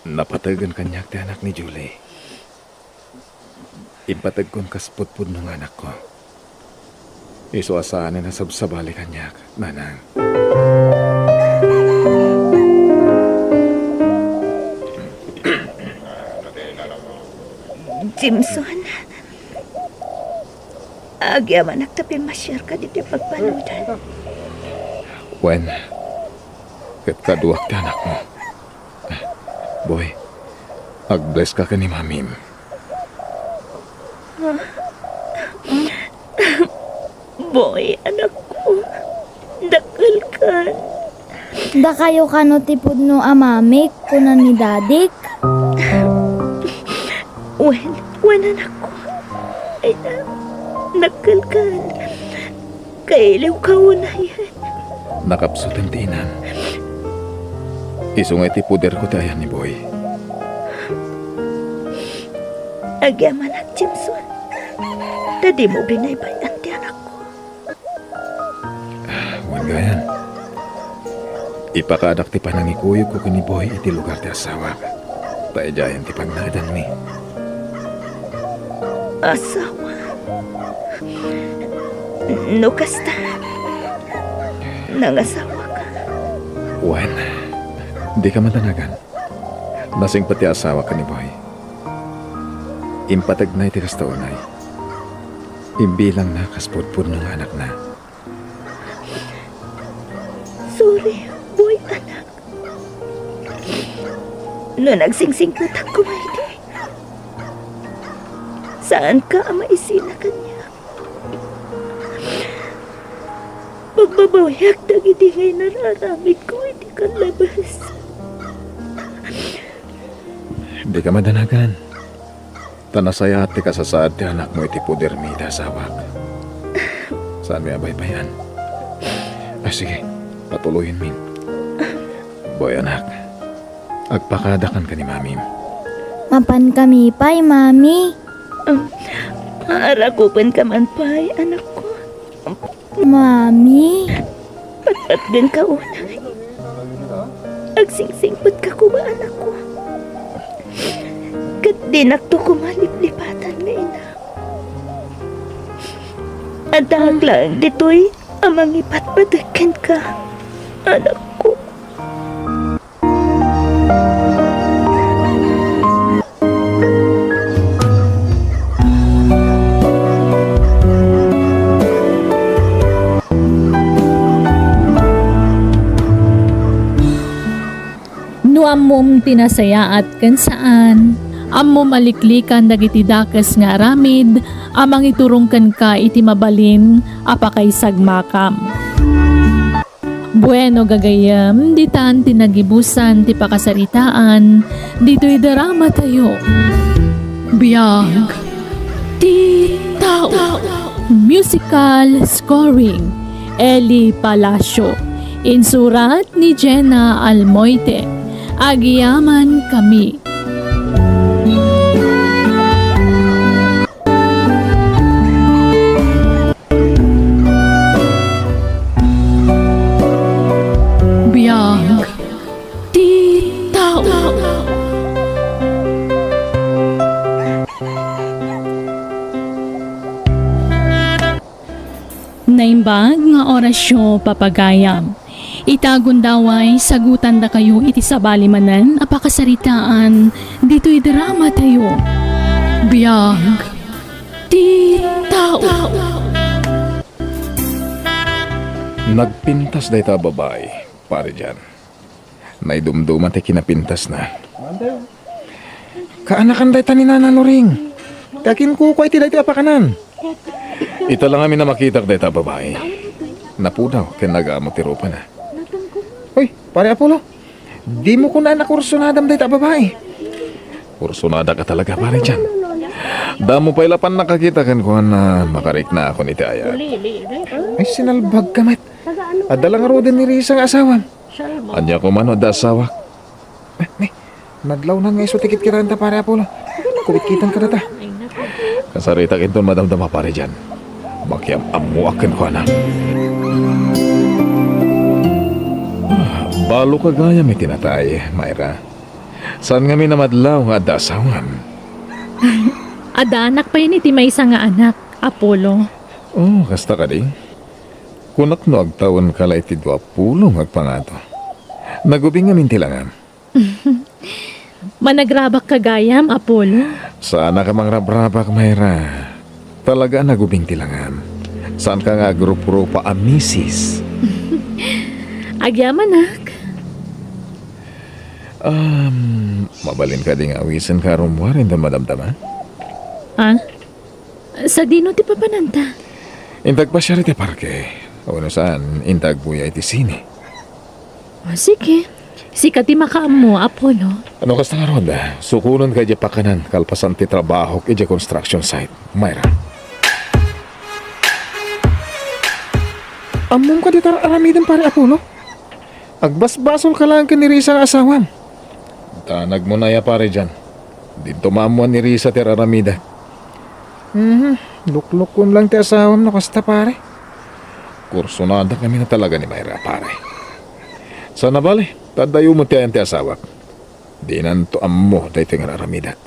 Napategen kaniak ti anak ni Julie. Impategkon kas pudpudno nga anakko. Isu a saanen a sabsabali kaniak, nanang. Jameson, agyamanak ta pimmasiarka ditoy pagbaludan. Wen, ket kaduak ti anakmo. Boy, ag-bless ka ken ni mamim. Boy, anakko, dakkelkan. Dakayo kano ti pudno a mamik, kuna ni dadik. Wen, wen, anakko. Ay, dakkelkan. Kailiwka unayen. Nakapsuten ti inam. Isu nga iti poderko ti ayan ni Boy. Agyamanak, Jameson, ta dimo binaybay-an ti anakko. Wen gayam. Ipakaadak ti panangikuyogko ken ni Boy iti lugar ti asawak. Ta idiayen ti pagnaedanmi. Asawa? No kasta, nangasawaka? Wen, dika madanagan. Nasingpet ti asawak ken ni Boy. Impategna iti kasta unay. Imbilangna kas pudpudno nga anakna. Sorry, Boy, anak. No nagsingsingpetak koma idi, saanka a maisina kaniak. Pagbabawiak dagidi nga inararamidko iti kallabes. Dika madanagan. Ta nasayaat ti kasasaad ti anakmo iti podermi iti asawak. Saanmi a baybay-an. Ah, sige, patuloyenmi. Boy, anak, agpakadakan ken ni mamim. Mapankami pay, Mami. Um, arakupenka man pay, anakko. Mami? Patpatgenka unay. Agsingsingpetka koma, anakko. Ket dinakto koma liplipatan nga ina. Addaak laeng ditoy a mangipatpateg kenka, anakko. No ammom ti nasayaat ken saan, ammom a liklikan dagiti dakes nga aramid a mangiturong kenka iti mabalin a pakaisagmakam. Bueno, gagayyem, ditan ti nagibusan ti pakasaritaan ditoy dramatayo. Biag ti tao. Musical scoring, Eli Palacio. Insurat ni Jenna Almoite. Agyamankami. Biag ti tao. Naimbag nga orasyo, papagayam. Ita gundaway, sagutandakayo iti sabali manen a pakasaritaan ditoy dramatayo. Biag ti tao. Nagpintas dayta a babai, Pare John. Naidumduma ti kinapintasna. Kaanakan dayta ni Nana Loring. Ta kinkukua iti daytoy a pakanan. Ita la ngamin a makitak dayta a babai. Napudaw ken nagamu ti rupana. Hoy, Pare Apollo, dimo kunaan a kursunadam dayta a babai. Kursunadaka talaga, Pare John. Damo pay la pannakakita kenkuana, makariknaakon iti ayat. Ay, sinalbagka met. Adda la ngaruden ni Risa nga asawam. Ania koma no adda asawak? Eh, ni, nadlawnan nga isu ti kitkitaenta, Pare Apollo. Kumitkitan kadata. Kasaritak inton madamdama, Pare John. Makiam-ammoak kenkuana. Ah, balo ka gayam iti natay, Myra. Saan ngamin a madlaw nga adda asawam? Adda anak pay ni ti maysa nga anak, Apollo. Oh, kasta kadi? Kunak no agtawenka la iti dua pulo nga agpangato. Nagubing ngamin ti langam. Managrabak ka gayam, Apollo? Saanka mangrabrabak, Myra. Talaga a nagubing ti langam. Saanka nga agruprupa a misis. Agyamanak. Um, mabalin kadi nga awisenka a rummuar inton madamdama? Ah? Sadino ti papananta? Inta agpasiar iti parke. Wenno saan, inta agbuya iti sine. Ah, sige. Sika ti makaammo, Apollo. No kasta ngarud, sukonenka idiay pakanan kalpasan ti trabahok idiay construction site, Myra. Ammom kadi ti ar-aramidem, Pare Apollo? Agbasbasolka laeng ken ni Risa nga asawam. Danagmon aya, Pare John. Dinto maammoan ni Risa ti ar-aramidek. Mhm, luklukkon laeng ti asawam no kasta, pare. Kursunadakami na talaga ni Myra, pare. Sana bale, ta adda met ti ayan ti asawak. Dinanto ammo daytoy nga ar-aramidek.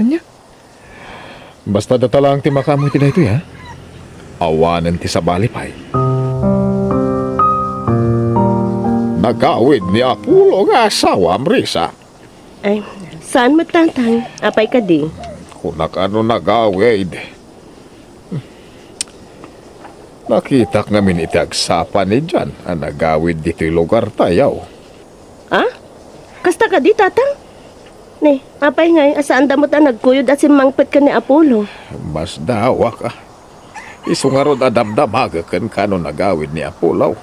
Ania? Basta data laeng ti makaammo iti daytoy, ha? Awanen ti sabali pay. Nagawid ni Apollo nga asawam, Risa. Ay, saan met, Tatang? Apay kadi? Kunak a no nagawid. Nakitak ngamin iti agsapa ni John a nagawid ditoy lugartayo. Ah? Kasta kadi, Tatang? Ni, apay ngay a saanda met a nagkuyog a simmangpet ken ni Apollo? Masdawak, a. Isu ngarud a damdamagek kenka no nagawid ni Apollo.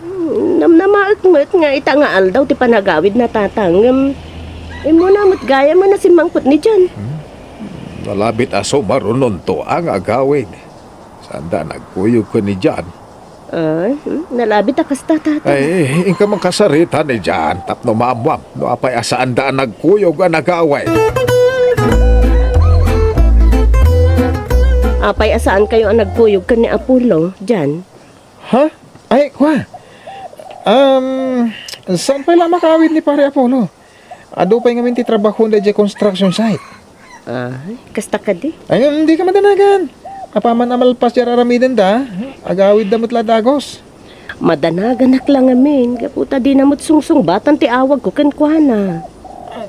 Hmm, namnamaek met nga ita nga aldaw ti panagawidna, Tatang, ngem immuna met gayam a simmangpet ni John. Hmm? Nalabit a sumarunonto a nga agawid. Saanda a nagkuyog ken ni John. Ah, hmm, nalabit a kasta, Tatang. Ay, inka man kasarita ni John tapno maammuam no apay a saanda a nagkuyog a nagawid. Apay a saankayo a nagkuyog ken ni Apollo, John? Ha? Ay, kua. Um, saan pay la makaawid ni Pare Apollo? Adu pay ngamin ti trabahona idiay construction site. Ah, kasta kadi? Ay, dika madanagan. Apaman a malpas ti ar-aramidenda, agawidda met la dagus. Madanaganak la ngamin, gapu ta dina met sungsungbatan ti awagko kenkuana.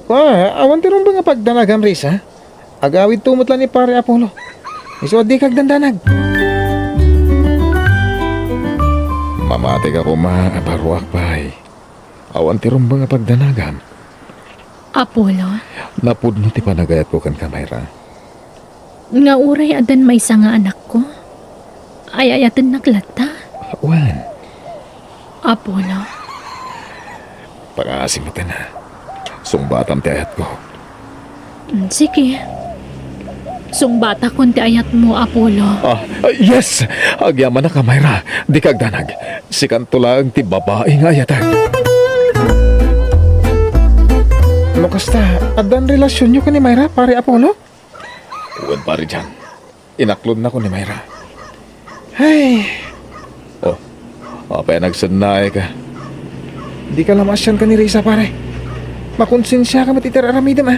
Kua, awan ti rumbeng a pagdanagam, Risa. Agawidto met la ni Pare Apollo. Isu a dika agdandanag. Mamatika koma a barruak pay. Awan ti rumbeng a pagdanagam. Apollo? Napudno ti panagayatko kenka, Myra. Nga uray addan maysa nga anakko, ay-ayatennak latta? Wen. Apollo. Pangaasim met, a. Sungbatam ti ayatko. Mm, sige. Sungbatakon ti ayatmo, Apollo. Ah, ah, yes! Agyamanak, Myra. Dika agdanag. Sikanto laeng ti babai nga ayatek. No kasta, addan relasionyo ken ni Myra, Pare Apollo? Wen, Pare John. Inaklodnakon ni Myra. Ay. Oh, apay a nagsennaayka? Dika la maasian ken ni Risa, pare. Makonsensiaka met iti ar-aramidem, a.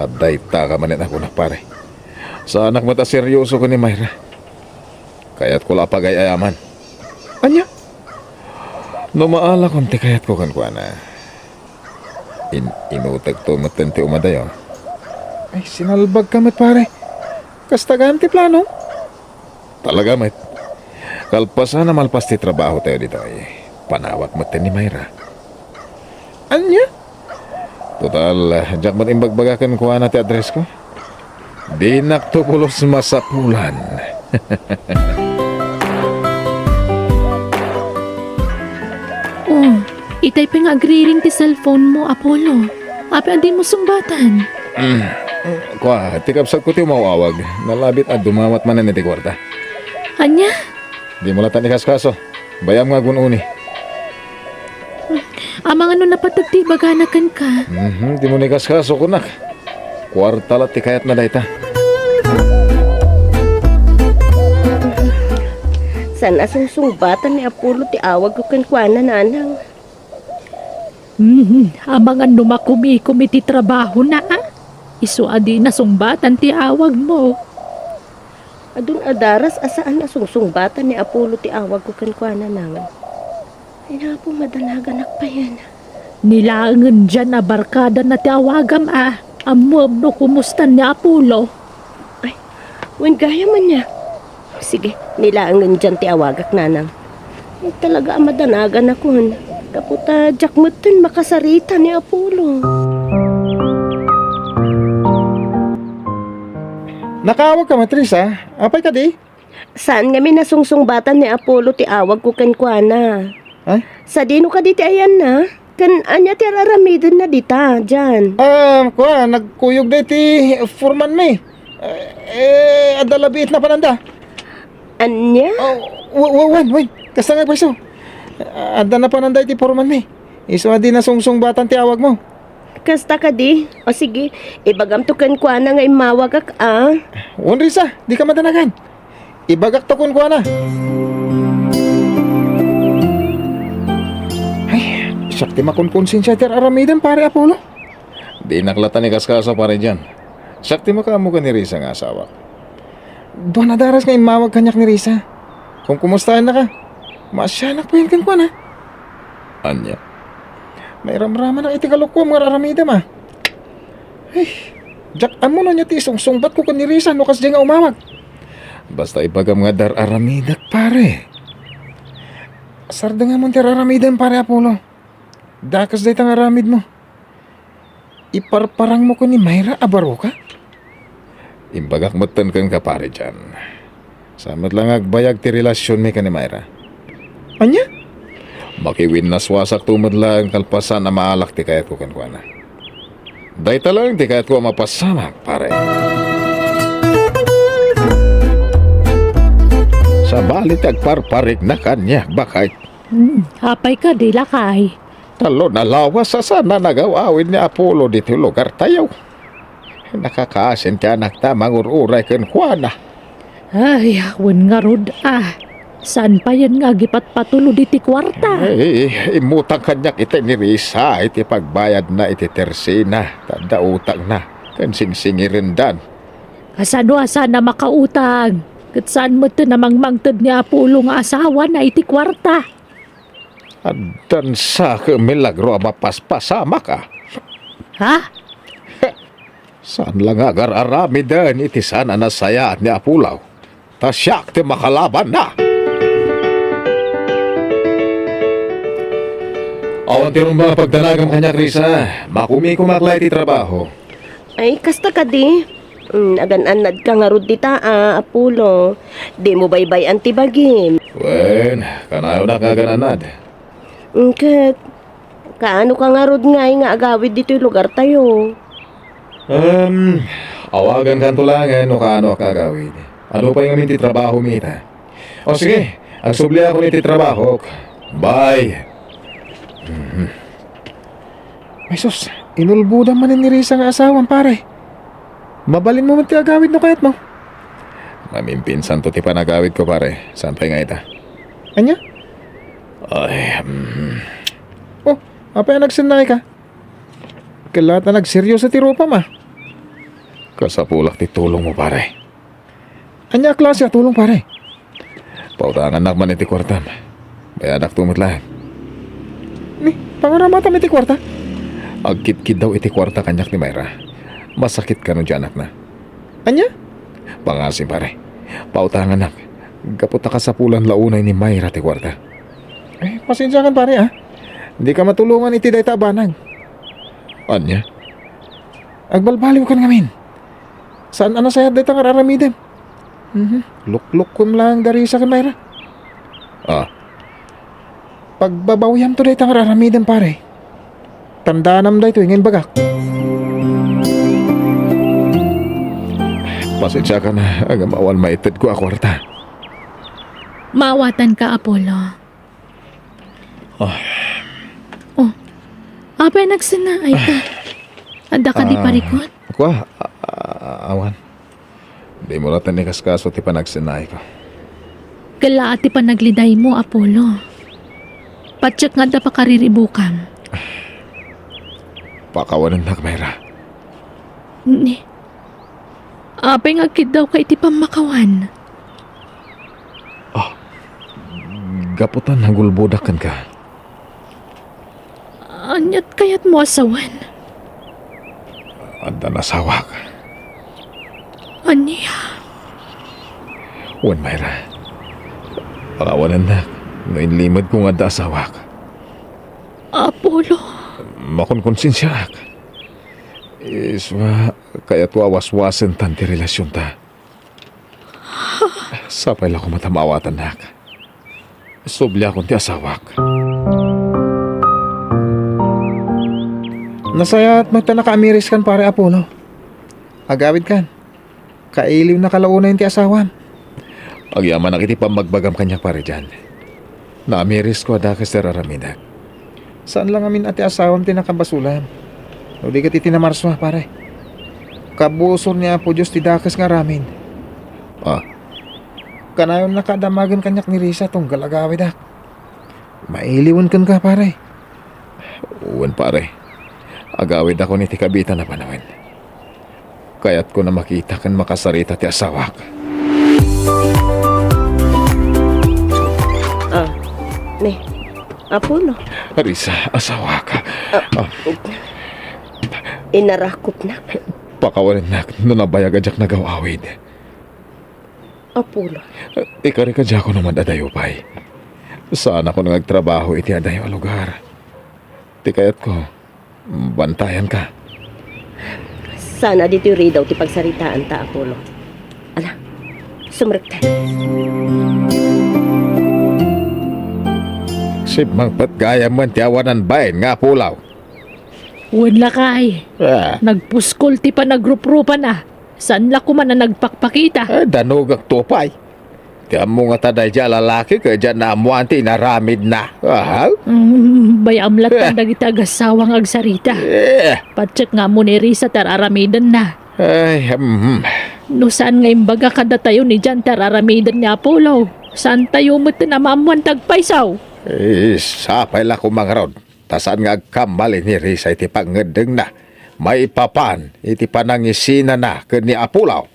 Adda itaka manen a kunak, pare. Saanak met a serioso ken ni Myra. Kayatko la a pagay-ayaman. Ania? No maalakon ti kayatko kenkuana, in-inutekto metten ti umadayo. Ay, sinalbagka met, pare. Kasta gayam ti plano? Talaga met. Kalpasan a malpas ti trabaho tayo ditoy, panawak met ni Myra. Ania? Total, diak met imbagbaga kenkuana ti addressko. Dinakto pulos masapulan. Oh, itay pay nga agriring ti cellphone mo, Apollo. Apay a dimo sungbatan? Mm. Kua, ti kabsatko ti umaw-awag. Nalabit a dumawat manen iti kuarta. Ania? Dimo latta ikaskaso. Bay-am nga agun-uni. Amangan no napateg ti ibagana kenka. Mhm, dimo ikaskaso, kunak. Kuarta la ti kayatna dayta. Saan a sungsungbatan ni Apollo ti awagko kenkuana, nanang? Mhm, amangan no makumikom iti trabahona, a? Isu a dina sungbatan ti awagmo. Adun a daras a saan a sungsungbatan ni Apollo ti awagko kenkuana, nang. Ay, napo, madanaganak payen. Ni laengen diay a barkadana ti awagam, a. Ammoem no kumustan ni Apollo. Ay, wen gayam ania. Sige, ni laengen diay ti awagak, nanang. Ay, talaga a madanaganakon. Gapu ta diak metten makasarita ni Apollo. Nakaawagka met, Risa? Apay kadi? Saan ngamin a sungsungbatan ni Apollo ti awagko kenkuana. Ay? Sadino kadi ti ayanna? Ken ania ti ar-aramidenna dita, diay? Ah, kua, nagkuyog dayta ti foreman mi. Eh, eh, adda la biit napananda. Ania? Oh, wa-, wa-, wen, wen. Kasta nga pwesto. Adda napananda iti foreman mi. Isu a dina sungsungbatan ti awagmo. Kasta kadi? O sige, ibagamto kenkuana nga immawagak, a. Wen, Risa, dika madanagan. Ibagakto kenkuana. Ay, siak ti makonkonsensia iti ar-aramidem, Pare Apollo. Dinak latta ikaskaso, Pare John. Siak ti makaammo ken ni Risa nga asawak. Dua a daras nga immawag kaniak ni Risa. Kumkumustayannaka? Maasianak payen kenkuana. Ania? Mairamramanak iti kalokoam nga ar-aramidem, a. Ay, diak ammo no ania ti isungsungbatko ken ni Risa no kasdiay nga umawag. Basta ibagam nga adda ar-aramidek, pare. Sardengamon ti ar-aramidem, Pare Apollo. Dakes dayta nga aramidmo. Iparparangmo ken ni Myra a baroka? Imbagak metten kenka, Pare John. Saan met la nga agbayag ti relasionmi ken ni Myra. Ania? Makiwinnaswasakto met laeng kalpasan a maalak ti kayatko kenkuana. Dayta laeng ti kayatko a mapasamak, pare. Sabali ti agparparigna kaniak, baket. Hmm, apay kadi, lakay? Tallo a lawas a saan a nagaw-awid ni Apollo ditoy lugartayo. Nakakaasin ti anakta a mangur-uray kenkuana. Ay, wen ngarud, a. Saan payen nga agipatpatulod iti kuarta? Ay, immutang kaniak itay ni Risa iti pagbayadna iti tersina, ta adda utangna, ken singsingirendan. Kasano a saan a makautang? Ket saan metten a mangmangted ni Apollo nga asawana iti kuarta? Addan sa ket milagro a mapaspasamak, a. Ha? Saan la nga agar-aramiden iti saan a nasayaat ni Apollo, ta siak ti makalabanna. Awan ti rumba a pagdanagam kaniak, Risa. Makumikomak la iti trabaho. Ay, kasta kadi? Mm, agan-annadka ngarud dita, a, Apollo. Dimo baybay-an ti bagim. Wen, kanayonak nga agan-annad. Mm, ket, kaano ka ngarud ngay nga agawid ditoy lugartayo? Em, awagankanto laengen no kaanoak nga agawid. Adu pay ngamin ti trabahomi ita? O sige, agsubliakon iti trabahok. Bye. Mhm. Ay sus, inulbodan manen ni Risa nga asawam, pare. Mabalinmo met ti agawid no kayatmo. Mamimpinsanto ti panagawidko, pare. Saan pay nga ita? Ania? Ay, mm. Oh, apay a nagsennakay ka? Ket la ta nagserioso ti rupam, a. Kasapulak ti tulongmo, pare. Ania a klase a tulong, pare? Pautangannak man iti kuartam. Bayadakto met laeng. Ni, pangaramatam iti kuarta? Agkitkiddaw iti kuarta kaniak ni Myra. Masakit kano ti anakna. Ania? Pangasim, pare. Pautangannak. Gapu ta kasapulan la unay ni Myra ti kuarta. Eh, pasensiakan, pare, ah. Dika matulongan iti dayta a banag. Ania? Agbalbaliwkan ngamin. Saan a nasayaat dayta nga ar-aramidem? Mhm. Luklukkom laeng da Risa ken Myra. Ah. Pagbabawiamto dayta nga ar-aramidem, pare. Tandaanam daytoy nga imbagak. Pasensiakan, ngem awan maitedko a kuarta. Maawatanka, Apollo. Ah. Oh, apay nagsennaayka? Adda kadi Ah, parikut? Kua, a-, a-, awan. Dimo latta inkaskaso ti panagsennaayko. Kellaat ti panaglidaymo, Apollo. Patiek nga adda pakariribukam. Pakawanennak, Myra. Ni, apay nga agkiddawka iti pammakawan? Ah, gapu ta nagulbodak kenka. Ania't kayatmo a sawen? Adda asawak. Ania? Wen, Myra. Pakawanennak no inlimedko nga adda asawak. Apollo. Makonkonsensiaak. Isuna, kayatko a waswasentan ti relasionta. Sapay la koma ta maawatannak. Subliakon ti asawak. Nasayaat met ta nakaamiriskan, pare Apollo. Agawidkan. Kailiwnaka la unay ti asawam. Agyamanak iti pammagbagam kaniak, pare John. Naamirisko a dakes ti ar-aramidek. Saan la ngamin a ti asawam ti nakabasolam. No di ket iti namarsua, pare. Kabusor ni Apo Dios ti dakes nga aramid. Ah. Kanayonnaka a damagen kaniak ni Risa tunggal agawidak. Mailiwen kenka, pare. Wen, pare. Agawidakon iti kabiitan a panawen. Kayatko a makita ken makasarita ti asawak. Ah, ni, Apollo. Risa, asawak. Ah, Ah, inarakopnak. Pakawanennak no nabayag a diak nagaw-awid. Apollo. Ikarikadiakon a mad-adayo pay. Saanakon nga agtrabaho iti adayo a lugar. Ti kayatko, bantayanka. Saan a ditoy ridaw ti pagsaritaanta, Apollo. Ala, sumrekka. Simmangpet gayam man ti awanan bain nga apulaw. Wen lakay. Ah. Nagpuskol ti panagruprupana. Saan la koma a nagpakpakita. Eh, danogak to pay. Ti ammo ngata daydiay a lalaki ket diak naammoan ti inaramidna. Aha. Mm, bay-am latta Eh. dagiti agasawa nga agsarita. Eh. Patiek nga ammo ni Risa ti ar-aramidenna. Ay, mm. No saan nga imbaga kadatayo ni John ti ar-aramiden ni Apollo, saantayo met a maammoan ti agpayso. Eh, sapay la koma ngarud. Ta saan nga agkamali ni Risa iti pangngeddengna maipapan iti panangisinana ken ni Apollo.